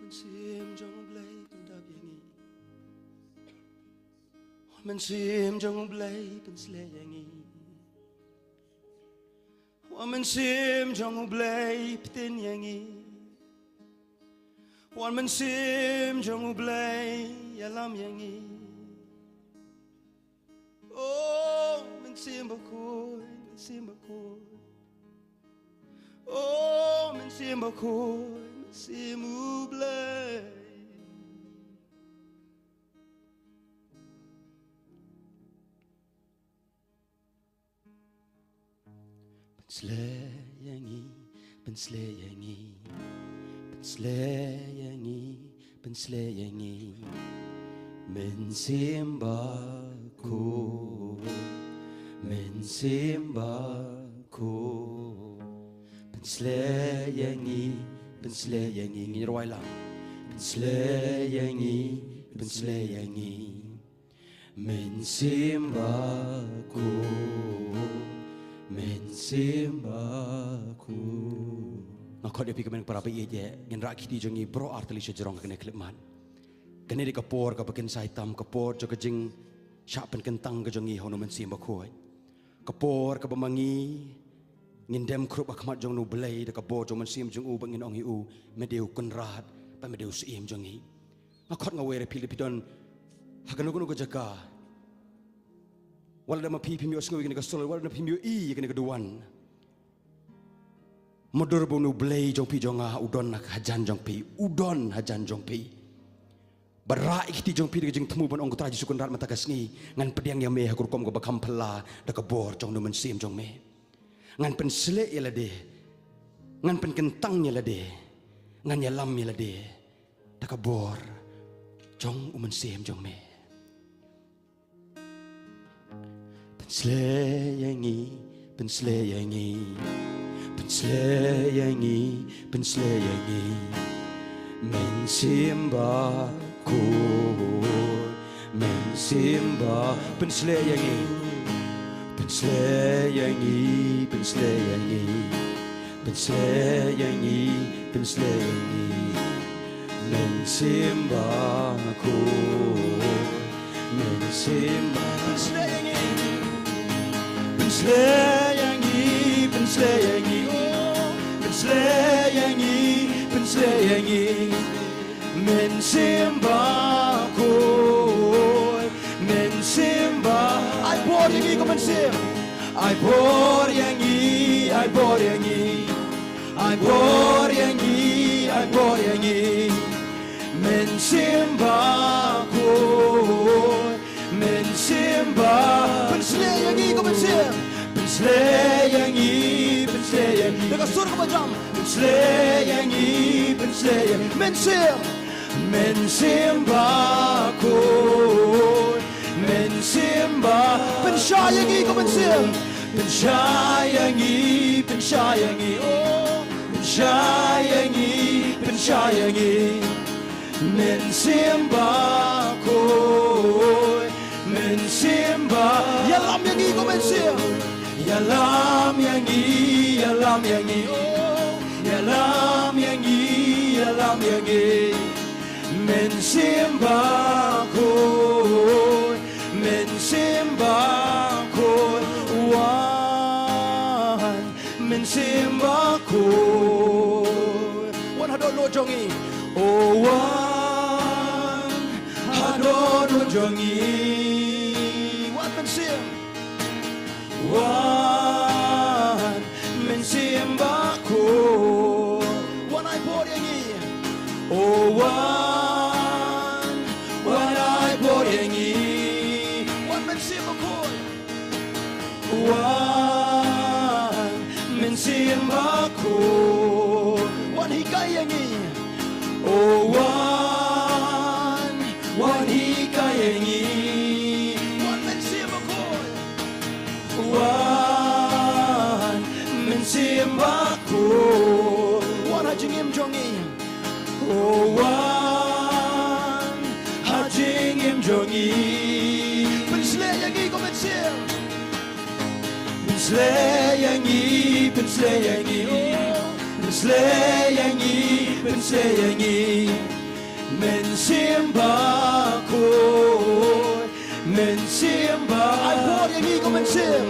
Mynsiem jong U Blei pyndap ïa ngi. Mynsiem jong U Blei pynsleh ïa ngi. Wat mynsiem jong U Blei pyntin ïa ngi. Wat mynsiem jong U Blei ïalam ïa ngi. O Mynsiem Bakhuid, Mynsiem Bakhuid. O Mynsiem Bakhuid, Mynsiem U Blei. Pynsleh ïa ngi, pynsleh ïa ngi, pynsleh ïa ngi, pynsleh ïa ngi. Mynsiem Bakhuid, Mynsiem Bakhuid. Pynsleh ïa ngi, pynsleh ïa ngi, ngin rwai lang. Pynsleh ïa ngi, pynsleh ïa ngi. Mynsiem Bakhuid, Mynsiem Bakhuid. Nga khot ïa phi kumne para baieit, ngin rah kti jong ngi baroh artylli sha jrong kane khyllipmat. Kane dei ka por kaba kynsai tam, ka por jong ka jingshah pynkyntang ka jong ngi ha U Mynsiem Bakhuid. Ka por kaba ma ngi ngin dem khrup ha khmat jong U Blei da ka bor jong U Mynsiem jong U, ba ngin ong ïa U, me dei U Kynrad bad me dei U Syiem jong ngi. Nga khot nga wer ïa phi, lada phi don ha kano kano ka jaka, wat lada ma phi phim ïohsngew ïa kane ka sur, wat lada phim ïohi ïa kane ka duwan. Mutdur ba U Blei jong phi jong nga u don hajan jong phi, u don hajan jong phi. Bad rah ïa kti jong phi da ka jingthmu ban ong, Ko Trai Jisu Kynrad, mynta ka sngi ngan pdiang ïa me ha ka rukom kaba kham phylla da ka bor jong U Mynsiem jong me. Ngan pynshlei ïa lade, ngan pynkyntang ïa lade, ngan ïalam ïa lade da ka bor jong U Mynsiem jong me. Pynshlei ïa ngi, pynshlei ïa ngi, pynshlei ïa ngi, pynshlei ïa ngi. Mynsiem Bakhuid, Mynsiem Ba, pynshlei ïa ngi. Pynshlei ïa ngi, pynshlei ïa ngi. Pynshlei ïa ngi, pynshlei ïa ngi. Mynsiem Bakhuid, Mynsiem Ba, pynshlei ïa ngi. Pynshlei ïa ngi, pynshlei ïa ngi. Pynshlei ïa ngi, pynshlei ïa ngi. Mynsiem Bakhuid, Mynsiem Ba, ai bor ïa ngi ko Mynsiem. Ai bor ïa ngi, ai bor ïa ngi. Ai bor ïa ngi, ai bor ïa ngi. Mynsiem Bakhuid, Mynsiem Ba, pynshlei ïa ngi ko Mynsiem. Pynshlei ïa ngi, pynshlei ïa ngi. Da ka sur kaba jam. Pynshlei ïa ngi, pynshlei ïa ngi. Mynsiem, Mynsiem Bakhuid, Mynsiem Ba, pynshai ïa ngi ko Mynsiem. Pynshai ïa ngi, pynshai ïa ngi, oh. Pynshai ïa ngi, pynshai ïa ngi. Mynsiem Bakhuid, Mynsiem Ba, ïalam ïa ngi ko Mynsiem. Ïalam ïa ngi, ïalam ïa ngi, oh. Ïalam ïa ngi, ïalam ïa ngi. Mynsiem Bakhuid, Mynsiem Bakhuid, wan. Mynsiem Bakhuid, wan haduh lut jong ngi. Oh, wan haduh lut jong ngi. Wan Mynsiem. Wan Mynsiem Bakhuid. Wan ai bor ïa ngi. Oh, wan, wan ai bor ïa ngi. Wan Mynsiem Bakhuid. Wan Mynsiem Bakhuid, wan hikai ïa ngi. Oh, wan, wan hikai ïa ngi. Wan Mynsiem Bakhuid. Wan Slei ïa ngi, slei ïa ngi, pynslei ïa ngi. Mynsiem Bakhuid, Mynsiem Ba-, ai bor ïa ngi ko Mynsiem.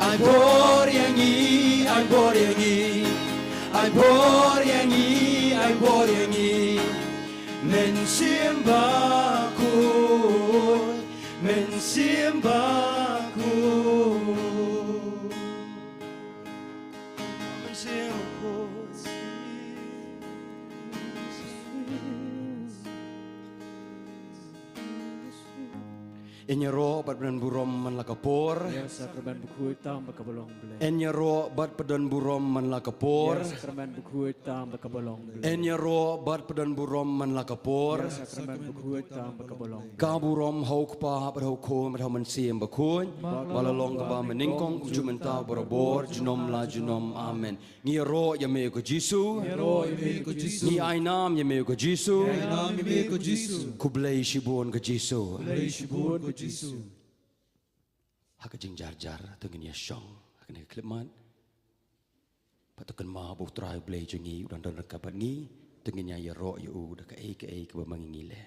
Ai bor ïa ngi, ai bor ïa ngi. Ai bor ïa ngi, ai bor ïa ngi. Mynsiem Bakhuid, Mynsiem Bakhuid. Mynsiem Bakhuid. Yn ïaroh bad pdon burom man la ka por. Ïa sakramen bakhuid tam ba kaba long Blei. Yn ïaroh bad pdon burom man la ka por. Ïa sakramen bakhuid tam ba kaba long Blei. Yn ïaroh bad pdon burom man la ka por. Ïa sakramen bakhuid tam ba kaba long Blei. Ka burom ha U Kpa bad ha U Khun bad ha U Mynsiem Bakhuid. Ba la long kaba mynnyngkong, kumjuh mynta, barabor, junom la junom. Amen. Ngi ïaroh ïa me ko Jisu. Ngi ïaroh ïa me ko Jisu. Ngi ai nam ïa me ko Jisu. Ngi ai nam ïa me ko Jisu. Khublei shibun ko Jisu. Khublei shibun ko Jisu. Ha ka jingjarjar to ngin ïa shong ha kane ka khyllipmat. Bad to kynmaw ba U Trai Blei jong ngi u dang don ryngkat bad ngi. To ngin ïa ïaroh ïa u da kaei kaei kaba ma ngi ngi leh.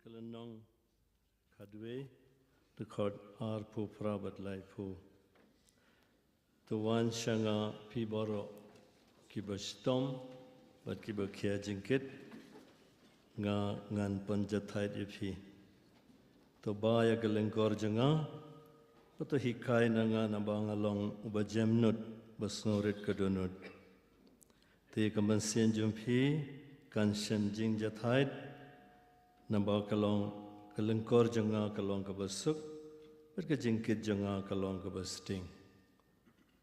Ka lynnong khatwei, dkhot arphew phra bad laiphew. To wan sha nga phi baroh kiba shitom bad kiba khia jingkit, nga ngan pynjahthait ïa phi. To ba ïa ka lyngkor jong nga, bad to hikai na nga, naba nga long uba jemnud, ba sngewrit ka dohnud. Te ka mynsiem jong phi kan shem jingjahthait, naba ka long, ka lyngkor jong nga ka long kaba suk, bad ka jingkit jong nga ka long kaba sting.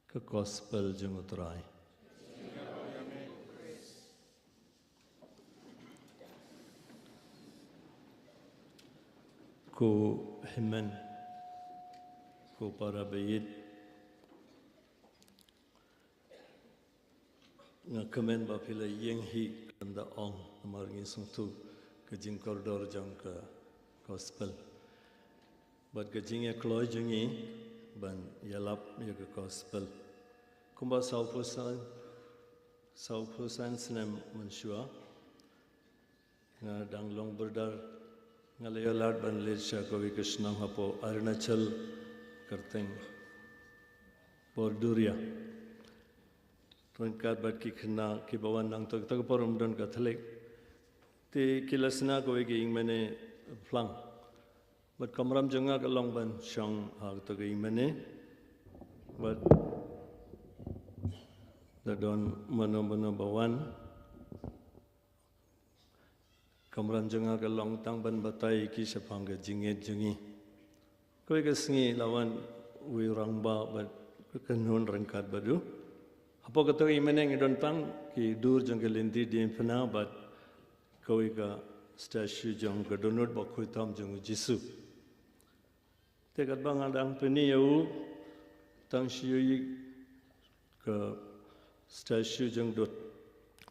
Ka Gospel jong U Trai. Ko hynmen, ko para baieit, nga kmen ba phi la ïeng hi, kan da ong, namar ngi sngewthuh ka jingkordor jong ka Gospel. Bad ka jingïakloi jong ngi ban ïalap ïa ka Gospel. Kumba sawphew san, sawphew san snem mynshuwa, nga dang long brother, nga la ïoh lad ban leit sha kawei ka shnong hapoh Arunachal, kyrteng Borduria. Ryngkat bad ki khynnah kiba wan nangta, kata ka por ym don Katholik. Te ki la shna kawei ka ïingmane phlang. Bad kamram jong nga ka long ban shong ha kata ka ïingmane. Bad da don mano mano ba wan. Kamram jong nga ka long tang ban batai ïa ki shaphang ka jingngeit jong ngi. Kawei ka sngi la wan uwei u rangbah bad ka kynhun ryngkat bad u. Hapoh kata ka ïingmane ngi don tang ki dur jong ka lynti diengphna bad kawei ka statue jong ka dohnud bakhuid tam jong u Jisu. Te katba nga dang pyni ïa u, tang shu ïohi ka statue jong dot,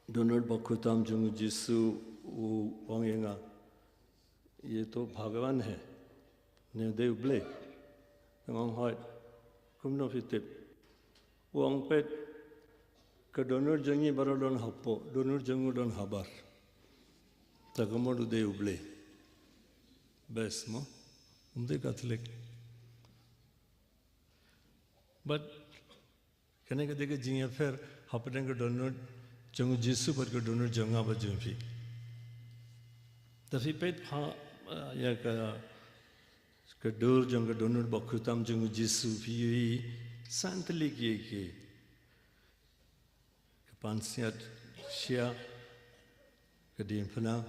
dohnud bakhuid tam jong u Jisu, u ong ïa nga, "Ye to Bhagwan hai, ne dei u Blei?" Nga ong, "Hooid." "Kumno phi tip?" U ong, "Peit, ka dohnud jong ngi baroh don hapoh, dohnud jong u don habar. Te ka mut u dei u Blei." Bes mo, um dei Katholik. But kane ka dei ka jingïapher hapdeng ka dohnud jong u Jisu bad ka dohnud jong nga bad jong phi. Te phi peit ha, eh, ïa ka, ka dur jong ka dohnud bakhuid tam jong u Jisu, phi ïohi san tylli kiei kiei. Ka pansngiat shyiap, ka diengphna,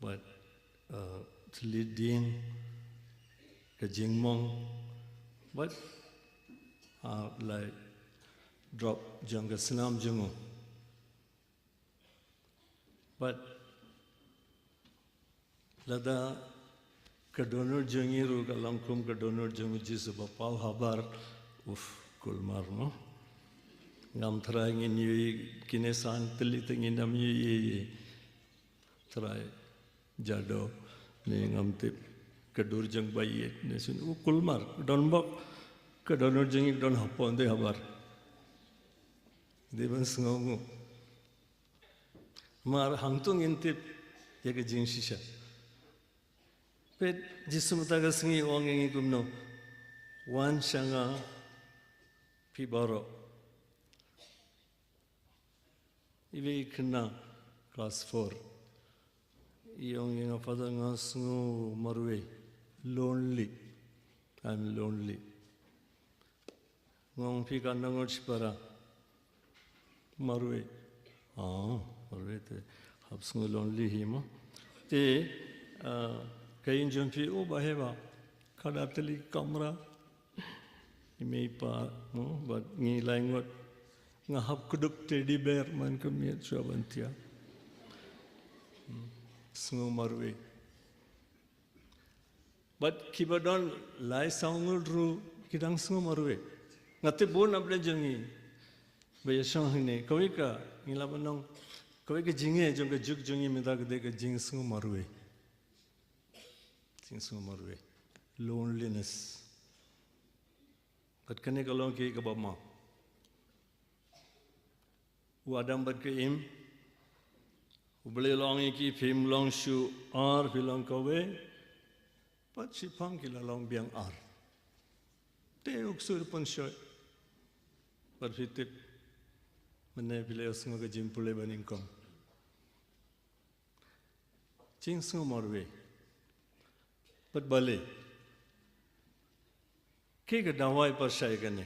bad, uh, thylliej dieng, ka jingmong, bad, uh, lai drop jong ka snam jong u. Bad Lada ka dohnud jong ngi ruh ka long kum ka dohnud jong u Jisu ba paw habar. Uf, kulmar mo. Ngam trai ngin ïohi kine san tylli te ngin ym ïohi. Trai jado ne ngam tip ka dur jong ba ïeit ne sien u kulmar. Don bok ka dohnud jong ngi don hapoh de habar. De ban sngew ngu. Mar hangtu ngin tip ïa ka jingshisha. Peit Jisu mynta ka sngi u ong ïa ngi kumno. Wan sha nga phi baroh. Iwei i khynnah class four i ong ïa nga, Father, nga sngew marwei, lonely. I'm lonely. Nga ong, phi katno ngut shipara? Marwei. Ah, marwei te hap sngew lonely hi mo. Te ah, ka ïing jong phi u ba heh ba khadar tylli kamra. I mei i pa mo, bad ngi lai ngut. Nga hap kdup teddy bear man ka miet shuwa ban thiah. Hmm. Sngew marwei. Bad kiba don lai saw ngut ruh ki dang sngew marwei. Nga tip bun na pdeng jong ngi ba ïa shong hangne, kawei ka ngi lah ban ong, kawei ka jingeh jong ka juk jong ngi mynta ka dei ka jingsngew marwei. Jingsngew marwei. Loneliness. Bad kane ka long kaei kaba ma. U Adam bad ka Im, U Blei u la ong ïa ki, phim long shuh ar, phi long kawei. Bad shiphang ki la long biang ar. Te u ksuid u pynshoi. Bad phi tip, mynne phi la ïohsngew ka jingpule ba nyngkong. Jingsngew marwei. Bad balei? Kaei ka dawai pyrshah ïa kane?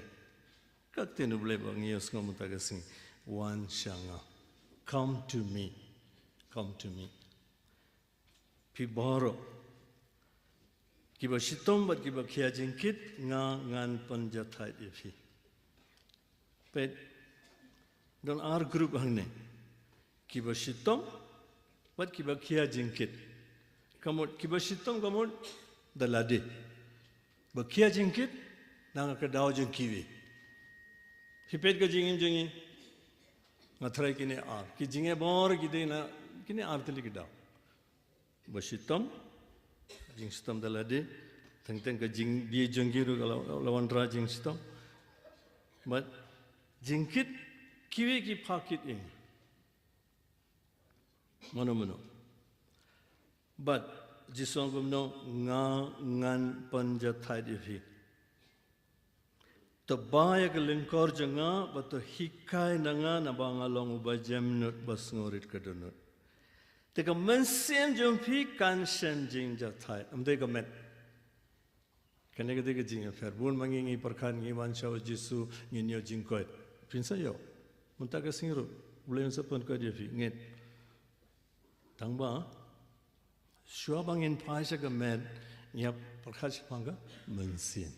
Ka ktien U Blei ba ngi ïohsngew mynta ka sngi. Wan sha nga. Come to me. Come to me. Phi baroh kiba shitom bad kiba khia jingkit, nga ngan pynjahthait ïa phi. Peit, don ar group hangne. Kiba shitom bad kiba khia jingkit. Ka mut kiba shitom ka mut da lade. Ba khia jingkit na ka daw jong kiwei. Phi peit ka jingim jong ngi. Nga tharai kine ar. Ki jingeh baroh ki dei na kine ar tylli ki daw. Ba shitom, jingshitom da lade, teng teng ka jingdie jong ki ruh ka la, la wanrah jingshitom. Bad jingkit, kiwei ki phah kit ïa ngi. Mano mano. Bad Jisu ong kumno, nga ngan pynjahthait ïa phi. To ba ïa ka lyngkor jong nga, bad to hikai na nga, naba nga long uba jemnud, ba sngewrit ka dohnud. Te ka mynsiem jong phi kan shem jingjahthait. Ym dei ka met. Kane ka dei ka jingïapher. Bun ma ngi ngi pyrkhat ngi wan sha u Jisu ngin ïoh jingkoit. Phin sa ïoh. Mynta ka sngi ruh. U Blei un sa pynkoit ïa phi. Ngeit. Tang ba shuwa ba ngin phai sha ka met, ngi hap pyrkhat shaphang ka mynsiem.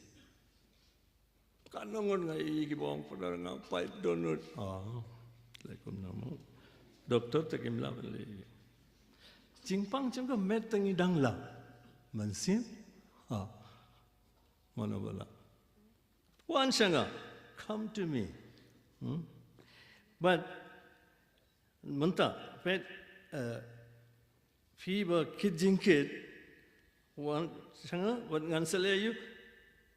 Katno ngut nga ïohi kiba ong, Father, nga pait dohnud. Ah, lei kumno mo. Doktor te kim lah ban leh. Jingpang jong ka met te ngi dang lah. Mynsiem? Ah. Mano ba lah? Wan sha nga. Come to me. Hmm? But mynta, peit, eh, phi ba kit jingkit, wan sha nga, bad ngan sa leh ïa u,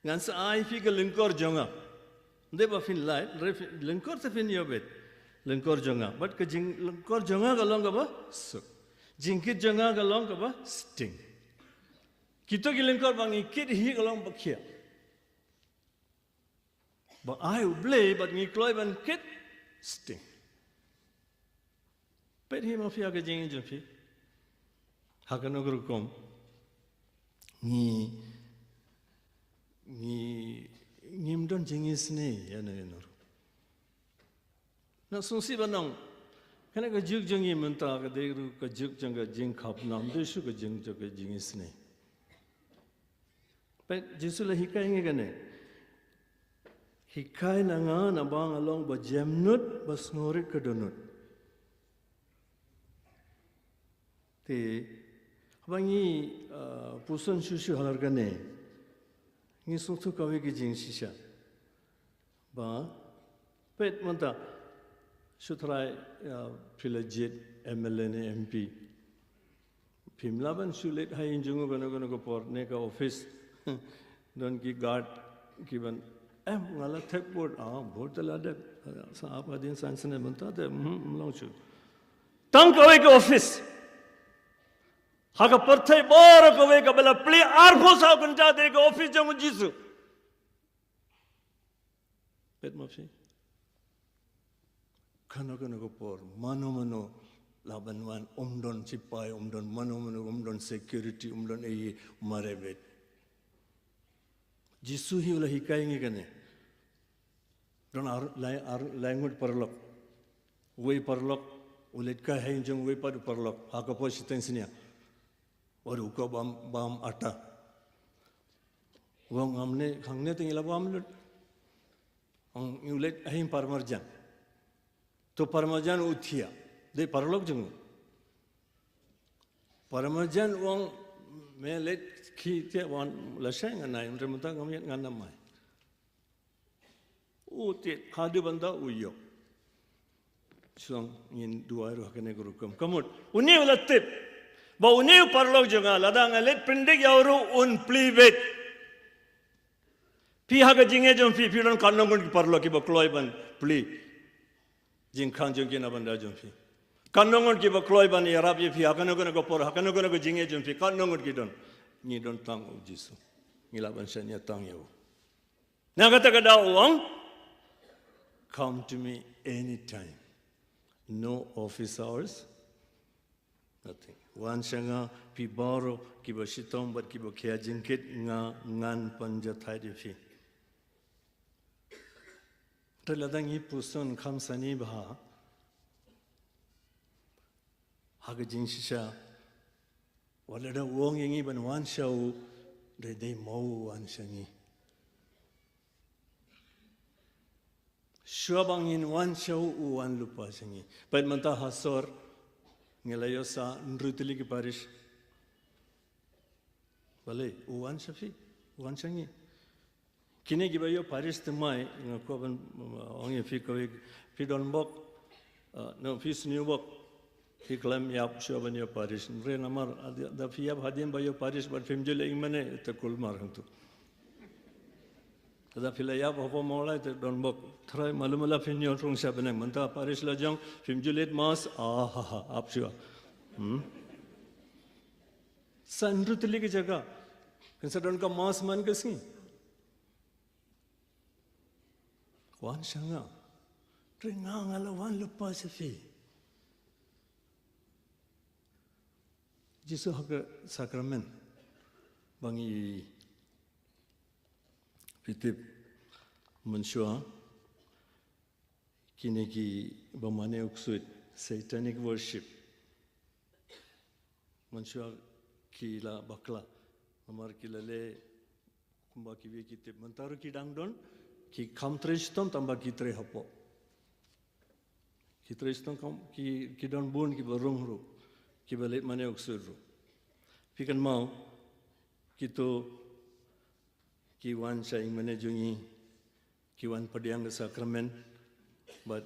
ngan sa ai phi ka lyngkor jong nga. Ym dei ba phin lait, re phi, lyngkor te phin ïoh beit. Lyngkor jong nga. Bad ka jing, lyngkor jong nga ka long kaba suk. Jingkit jong nga ka long kaba sting. Kito ki lyngkor ba ngi kit hi ka long ba khia. Ba ai U Blei bad ngi kloi ban kit sting. Peit hi ma phi ha ka jingim jong phi. Ha kano ka rukom. Ngi, ngi, ngim don jingisynei ïa no ïa no ruh. Na sngewsih ban ong. Kane ka juk jong ngi mynta ka dei ruh ka juk jong ka jingkhapnam, dei shu ka jing jong ka jingisynei. Peit, Jisu la hikai ngi kane. Hikai na nga naba nga long ba jemnud ba sngewrit ka dohnud. Te, Ba ngi, uh, puson shuh shuh halor kane. Ngi sngewthuh kawei ka jingshisha. Ba, peit mynta, shu trai, uh, phi la jied M L A ne M P. Phim lah ban shu leit ha ïing jong u kano kano ka por ne ka office. Don ki guard ki ban, em, nga la thep vote, ah, vote te la dep. Sa ap hadien san snem mynta te, hmm, ym long shuh. Tang kawei ka office. Ha ka pyrthei baroh kawei kaba la plie arphew saw kynta dei ka office jong u Jisu. Peit ma phi. Kano kano ka por, mano mano lah ban wan, um don sipai, um don mano mano, um don security, um don ei, mareh beit. Jisu hi u la hikai ngi kane. Don ar, lai, ar, lai ngut paralok. Uwei paralok, u leit kai ha ïing jong uwei pat u paralok. Ha ka por shiteng sniang. Waru ka bam, bam atta. Wang amne, hangne te ngi la bam lut. Ang u leit ha ïing paramarjan. To paramarjan u thiah. Dei paralok jong u. Paramarjan wang me leit ki thiah wan lashai ngan ai, ym re mynta ngam ïa ngan namai. U thiah, haduh ban da u ïoh. Shuwa ngin duwai ruh ha kane ka rukom. Ka mut, une u la tip. Ba une u paralok jong nga, lada nga leit pyndik ïa u ruh un plie beit. Phi ha ka jingeh jong phi, phi don katno ngut ki paralok kiba kloi ban plie jingkhang jong ki na bynta jong phi. Katno ngut kiba kloi ban ïarap ïa phi, ha kano kano ka por, ha kano kano ka jingeh jong phi, katno ngut ki don. Ngi don tang u Jisu. Ngi lah ban shaniah tang ïa u. Na kata ka daw u ong, "Come to me anytime. No office hours, nothing. Wan sha nga phi baroh kiba shitom bad kiba khia jingkit, nga ngan pynjahthait ïa phi." Te lada ngi puson kham sani bha ha ka jingshisha, wat lada u ong ïa ngi ban wan sha u, dei dei ma u wan sha ngi. Shuwa ba ngin wan sha u, u wan lypa sha ngi. Peit mynta ha sor ngi la ïoh sa hynriew tylli ki parish. Balei, u wan sha phi, u wan sha ngi. Kine kiba ïoh parish thymmai, nga kwah ban, uh, ong ïa phi kawei, phi don bok, uh, no, phi sniew bok, phi khlem ïap shuwa ban ïoh parish. Hynrei namar, ah, da, da phi ïap hadien ba ïoh parish bad phim ju leh ïingmane, te kulmar hangtu. Da phi la ïap hapoh Mawlai te don bok. Trai malu mala phin ïoh rung sha bneng. Mynta parish la jong, phim ju leit mass, ah, ha, ha, ap shuwa. Hmm? Sa hynriew tylli ki jaka. Kan sa don ka mass man ka sngi. Wan sha nga. Hynrei nga nga la wan lypa sha phi. Jisu ha ka sakramen ba ngi phi tip mynshuwa kine kiba mane u ksuid, satanic worship. Mynshuwa ki la bakla namar ki la leh kumba kiwei ki tip. Mynta ruh ki dang don, ki kham trei shitom tangba ki trei hapoh. Ki trei shitom kham, ki, ki don bun kiba rung ruh, kiba leit mane u ksuid ruh. Phi kynmaw, kito ki wan sha ïingmane jong ngi, ki wan pdiang ka sakramen, bad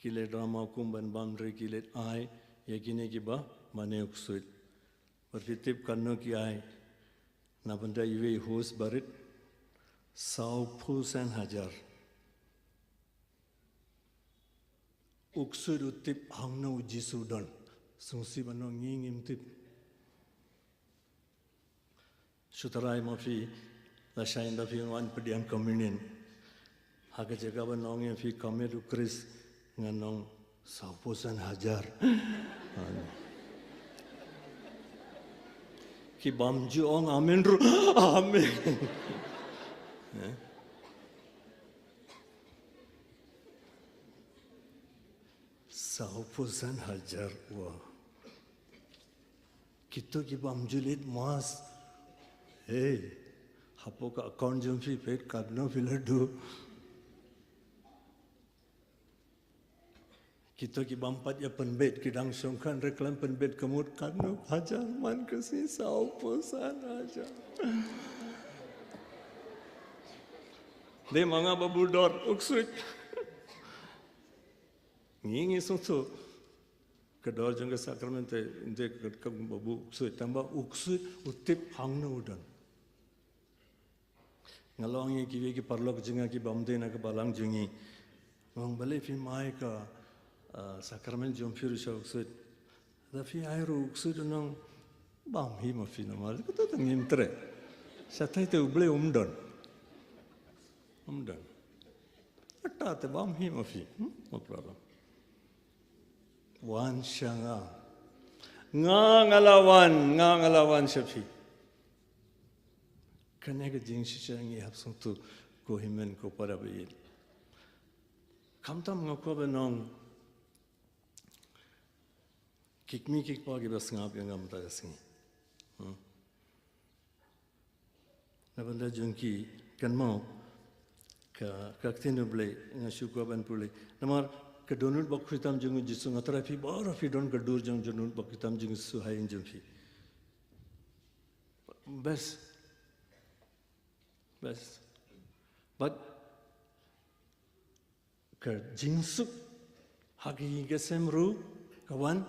ki leh drama kum ban bam, hynrei ki leit ai ïa kine kiba mane u ksuid. Bad phi tip katno ki ai na bynta iwei i host barit? Sawphew san hajar. U ksuid u tip hangno u Jisu u don. Sngewsih ba ngi ngim tip. Shu tharai ma phi, lashai ynda phi wan pdiang communion, ha ka jaka ban ong ïa phi, "Ka met u Khrist," ngan ong, "Sawphew san hajar." Ki bym ju ong amen ruh, amen. Eh? Sawphew san hajar, wah. Kito ki bym ju leit mass. Hei, hapoh ka account jong phi peit katno phi la duh. Kito ki bam pat ïa pynbeit, ki dang shong khan re khlem pynbeit ka mut katno hajar man ka sngi, saw phew san hajar. Dei ma nga ba buh dor u ksuid. Ngi ngi sngewthuh ka dor jong ka sakramen te, te ka, ka ba buh u ksuid, tang ba u ksuid u tip hangno u don. Nga la ong ïa kiwei ki paralok jong nga ki bym dei na ka balang jong ngi. Nga ong balei phi mai ka, ah, sakramen jong phi ruh sha u ksuid. Da phi ai ruh u ksuid, u ong bam hi ma phi namar kato te ngim treh. Shatai te U Blei um don. Um don. Kata te bam hi ma phi. Hmm? No problem. Wan sha nga. Nga nga la wan, nga nga la wan sha phi. Kane ka jingshisha ngi hap sngewthuh ko hynmen ko para ba ïeit. Khamtam nga kwah ban ong ki kmie ki kpa kiba sngap ïa nga mynta ka sngi. Hmm. Na bynta jong ki kynmaw ka, ka ktien U Blei nga shu kwah ban pule. Namar ka dohnud bakhuid tam jong u Jisu, nga tharai phi baroh phi don ka dur jong dohnud bakhuid tam jong u Jisu ha ïing jong phi. Best. Best. But ka jingsuk ha ka ïing ka sem ruh ka wan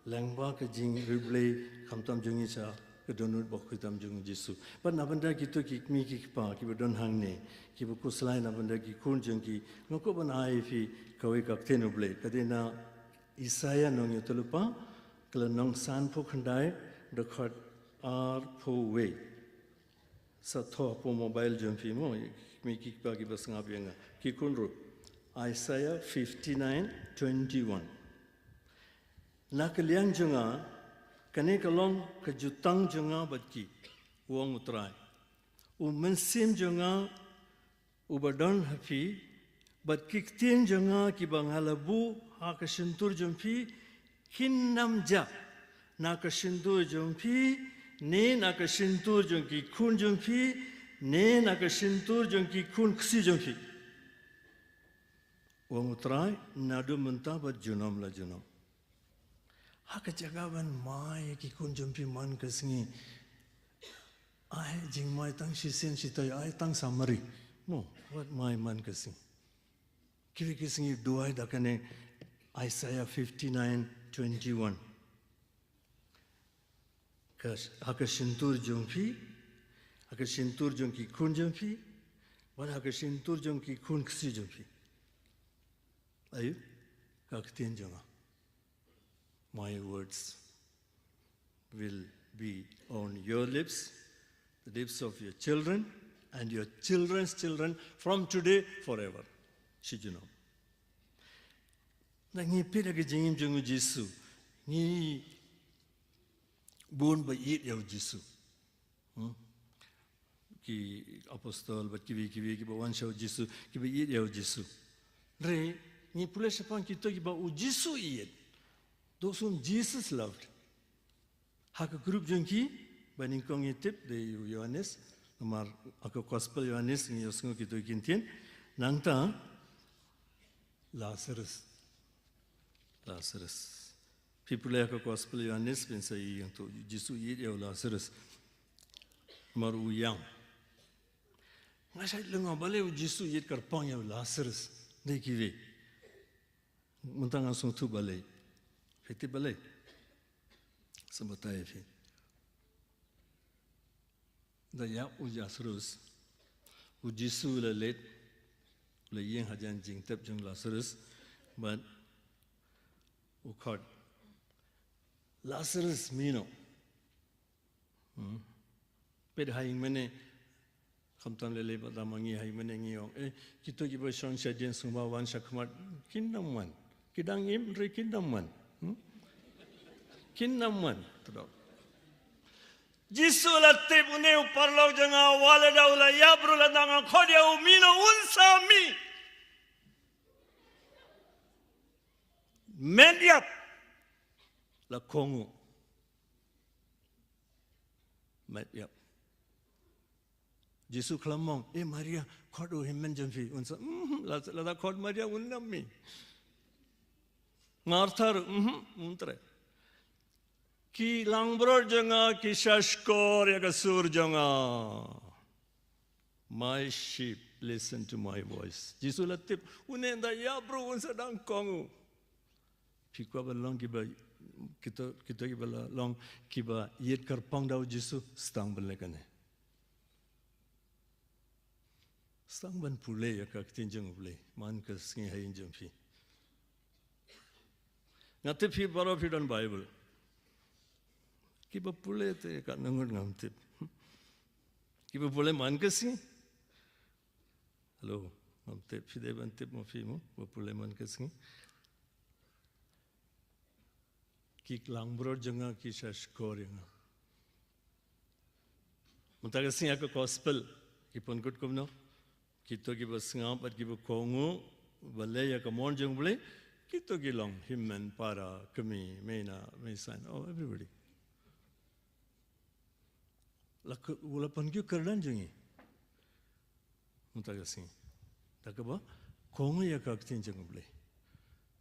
lyngba ka jingriewblei khamtam jong ngi sha ka dohnud bakhuid tam jong u Jisu. Bad na bynta kito ki kmie ki kpa kiba don hangne kiba khuslai na bynta ki khun jong ki, nga kwah ban ai ïa phi kawei ka ktien U Blei ka dei na Isaïah nongïathuhlypa, ka lynnong sanphew khyndai, dkhot arphew wei. Sa thoh hapoh mobile jong phi mo, kmie ki kpa kiba sngap ïa nga. Ki khun ruh. Isaiah fifty-nine twenty-one. Na ka liang jong nga, kane ka long ka jutang jong nga bad ki, u ong U Trai. U mynsiem jong nga uba don ha phi, bad ki ktien jong nga kiba nga la buh ha ka shyntur jong phi, kin ym jah na ka shyntur jong phi, ne na ka shyntur jong ki khun jong phi, ne na ka shyntur jong ki khun ksiew jong phi, u ong U Trai, naduh mynta bad junom la junom. Ha ka jaka ban mai ïa ki khun jong phi man ka sngi, ai jingmai tang shisien shiteng, ai tang summary. Mo, wat mai man ka sngi. Kiwei ki sngi duwai da kane Isaiah fifty-nine twenty-one. Ka, ha ka shyntur jong phi, ha ka shyntur jong ki khun jong phi, bad ha ka shyntur jong ki khun ksiew jong phi. Aïu, ka ktien jong nga. My words will be on your lips, the lips of your children, and your children's children from today forever. Shi junom. Da ngi peit ïa ka jingim jong u Jisu, ngi bun ba ïeit ïa u Jisu. Hmm? Ki apostol bad kiwei kiwei kiba wan sha u Jisu, kiba ïeit ïa u Jisu. Hynrei ngi pule shaphang kito kiba u Jisu ïeit. Those whom Jesus loved. Ha ka group jong ki ba nyngkong ngi tip dei u Ïohannes, namar ha ka gospel Ïohannes ngi ïohsngew kito ki ktien. Nangta Lazarus. Lazarus. Phi pule ha ka gospel Ïohannes phin sa ïohi hangto u Jisu u ïeit ïa u Lazarus. Namar u ïam. Nga shait lyngngoh balei u Jisu u ïeit kyrpang ïa u Lazarus. Dei kiwei. Mynta nga sngewthuh balei. Phi tip balei? Sa batai ïa phi. Da ïa u Lazarus, u Jisu u la leit, u la ïeng hajan jingtep jong u Lazarus, bad u khot, "Lazarus, mih noh." Hmm. Peit ha ïing mane, khamtam lei lei bad da ma ngi ha ïing mane ngi ong, eh, kito kiba shong shadien sngewbha wan shakhmat, kin ym wan. Ki dang im hynrei kin ym wan. Hmm? Kin ym wan. Tdok. Jisu u la tip une u paralok jong nga, wat la da u la ïap ruh lada nga khot ïa u, mih noh, un sa mih. Met ïap. La kohnguh. Met ïap. Jisu khlem ong, "Eh, Maria, khot u hynmen jong phi." Un sa, "Mm, la, lada khot Maria, un ym mih." Nga artha ruh, mhm, um treh. Ki langbrot jong nga ki shahshkor ïa ka sur jong nga. My sheep listen to my voice. Jisu la tip, une ynda ïa bro un sa dang kohnguh. Phi kwah ban long kiba, kito, kito kiba la long kiba ïit kyrpang da u Jisu, sdang ban leh kane. Sdang ban pule ïa ka ktien jong u Blei man ka sngi ha ïing jong phi. Nga tip phi baroh phi don Bible. Kiba pule te ka nang ngut ngam tip. Kiba pule man ka sngi. Hello, ngam tip phi dei ban tip mo phi mo ba pule man ka sngi. Ki langbrot jong nga ki shahshkor ïa nga. Mynta ka sngi ha ka gospel ki pynkut kumno? Kito kiba sngap bad kiba kohnguh ba leh ïa ka mon jong u Blei, kito ki long hynmen, para, kmie, meina, meisan, oh, everybody. La ka, u la pynkiew kyrdan jong ngi. Mynta ka sngi. Da kaba kohnguh ïa ka ktien jong u Blei.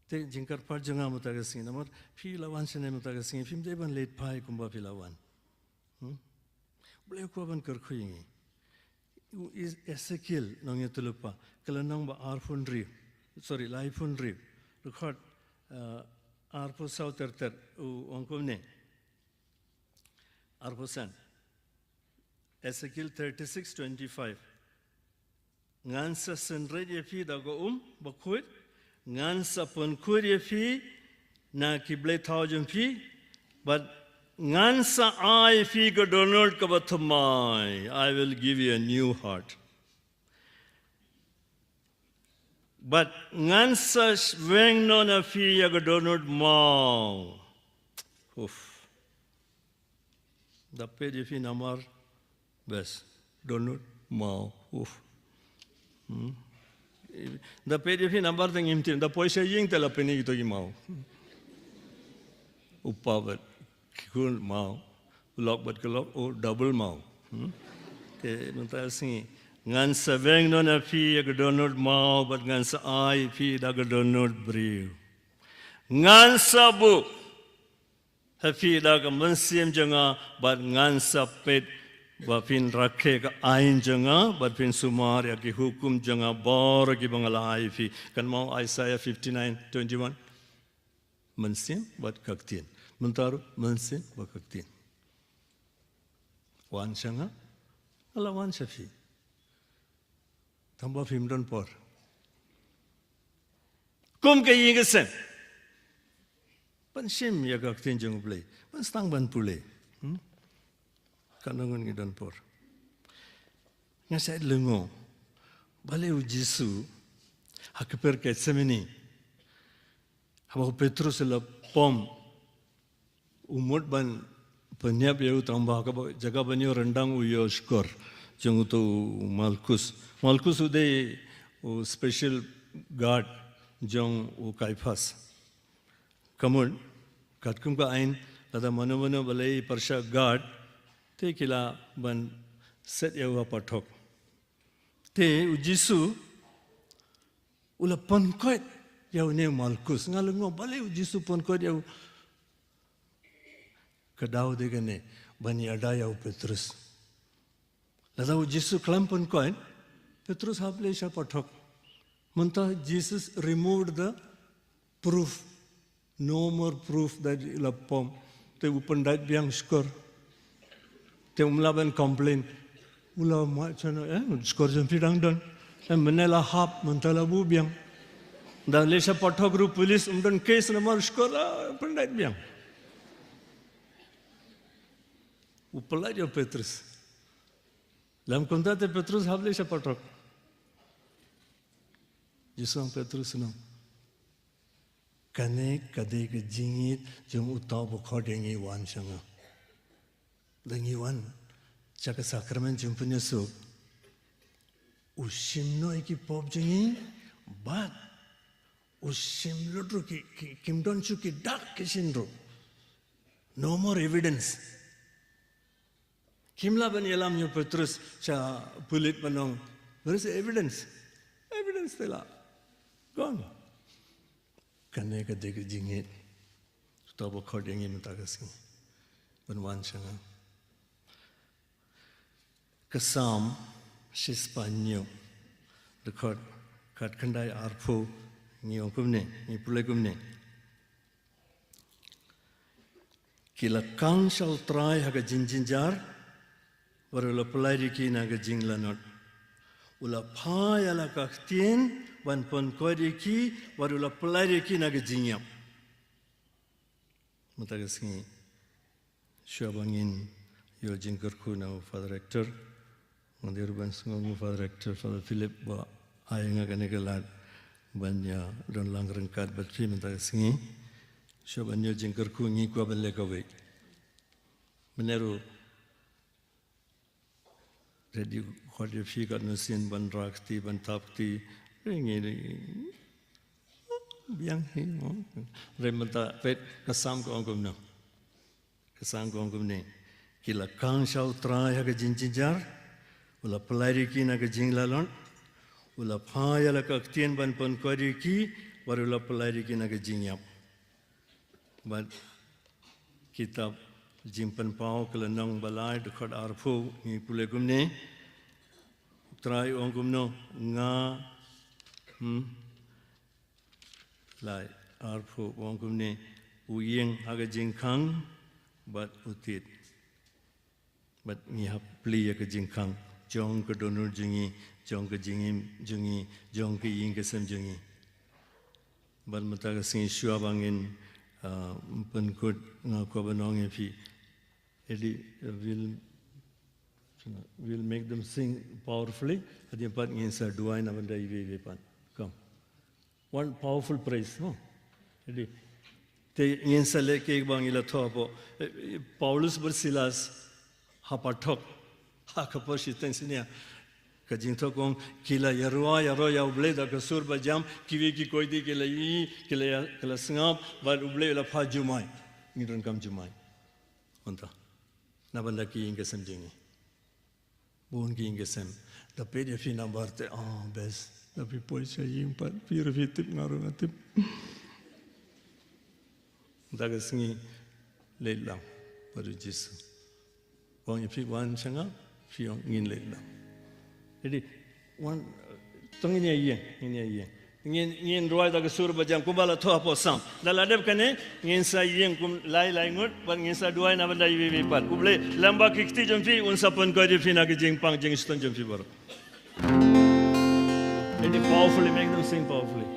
Te jingkyrpad jong nga mynta ka sngi, namar phi la wan shane mynta ka sngi, phim dei ban leit phai kumba phi la wan. Hmm? U Blei u kwah ban kyrkhu ïa ngi. U Is-, Esekiel nongïathuhlypa, ka lynnong ba arphew hynriew, sorry, laiphew hynriew. Record, uh, arphew saw ter ter, u ong kumne. Arphew san. Ezekiel thirty-six twenty-five. Ngan sa synrit ïa phi da ka um bakhuid, ngan sa pynkhuid ïa phi na ki blei thaw jong phi, bad ngan sa ai ïa phi ka dohnud kaba thymmai. I will give you a new heart. Bad ngan sa weng noh na phi ïa ka dohnud maw. Uf. Da peit ïa phi namar best. Dohnud maw. Uf. Hmm. Da peit ïa phi namar tang im tim. Da poi sha ïing te la pynïaid ïa kito ki maw. U pa bad ki khun maw. U lok bad ka lok, u double maw. Hmm? Te mynta sngi. Ngan sa weng noh na phi ïa ka dohnud maw, bad ngan sa ai ïa phi da ka dohnud briew. Ngan sa buh ha phi da ka mynsiem jong nga, bad ngan sa peit ba phin rakhe ka aiñ jong nga, bad phin sumar ïa ki hukum jong nga baroh kiba nga la ai ïa phi. Kynmaw Isaiah fifty-nine twenty-one. Mynsiem bad ka ktien. Mynta ruh mynsiem bad ka ktien. Wan sha nga, nga la wan sha phi. Tang ba phim don por. Kum ka ïing ka sem. Ban shim ïa ka ktien jong U Blei. Ban sdang ban pule. Hmm? Katno ngut ngi don por. Nga shait lyngngoh balei U Jisu ha ka kper Gethsemane, haba u Petrus u la pom, u mut ban pynïap ïa u, tang ba ha ka jaka ban ïoh ryndang u ïoh shkor jong uto u Malkus. Malkus u dei u special guard jong u Kaiphas. Ka mut, katkum ka aiñ, lada mano mano balei pyrshah guard, te ki lah ban set ïa u ha pathok. Te U Jisu u la pynkoit ïa une u Malkus. Nga lyngngoh balei U Jisu pynkoit ïa u. Ka daw dei kane, ban ïada ïa u Petrus. Lada U Jisu khlem pynkoit, Petrus hap leit sha pathok. Mynta Jesus removed the proof. No more proof that u la pom. Te u pyndait biang shkor. Te um lah ban complain. U la mad shano, eh, shkor jong phi dang don. Te mynne la hap, mynta la buh biang. Da leit sha pathok ruh police um don case namar shkor la pyndait biang. U pyllait ïa u Petrus. Lem kumta te Petrus hap leit sha pathok. Jisu ong Petrus, no. Kane ka dei ka jingïeit jong uta uba khot ïa ngi wan sha nga. Da ngi wan sha ka sakramen jingpynïasuk, u shim noh ïa ki pop jong ngi, bad u shim lut ruh ki, ki, kim don shuh ki dak ki shin ruh. No more evidence. Kim lah ban ïalam ïa u Petrus sha pulit ban ong, where is the evidence? Evidence te la gone. Kane ka dei ka jingïeit. Uta ba khot ïa ngi mynta ka sngi ban wan sha nga. Ka Salm shispah hynñiew, dkhot khatkhyndai arphew, ngi ong kumne, ngi pule kumne. Ki la kang sha U Trai ha ka jingjynjar, bad u la pyllait ïa ki na ka jinglanot. U la phah ïa la ka ktien ban pynkoit ïa ki, bad u la pyllait ïa ki na ka jingïap. Mynta ka sngi, shuwa ba ngin ïoh jingkyrkhu na u Father Rector, ngan dei ruh ban sngew u Father Rector, Father Philip, ba ai nga kane ka lad ban ïa don lang ryngkat bad phi mynta ka sngi. Shuwa ban ïoh jingkyrkhu, ngi kwah ban leh kawei. Mynne ruh, ready, khot ïa phi katno sien ban rah kti, ban thap kti. Ngi, ngi, biang hi, mo. Re mynta, peit, ka Salm ka ong kumno. Ka Salm ka ong kumne. Ki la kang sha U Trai ha ka jingjynjar, u la pyllait ïa ki na ka jinglanot, u la phah ïa la ka ktien ban pynkoit ïa ki, bad u la pyllait ïa ki na ka jingïap. Bad kitab Jingpynpaw ka lynnong ba lai, dkhot arphew, ngi pule kumne. U Trai u ong kumno, nga, hmm, lai, arphew, u ong kumne, u ïeng ha ka jingkhang bad u tied. Bad ngi hap plie ïa ka jingkhang jong ka dohnud jong ngi, jong ka jingim jong ngi, jong ka ïing ka sem jong ngi. Bad mynta ka sngi, shuwa ba ngin, ah, pynkut, nga kwah ban ong ïa phi, Eddie, uh, we'll, we'll make them sing powerfully. Hadien pat ngin sa duwai na bynta iwei iwei pat. Come. One powerful praise, no? Ready? Te ngin sa leh kaba ngi la thoh hapoh. Eh, eh, Paulus bad Silas ha pathok, ha ka por shiteng sien ïa. Ka jingthoh ka ong, ki la ïaroh ïaroh ïa U Blei da ka sur bajam, kiwei ki koit ki la ïohi, ki la ïa, ki la sngap, bad U Blei u la phah jumai. Ngin donkam jumai. Mynta. Na bynta ki ïing ki sem jong ngi. Bun ki ïing ki sem. Da peit ïa phi namar te, ah, best. Da phi poi sha ïing pat, phi ruh phi tip, nga ruh nga tip. Da ka sngi leit lang bad U Jisu. Ong ïa phi wan sha nga, phi ong ngin leit lang. Jadi, wan, to ngin ïa ïeng, ngin ïa ïeng. Ngin, ngin duwai da ka sur bajam kumba la thoh hapoh Salm. Da la dep kane, ngin sa ïeng kum lai lai ngut, bad ngin sa duwai na bynta iwei iwei pat. U Blei, lem bad ki kti jong phi, un sa pynkoit ïa phi na ki jingpang jingshitom jong phi baroh. Ready, powerfully, make them sing powerfully.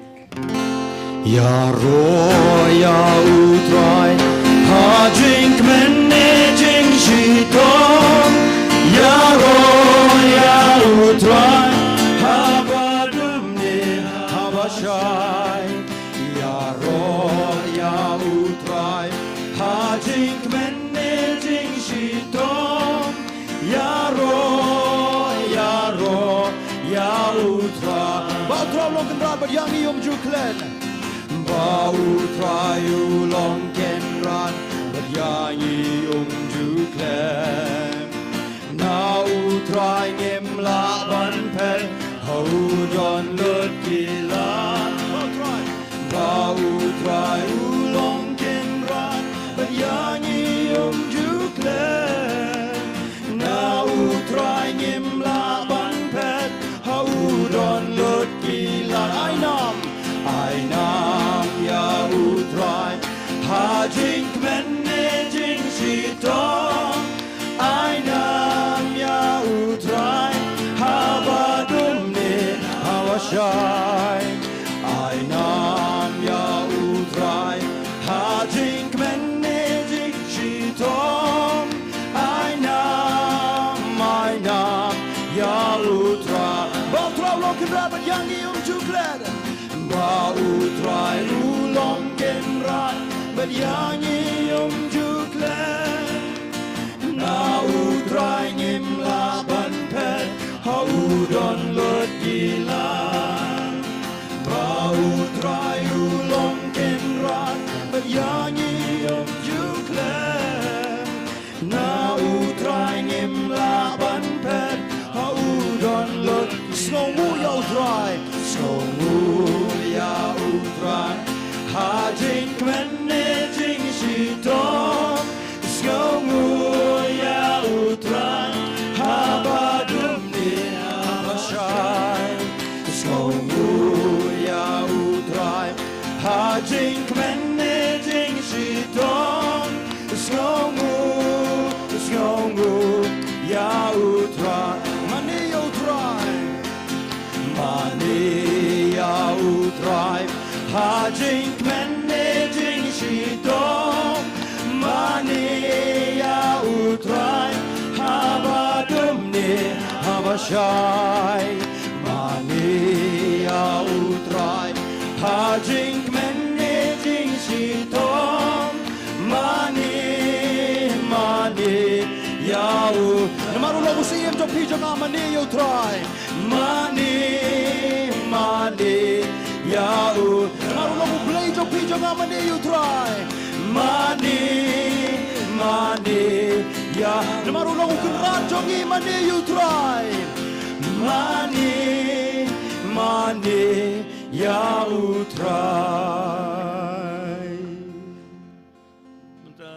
Ïaroh ïa U Trai ha jingkmen ne jingshitom. Ïaroh ïa U Trai haba dum ne haba shai. Ïaroh ïa U Trai ha jingkmen ne jingshitom. Ïaroh, ïaroh ïa U Trai. Ba U Trai u long kynrad bad ïa ngi um ju klet. Ba U Trai u long kynrad bad ïa ngi um ju klet. Na U Trai ngim lah ban phet, ha u don lut ki lad. Ba U Trai u long kynrad bad ïa ngi um ju klet. Na U Trai ngim lah ban phet, ha u don lut ki lad. Ai nam, ai nam ïa U Trai ha jingkmen ne jingshitom. Ai nam ïa U Trai haba dum ne haba shai. Ai nam ïa U Trai ha jingkmen ne jingshitom. Ai nam, ai nam ïa U Trai. Ba U Trai u long kynrad bad ïa ngi um ju klet. Ba U Trai u long kynrad bad ïa ngi um ju klet. Na U Trai ngim lah ban phet, ha u don lut ki lad. Ba U Trai u long kynrad bad ïa ngi um ju klet. Na U Trai ngim lah ban phet, ha u don lut. Sngewnguh ïa U Trai, sngewnguh ïa U Trai ha Ha jingkmen ne jingshitom, mane ïa U Trai, haba dum ne haba shai. Mane ïa U Trai, ha jingkmen ne jingshitom, mane, mane ïa U. Namar u long u Syiem jong phi jong nga, mane ïa U Trai. Mane, mane ïa U. Namar u long U Blei jong phi jong nga, mane ïa U Trai. Mane, mane ïa. Namar u long U Kynrad jong ngi, mane ïa U Trai. Mane, mane ïa U Trai. Mynta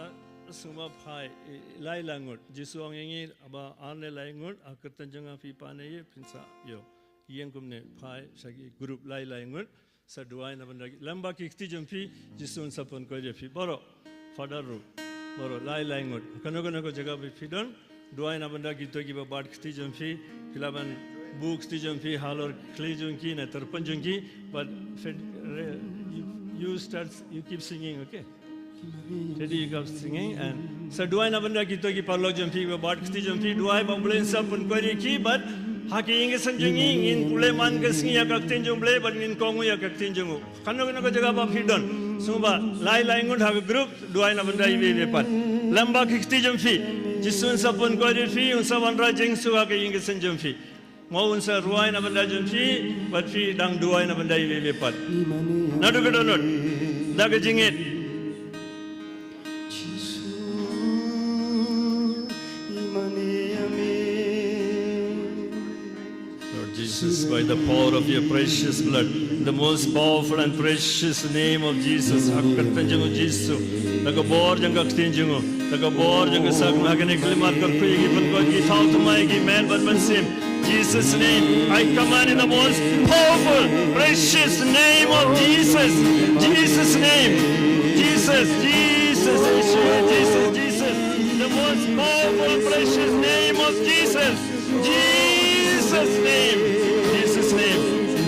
sngewbha phai, eh, lai lai ngut. Jisu ong ïa ngi ba ar ne lai ngut ha ka kyrteng jong nga phi pan ïa, phin sa ïoh. Ïeng kumne, phai sha ki group lai lai ngut. Sa duwai na bynta ki, lem bad ki kti jong phi, Jisu un sa pynkoit ïa phi. Baroh, Father ruh, baroh, lai lai ngut. Kano kano ka jaka ba phi don, duwai na bynta kito kiba bat kti jong phi. Phi lah ban buh kti jong phi halor khlieh jong ki ne tyrpeng jong ki. But Fred, re-, you, you start, you keep singing, okay? Teddy, you keep singing and sa duwai na bynta kito ki paralok jong phi, ba bat kti jong phi, duwai ba U Blei un sa pynkoit ïa ki, bad ha ka ïing ka sem jong ngi ngin pule man ka sngi ïa ka ktien jong U Blei, bad ngin kohnguh ïa ka ktien jong u. Kano kano ka jaka ba phi don, sngewbha lai lai ngut ha ka group, duwai na bynta iwei iwei pat. Lem bad ki kti jong phi, Jisu un sa pynkoit ïa phi, un sa wanrah jingsuk ha ka ïing ka sem jong phi. Mo un sa rwai na bynta jong phi, bad phi dang duwai na bynta iwei iwei pat. Naduh ka dohnud, da ka jingngeit. Lord Jesus, by the power of your precious blood, the most powerful and precious name of Jesus, ha ka kyrteng jong u Jisu, da ka bor jong ka ktien jong u, da ka bor jong ka sakma, ha kane ka khyllipmat kyrkhu ïa ki, pynkoit ïa ki, thaw thymmai ïa ki, met bad mynsiem. Jesus' name, I command in the most powerful, precious name of Jesus. Jesus' name. Jesus, Jesus, Jesus, Jesus, Jesus. The most powerful, precious name of Jesus. Jesus' name. Jesus' name.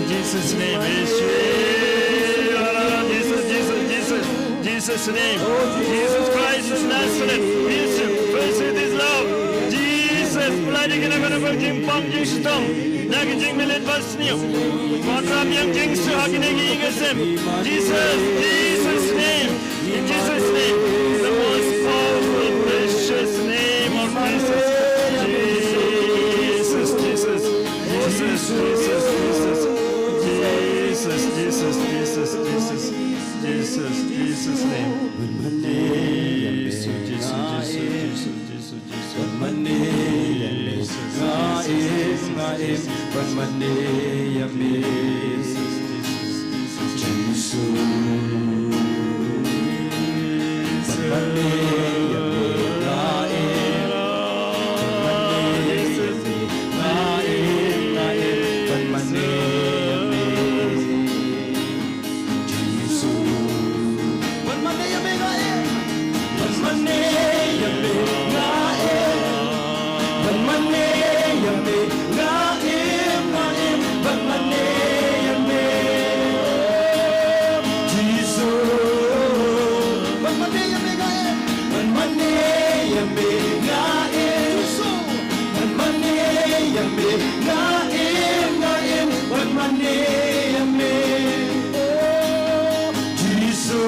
Jesus' name. Jesus, Jesus, Jesus. Jesus' name. Jesus Christ of Nazareth. Jesus, praise with his love. Jesus, pynlait ïa kane ka jingpang jingshitom na ka jingmih leit ba sniew. Wanrah biang jingsuk ha kine ki ïing ki sem. Jesus, Jesus' name. In Jesus' name. The most powerful, precious name of Jesus. Jesus, Jesus, Jesus, Jesus. Jesus, Jesus, Jesus, Jesus. Jesus, Jesus' name. Jisu, Jisu, Jisu, Jisu, Jisu, Jisu. Jisu, Jisu, Jisu, Jisu, Jisu. Jisu. Ban mane ïa me nga im. Ban mane ïa me nga im. Ban mane ïa me nga im, nga im. Ban mane ïa me. Jisu. Ban mane ïa me nga im. Ban mane ïa me nga im. Jisu. Ban mane ïa me nga im, nga im, ban mane ïa me. Oh, Jisu.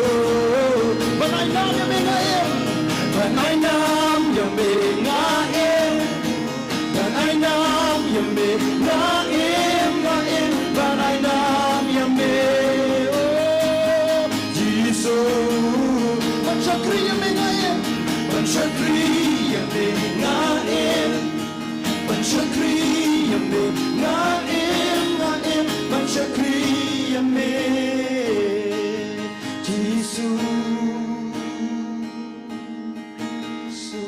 Ban ai nam ïa me nga im, ban ai nam ïa me nga im, ban ai nam ïa me nga im, nga im, ban ai nam ïa me. Oh, Jisu. Ban shakri ïa me nga im, ban shakri ïa me nga im. Ban shakri ïa me nga im, nga im, ban shakri ïa me. Jisu. Jisu.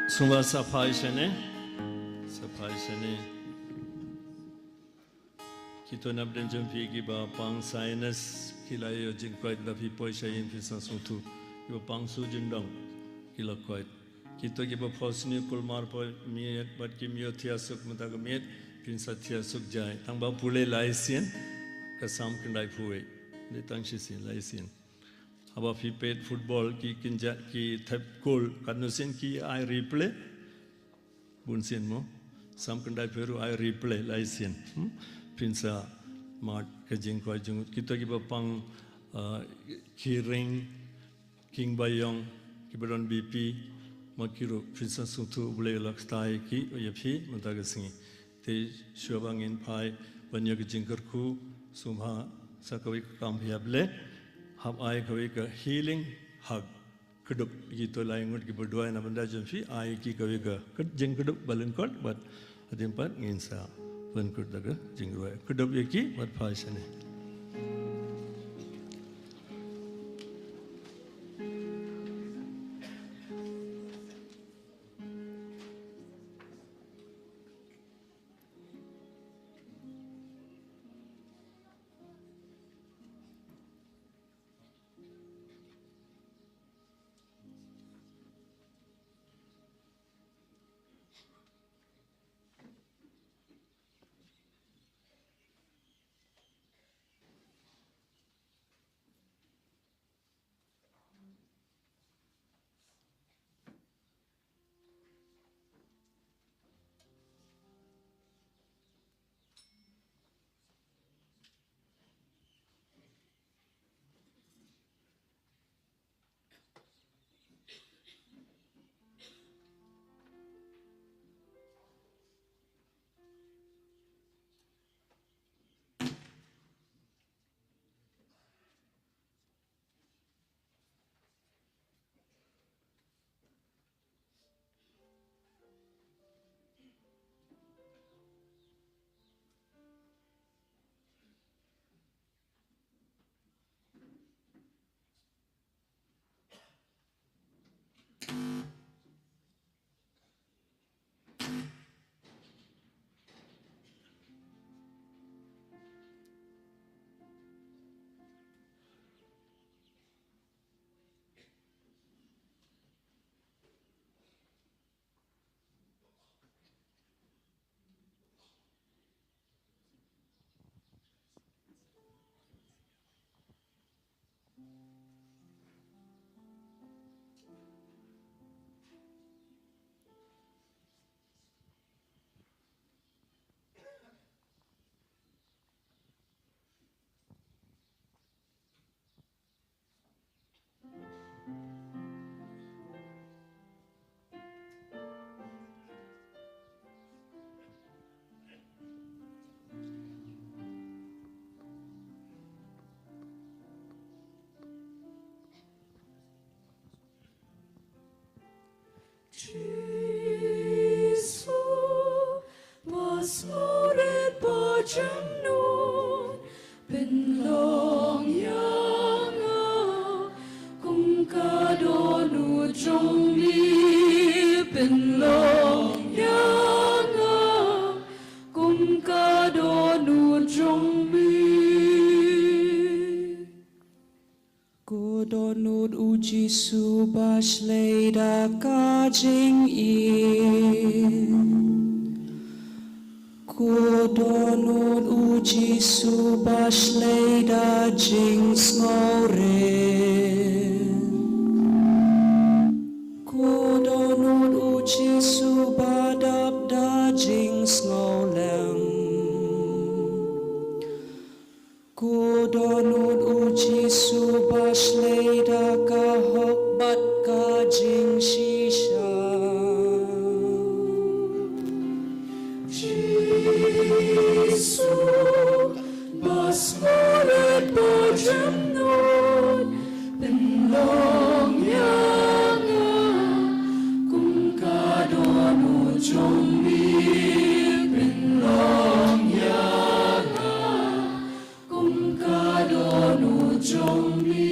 Sngewbha sa phai shane. Sa phai shane. Kito na pdeng jong phi kiba pang sinus, ki la ïoh jingkoit, la phi poi sha ïing phi sa sngewthuh. Kiba pang suiñ jingdong, ki la koit. Kito kiba phohsniew kulmar poi miet, bad kim ïoh thiah suk mynta ka miet, Phin sa thiah suk jai, tang ba pule lai sien, ka Salm khyndai phew wei. Dei tang shisien lai sien. Haba phi peit football ki kynjat ki thep goal, katno sien ki ai replay. Bun sien mo. Salm khyndai phew wei ruh ai replay lai sien. Hmm? Phin sa mad ka jingkwah jong kito kiba pang, ah, ki ring, king ba ïong, kiba don B P, ma ki ruh phin sa sngewthuh U Blei u la ktai ki, ïa phi, mynta ka sngi. Te shuwa ba ngin phai ban ïa ka jingkyrkhu, sngewbha sa kawei ka kam ïa Blei, hap ai kawei ka healing hug. Kdup ïa kito lai ngut kiba duwai na bynta jong phi, ai ki kawei ka kd-, jingkdup ba lyngkot, bad hadien pat ngin sa pynkut da ka jingrwai. Kdup ïa ki, bad phai shane. Jisu, ba sngewrit ba jemnud, pynlong ïa nga kum ka dohnud jong me, pynlong ïa nga kum ka dohnud jong me. Ko dohnud u Jisu ba shlei da ka jingim. Ko dohnud u Jisu ba shlei da jingsngewrit. Ko dohnud u Jisu ba dap da jingsngewlem. Ko dohnud u Jisu ba shlei da ka hok bad ka jingshisha. Jisu, ba sngewrit ba jemnud, pynlong ïa nga kum ka dohnud jong me, pynlong ïa nga kum ka dohnud jong me.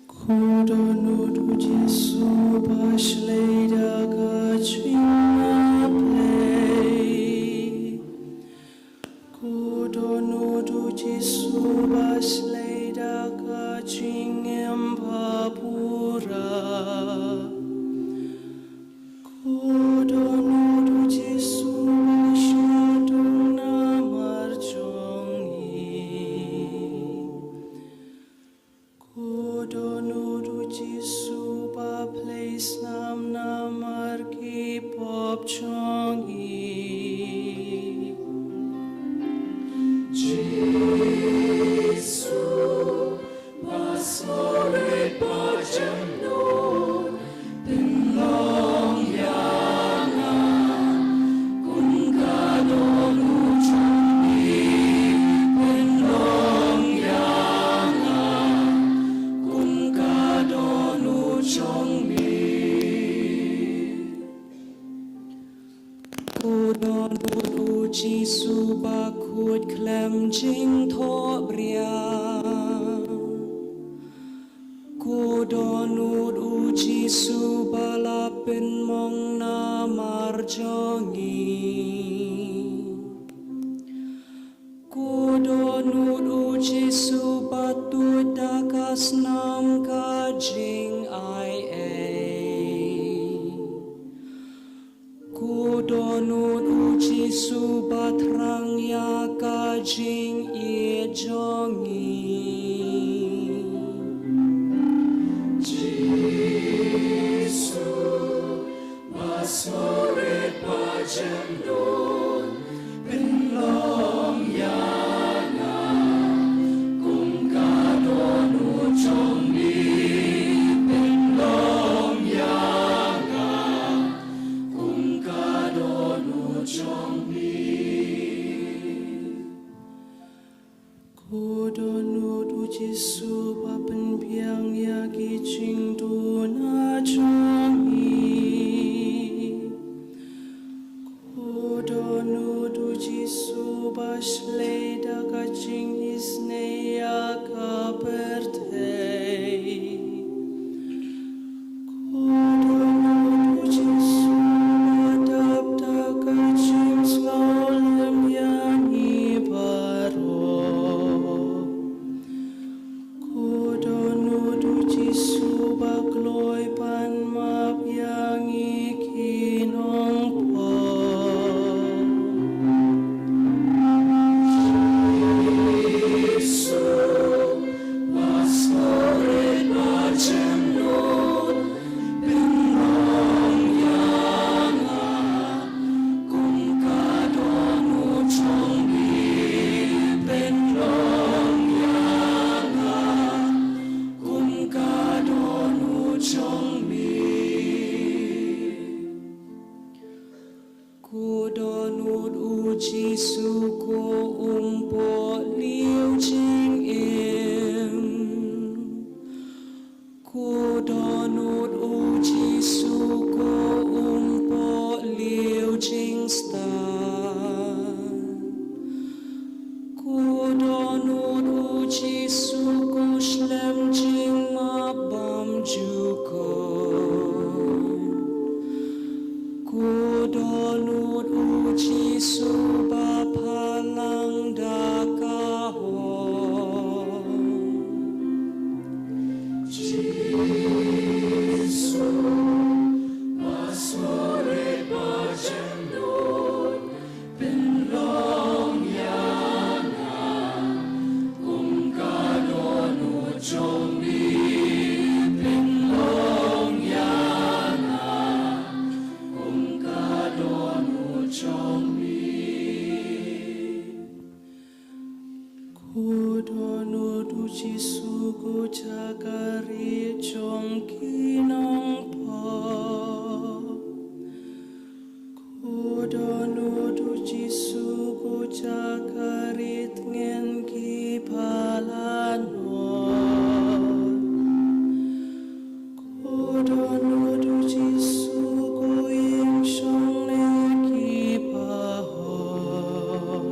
Ko dohnud u Jisu ba shlei da ka jingïablei. Ko dohnud u Jisu ba shlei da ka jingim ba pura. Ko dohnud jemnud, pynlong ïa nga kum ka dohnud jong me, pynlong ïa nga kum ka dohnud jong me. Ko dohnud u Jisu ba khuid khlem jingthohbria. Ko dohnud u Jisu ba la pynmong namar jong ngi. Ko dohnud u Jisu ba tuid da ka snam ka jingaiei. Ko dohnud u Jisu ba thrang ïa ka jingïeit jong ngi. Jisu ba sngewrit ba jemnud, pynlong ïa nga kum ka dohnud jong me, pynlong ïa nga kum ka dohnud jong me. Ko dohnud u Jisu ba pynbiang ïa ki jingduna jong ngi. Ko dohnud u Jisu ba shlei da ka jingisynei ïa ka pyrthei. Ko dohnud u Jisu ba dap da ka jingsngewlem ïa ngi baroh. Ko dohnud u Jisu ba kloi ban map ïa ngi ki nongpop. Jisu ba sngewrit ba jemnud, pynlong ïa nga kum ka dohnud jong me, pynlong ïa nga kum ka dohnud jong me. Ko dohnud u Jisu ko um pohliew jingim. Ko dohnud u Jisu ko um pohliew jingstad. Ko dohnud u Jisu ko slem jingmap bymjukut. Ko dohnud u Jisu ba phalang da ka hok. Jisu ba sngewrit ba jemnud, pynlong ïa nga kum ka dohnud jong me, pynlong ïa nga kum ka dohnud jong me. Ko dohnud u Jisu ko jaka rit jong ki nongpop. Ko dohnud u Jisu ko jaka rit ngin ki ba la noh. Ko dohnud u Jisu ko ïeng shong na ki ba hok.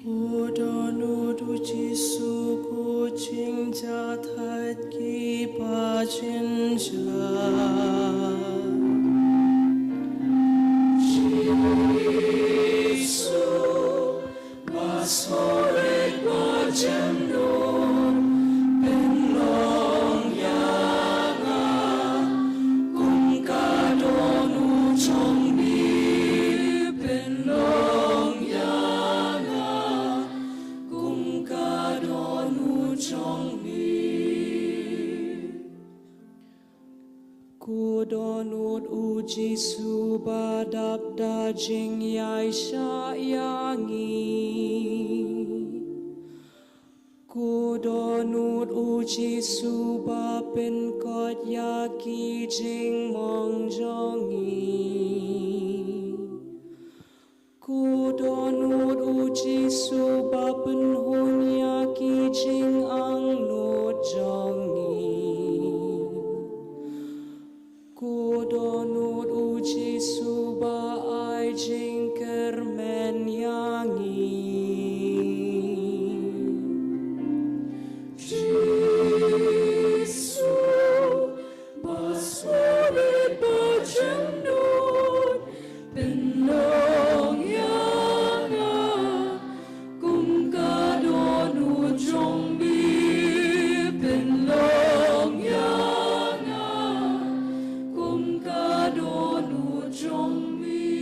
Ko dohnud u Jisu ko jingjahthait ki ba jynjar. Jisu ba sngewrit ba jemnud, pynlong ïa nga kum ka dohnud jong me, pynlong ïa nga kum ka dohnud jong me. Ko dohnud u Jisu ba dap da jingïaishah ïa ngi. Ko dohnud u Jisu ba pynkoit ïa ki jingmong jong ngi. Ko dohnud u Jisu ba pynhun ïa ki jingangnud jong ngi. Ko dohnud u Jisu ba ai jingkyrmen ïa ngi. Jisu ba sngewrit ba jemnud, pynlong ïa nga kum ka dohnud jong mi, pynlong ïa nga kum ka dohnud jong mi.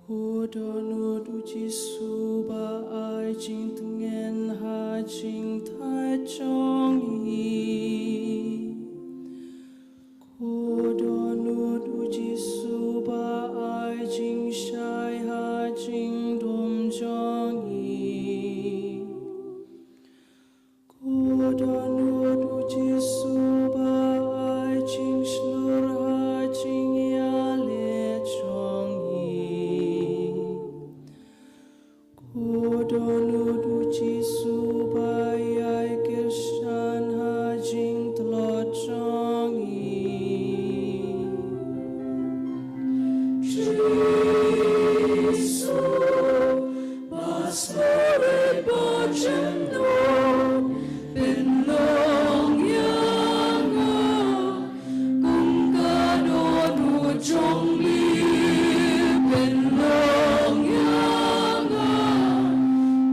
Ko dohnud u Jisu ba ai jingtngen ha jingthait jong ngi. Ko dohnud u Jisu ba ai jingshai ha jingdum jong ngi. Ko dohnud u Jisu ba ai jingshlur ha jingïaleh jong ngi. Ko dohnud u Jisu ba ïai kyrshan ha jingtlot jong ngi. Jisu ba sngewrit ba jemnud, pynlong ïa nga kum ka dohnud jong mi, pynlong ïa nga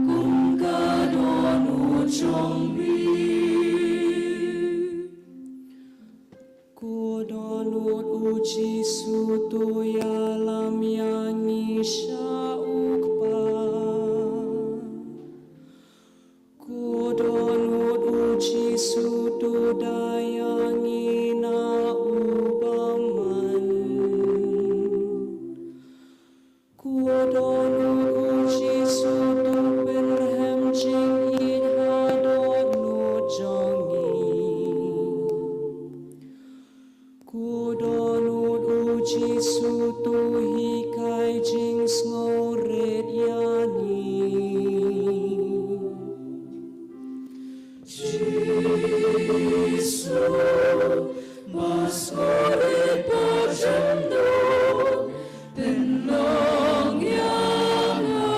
kum ka dohnud jong mi. Ko dohnud u Jisu to ïalam ïa ngi sha u Kpa. Ko dohnud u Jisu to da ïa ngi na u bymman. Ko dohnud u Jisu to pynrhem jingïeit ha dohnud jong ngi. Ko dohnud u Jisu to hikai jingsngewrit ïa ngi. Jisu ba sngewrit ba jemnud, pynlong ïa nga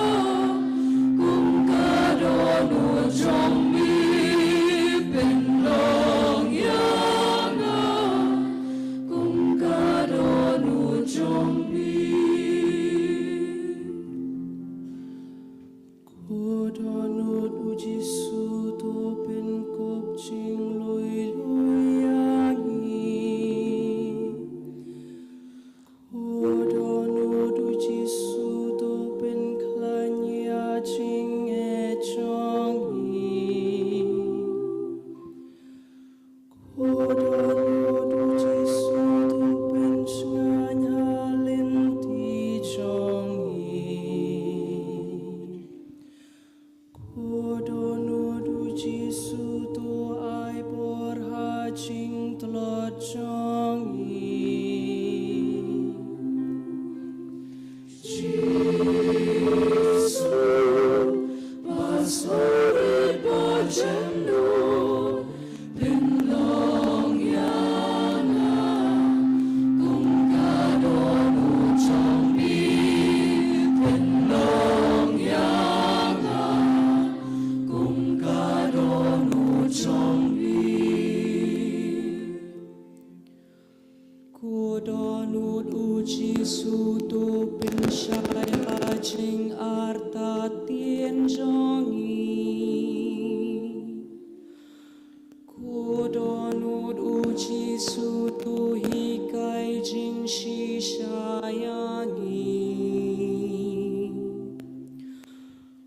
kum ka dohnud jong mi, pynlong ïa nga kum ka dohnud jong mi. Ko dohnud u Jisu to pynkup jinglui lui ïa ngi. Ko dohnud u Jisu to pynkhlaiñ ïa jingeh jong ngi. Ko dohnud u Jisu to pynshngaiñ ha lynti jong ngi. Ko dohnud u Jisu to ai bor ha jingtlot jong ngi. Jisu ba sngewrit ba jemnud, pynlong ïa nga kum ka dohnud jong mi, pynlong ïa nga kum ka dohnud jong mi. Ko dohnud u Jisu to pynshai ha jingartatien jong ngi. Ko dohnud u Jisu to hikai jingshisha ïa ngi.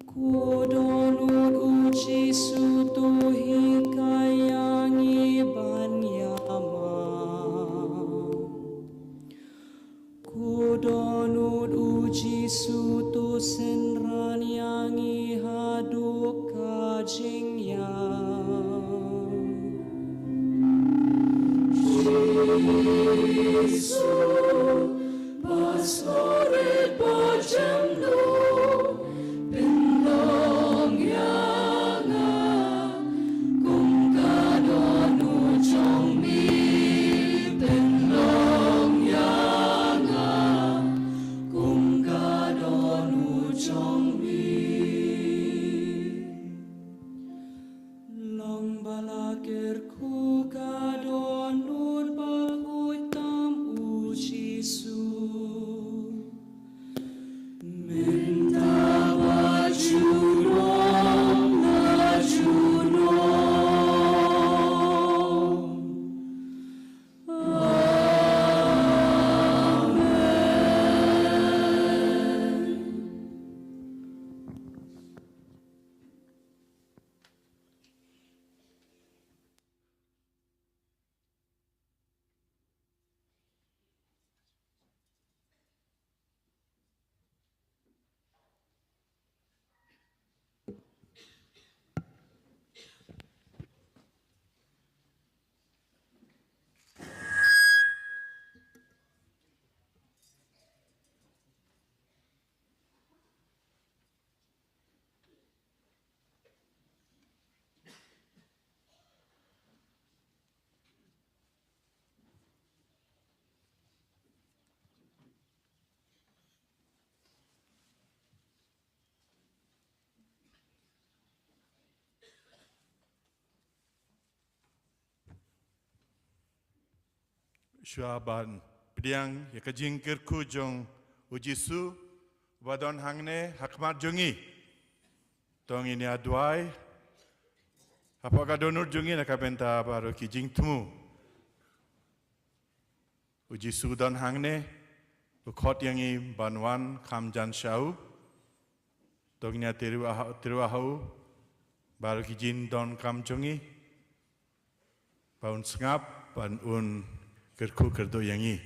Ko dohnud u Jisu to hikai ïa ngi ban ïamap. Ko dohnud u Jisu to synran Jingïam. Jisu, ba sngewrit ba jemnud, pynlong ïa nga kum ka dohnud jong me, pynlong ïa nga kum ka dohnud jong me. Long ba la kyrkhu ka dohnud bakhuid tam, U Jisu. Mynta bad junom la junom. Amen. Shuwa ban pdiang ïa ka jingkyrkhu jong U Jisu ba don hangne ha khmat jong ngi, to ngin ïa duwai hapoh ka dohnud jong ngi na ka bynta baroh ki jingthmu. U Jisu don hangne, u khot ïa ngi ban wan kham jan sha u. To ngin ïa tyrwa ha-, tyrwa ha u baroh ki jingdonkam jong ngi, ba un sngap, ba un kyrkhu kyrduh ïa ngi.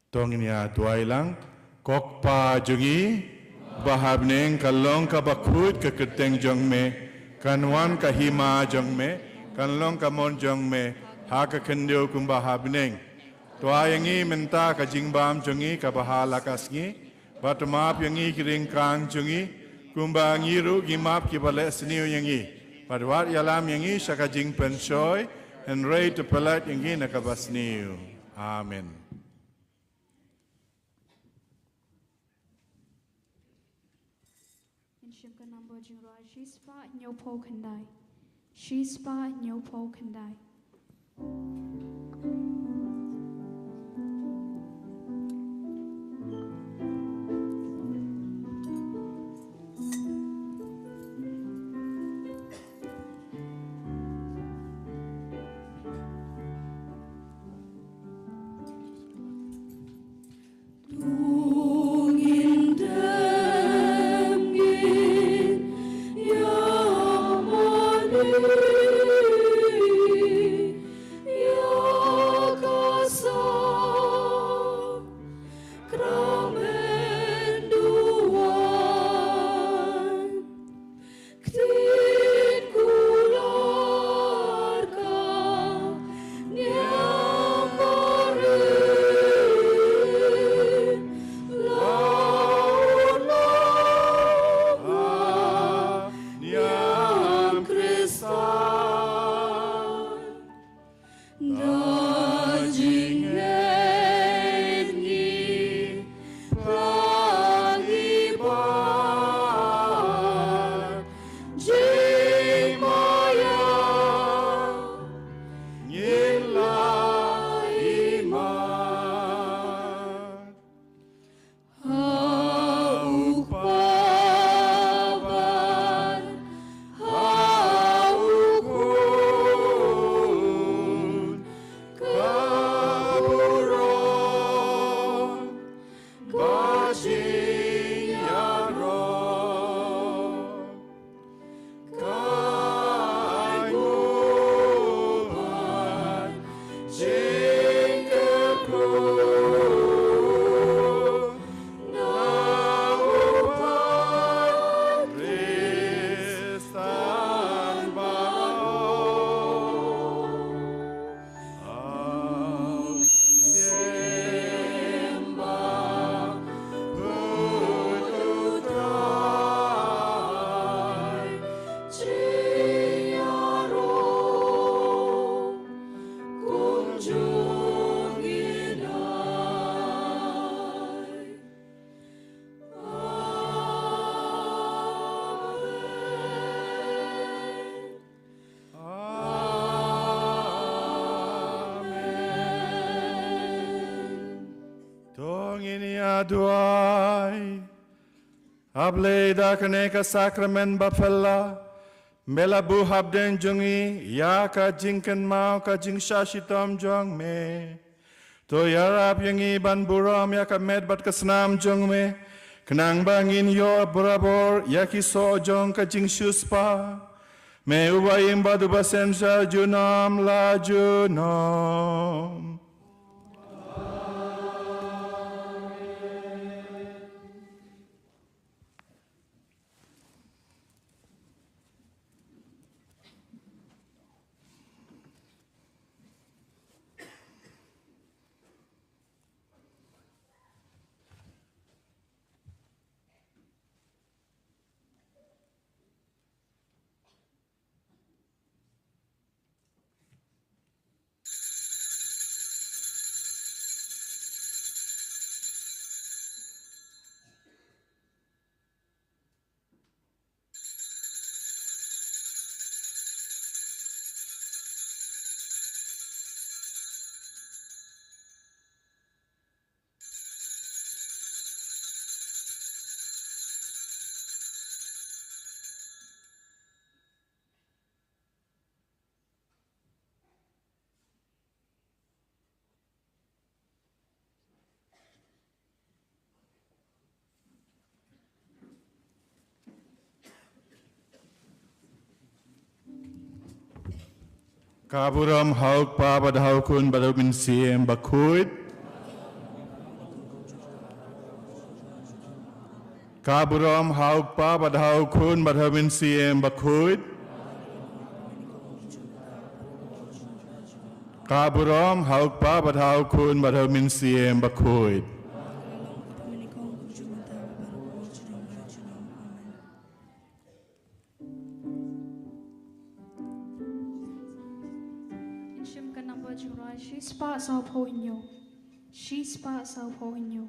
To ngin ïa duwai lang. Ko Kpa jong ngi ba ha bneng, kan long kaba khuid ka kyrteng jong me, kan wan ka hima jong me, kan long ka mon jong me ha ka khyndew kumba ha bneng. To ai ïa ngi mynta ka jingbam jong ngi kaba ha la ka sngi, bad to map ïa ngi ki ryngkang jong ngi, kumba ngi ruh ngi map kiba leh sniew ïa ngi. Bad wat ïalam ïa ngi sha ka jingpynshoi, hynrei to pynlait ïa ngi na kaba sniew. Amen. Ngin shim ka nambor jingrwai shispah hynñiewphew khyndai. Shispah hynñiewphew khyndai. Ngin ïa duwai. A Blei, da kane ka sakramen bapher, me la buh hapdeng jong ngi ïa ka jingkynmaw ka jingshah shitom jong me. To ïarap ïa ngi ban burom ïa ka met bad ka snam jong me, khnang ba ngin ïoh barabor ïa ki soh jong ka jingshispah. Me uba im bad uba synshar junom la junom. Ka burom ha u Kpa bad ha u Khun bad ha u Mynsiem Bakhuid. Ka burom ha u Kpa bad ha u Khun bad ha u Mynsiem Bakhuid. Ka burom ha u Kpa bad ha u Khun bad ha u Mynsiem Bakhuid. Ngin shim ka namba jingrwai shispah sawphew hynñiew. Shispah sawphew hynñiew.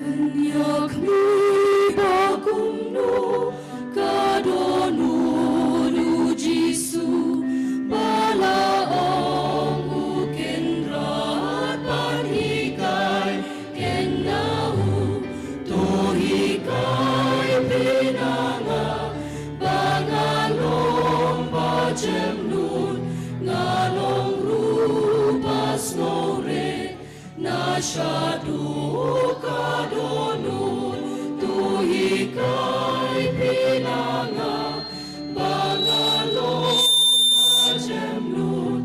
Yn ïa khmih ba kumno ka dohnud u Jisu ba la ong u Kynrad ban hikai kynja u. To hikai phi na nga ba nga long ba jemnud, nga long ruh ba sngewrit. Na shaduh ka dohnud to hikai phi na nga ba nga long ba jemnud,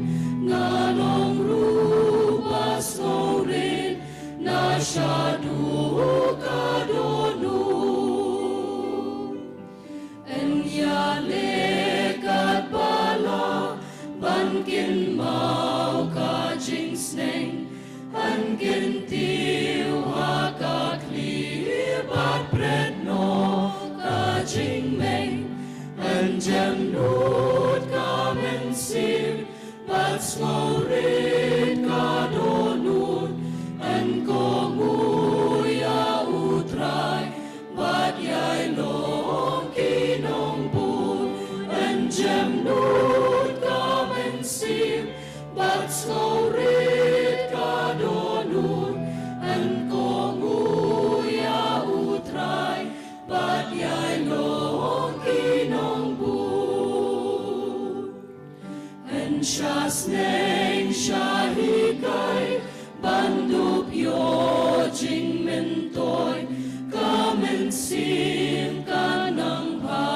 nga long ruh ba sngewrit. Na shaduh ka dohnud. Yn ïaleh katba lah ban kynmaw ka jingsneng, yn kyntiew ha ka khlieh bad bret noh ka jingmeng. Yn jemnud ka mynsiem bad sngewrit ka dohnud, yn kohnguh ïa U Trai bad ïai long ki nongbud. Yn jemnud ka mynsiem bad sngewrit ka dohnud, yn kohnguh ïa U Trai bad ïai long ki nongbud. Yn shah sneng shah hikai ban dup ïoh jingmyntoi, ka mynsiem kan nang bha,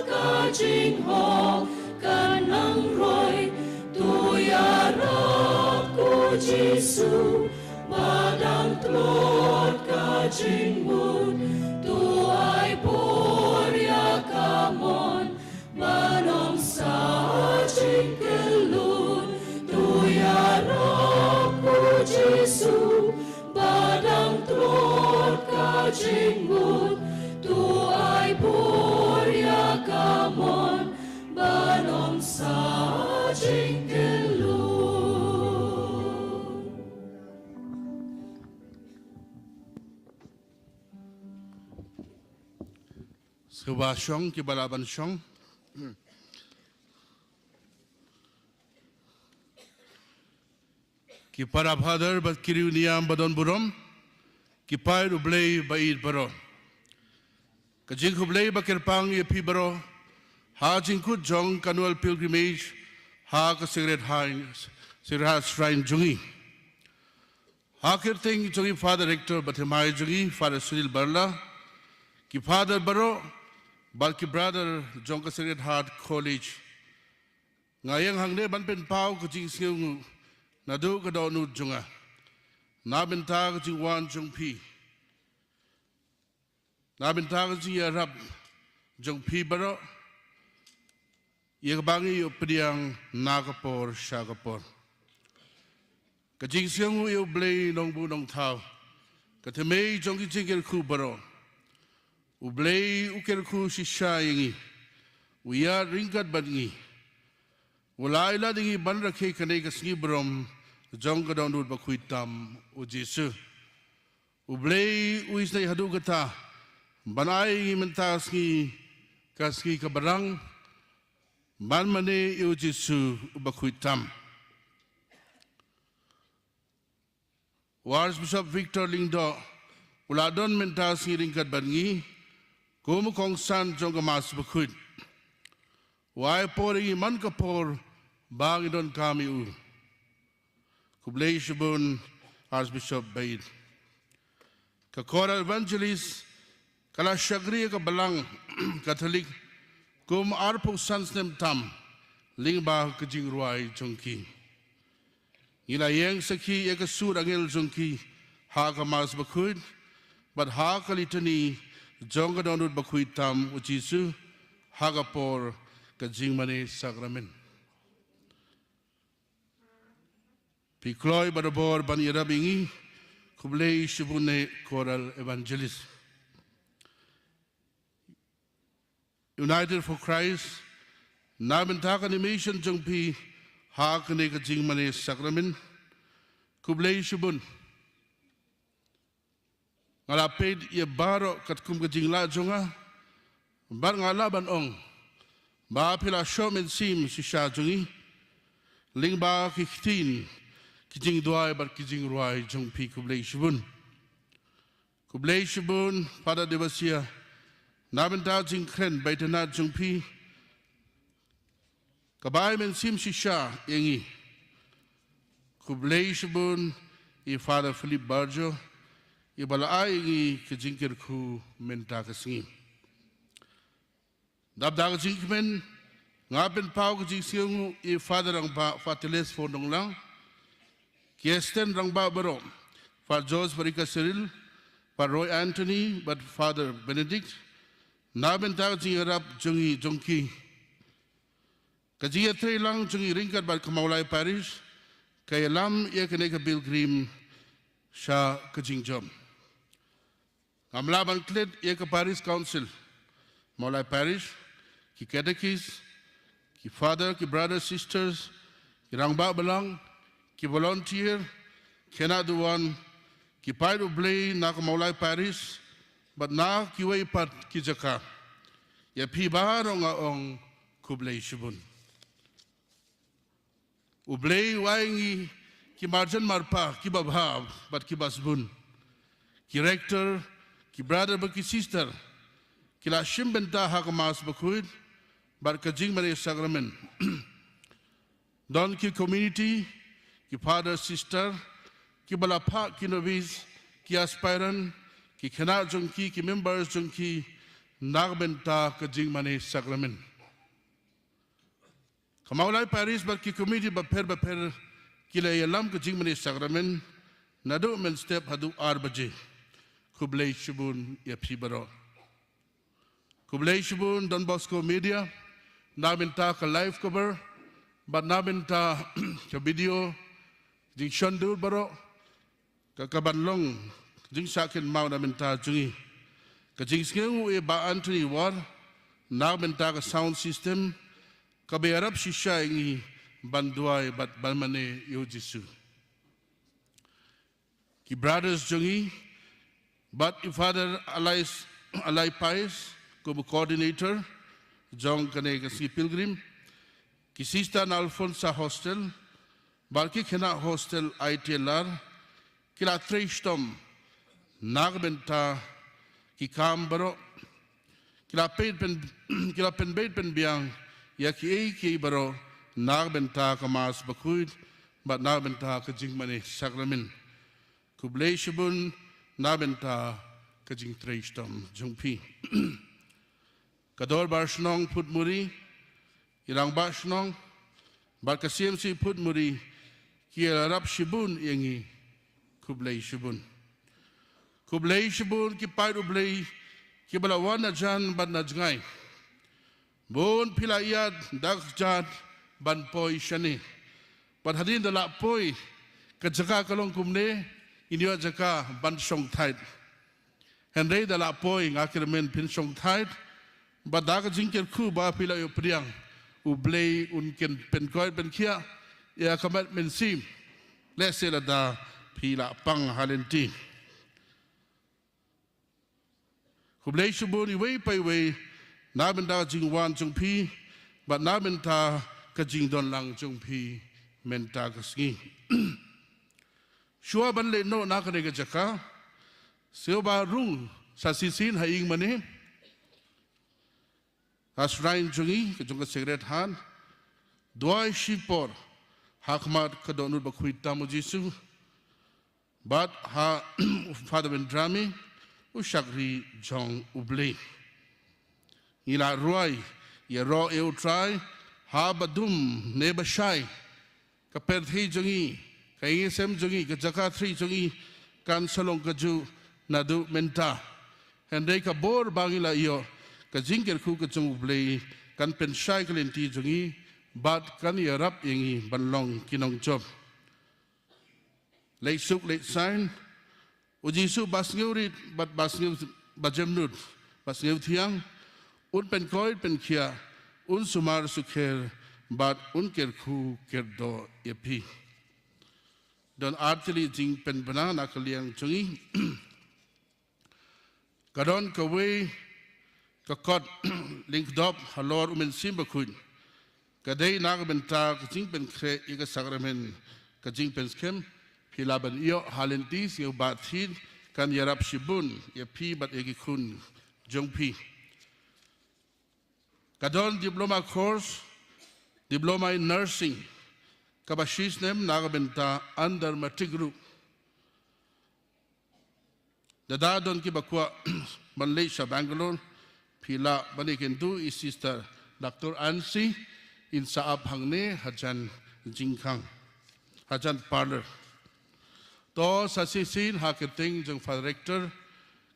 ka jinghok kan nang roi. To ïarap ko Jisu ba dang tlot ka jingmut, to ai bor ïa ka mon ban ym sah jingkyllut. To ïarap ko Jisu ba dang tlot ka jingmut, to ai bor ïa ka mon ban ym sah jingkyllut. Sngewbha shong kiba lah ban shong. Ki para Father bad ki riewniam ba don burom, ki paid U Blei ba ïeit baroh. Ka jingkhublei ba kyrpang ïa phi baroh ha jingkut jong ka annual pilgrimage ha ka Sacred Heart, Sacred Heart Shrine jong ngi. Ha kyrteng jong i Father Rector ba thymmai jong ngi, Father Sunil Barla, ki Father baroh bad ki brother jong ka Sacred Heart College, nga ïeng hangne ban pynpaw ka jingsngewnguh naduh ka dohnud jong nga na bynta ka jingwan jong phi, na bynta ka jingïarap jong phi baroh ïa kaba ngi ïoh pdiang na ka por sha ka por. Ka jingsngewnguh ïa U Blei Nongbuh Nongthaw, ka thymmei jong ki jingkyrkhu baroh. U Blei u kyrkhu shisha ïa ngi, u ïaid ryngkat bad ngi, u la ailad ïa ngi ban rakhe kane ka sngi burom jong ka dohnud bakhuid tam, U Jisu. U Blei u isynei haduh katta ban ai ïa ngi mynta ka sngi, ka sngi kaba rang ban mane ïa U Jisu uba khuid tam. U Archbishop Victor Lyngdoh u la don mynta ka sngi ryngkat bad ngi kum u kongsan jong ka Mass bakhuid. U ai por ïa ngi man ka por ba ngi donkam ïa u. Khublei shibun Archbishop ba ïeit. Ka Choral Evangelist ka la shakri ïa ka Balang Katholik kum arphew san snem tam lyngba ka jingrwai jong ki. Ngi la ïeng sakhi ïa ka sur angel jong ki ha ka Mass bakhuid bad ha ka Litany jong ka dohnud bakhuid tam U Jisu ha ka por ka jingmane sakramen. Phi kloi barabor ban ïarap ïa ngi. Khublei shibun eh Choral Evangelist. United for Christ, na bynta ka animation jong phi ha kane ka jingmane sakramen, khublei shibun. Nga la peit ïa baroh katkum ka jinglah jong nga bad nga lah ban ong ba phi la shoh mynsiem shisha jong ngi lyngba ki ktien, ki jingduwai bad ki jingrwai jong phi. Khublei shibun. Khublei shibun Father Debasia na bynta jingkren ba itynnad jong phi kaba ai mynsiem shisha ïa ngi. Khublei shibun i Father Philip Barjo iba la ai ïa ngi ka jingkyrkhu mynta ka sngi. Dap da ka jingkmen nga pynpaw ka jingsngewnguh i Father Rangbah Father Telesphore Nonglang, ki Assistant Rangbah baroh, Father George Varika Cyril, Father Roy Anthony bad Father Benedict, na bynta ka jingïarap jong ngi jong ki. Ka jingïatreilang jong ngi ryngkat bad ka Mawlai Parish ka ïalam ïa kane ka pilgrim sha ka jingjop. Ngam lah ban klet ïa ka Parish Council Mawlai Parish, ki catechist, ki father, ki brothers, sisters, ki rangbah balang, ki volunteer, khynnah duwan, ki paid U Blei na ka Mawlai Parish bad na kiwei pat ki jaka. Ïa phi baroh nga ong khublei shibun. U Blei u ai ngi ki marjan marpa kiba bha bad kiba sbun. Ki rector, ki brother bad ki sister ki la shim bynta ha ka Mass bakhuid bad ka jingmane sakramen. Don ki community, ki father sister kiba la phah ki novice, ki aspirant, ki khynnah jong ki, ki members jong ki na ka bynta ka jingmane sakramen. Ka Mawlai Parish bad ki committee bapher bapher ki la ïalam ka jingmane sakramen naduh mynstep haduh ar baje. Khublei shibun ïa phi baroh. Khublei shibun Don Bosco Media na bynta ka live cover bad na bynta ka video, jingshon dur baroh ka, ka ban long jingshah kynmaw na bynta jong ngi. Ka jingsngewnguh ïa Bah Anthony War na bynta ka sound system kaba ïarap shisha ïa ngi ban duwai bad ban mane ïa U Jisu. Ki brothers jong ngi bad i Father Alais, Alai Pais kum u coordinator jong kane ka sngi pilgrim, ki sister na Alfonsa Hostel bad ki khynnah hostel I T L R, ki la trei shitom na ka bynta ki kam baroh, ki la peit pyn ki la pynbeit pynbiang ïa kiei kiei baroh na ka bynta ka Mass Bakhuid bad na ka bynta ka jingmane sakramen. Khublei shibun na ka bynta ka jingtrei shitom jong phi. Ka Dorbar Shnong Phutmuri, i Rangbah Shnong bad ka C M C Phutmuri, ki ïarap shibun ïa ngi. Khublei shibun. Khublei shibun ki paid U Blei kiba la wan na jan bad na jngai. Bun phi la ïaid da ka kjat ban poi shane. Bad hadien da lah poi, ka jaka ka long kumne, ngin ïoh jaka ban shongthait. Hynrei da lah poi, nga kyrmen phin shongthait bad da ka jingkyrkhu ba phi la ïoh pdiang, U Blei un kyrmen pynkoit pynkhiah ïa ka met mynsiem, lehse lada phi la pang ha lynti. Khublei shibun iwei pa iwei na bynta ka jingwan jong phi bad na bynta ka jingdon lang jong phi mynta ka sngi. Shuwa ban leit noh na kane ka jaka, sngewbha rung sa shisien ha ïing mane, ha shrine jong ngi, ka jong ka Sacred Heart, duwai shipor ha khmat ka Dohnud Bakhuid tam U Jisu bad ha u Father Vendrame, u shakri jong U Blei. Ngi la rwai, ïaroh ïa U Trai ha badum ne bashai, ka pyrthei jong ngi, ka ïing sem jong ngi, ka jaka trei jong ngi kan sa long kajuh naduh mynta. Hynrei ka bor ba ngi la ïoh, ka jingkyrkhu ka jong U Blei kan pynshai ka lynti jong ngi bad kan ïarap ïa ngi ban long ki nongjop. Leit suk leit saiñ, U Jisu ba sngewrit bad ba sngew, ba jemnud, ba sngewthiang, un pynkoit pynkhiah, un sumar sukher bad un kyrkhu kyrdoh ïa phi. Don ar tylli jingpynbna na ka liang jong ngi. Ka don kawei ka kot lyngkdop halor U Mynsiem Bakhuid. Ka dei na ka bynta ka jingpynkhreh ïa ka sakramen ka jingpynskhem. Phi lah ban ïoh ha lynti, sngewbha thied, kan ïarap shibun ïa phi bad ïa ki khun jong phi. Ka don diploma course, diploma in nursing, kaba shisnem na ka bynta under matric ruh. Lada don kiba kwah ban leit sha Bangalore, phi lah ban ïakynduh ïa i Sister Doctor Ansi, in sa ap hangne hajan jingkhang, hajan parlour. To sa shisien ha kyrteng jong Father Rector,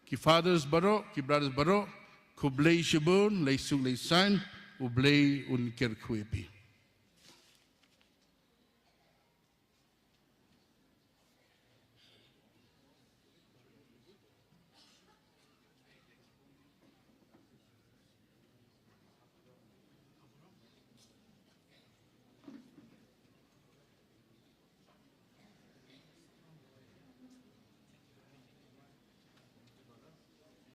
ki fathers baroh, ki brothers baroh, khublei shibun, leit suk leit saiñ, U Blei un kyrkhu ïa phi.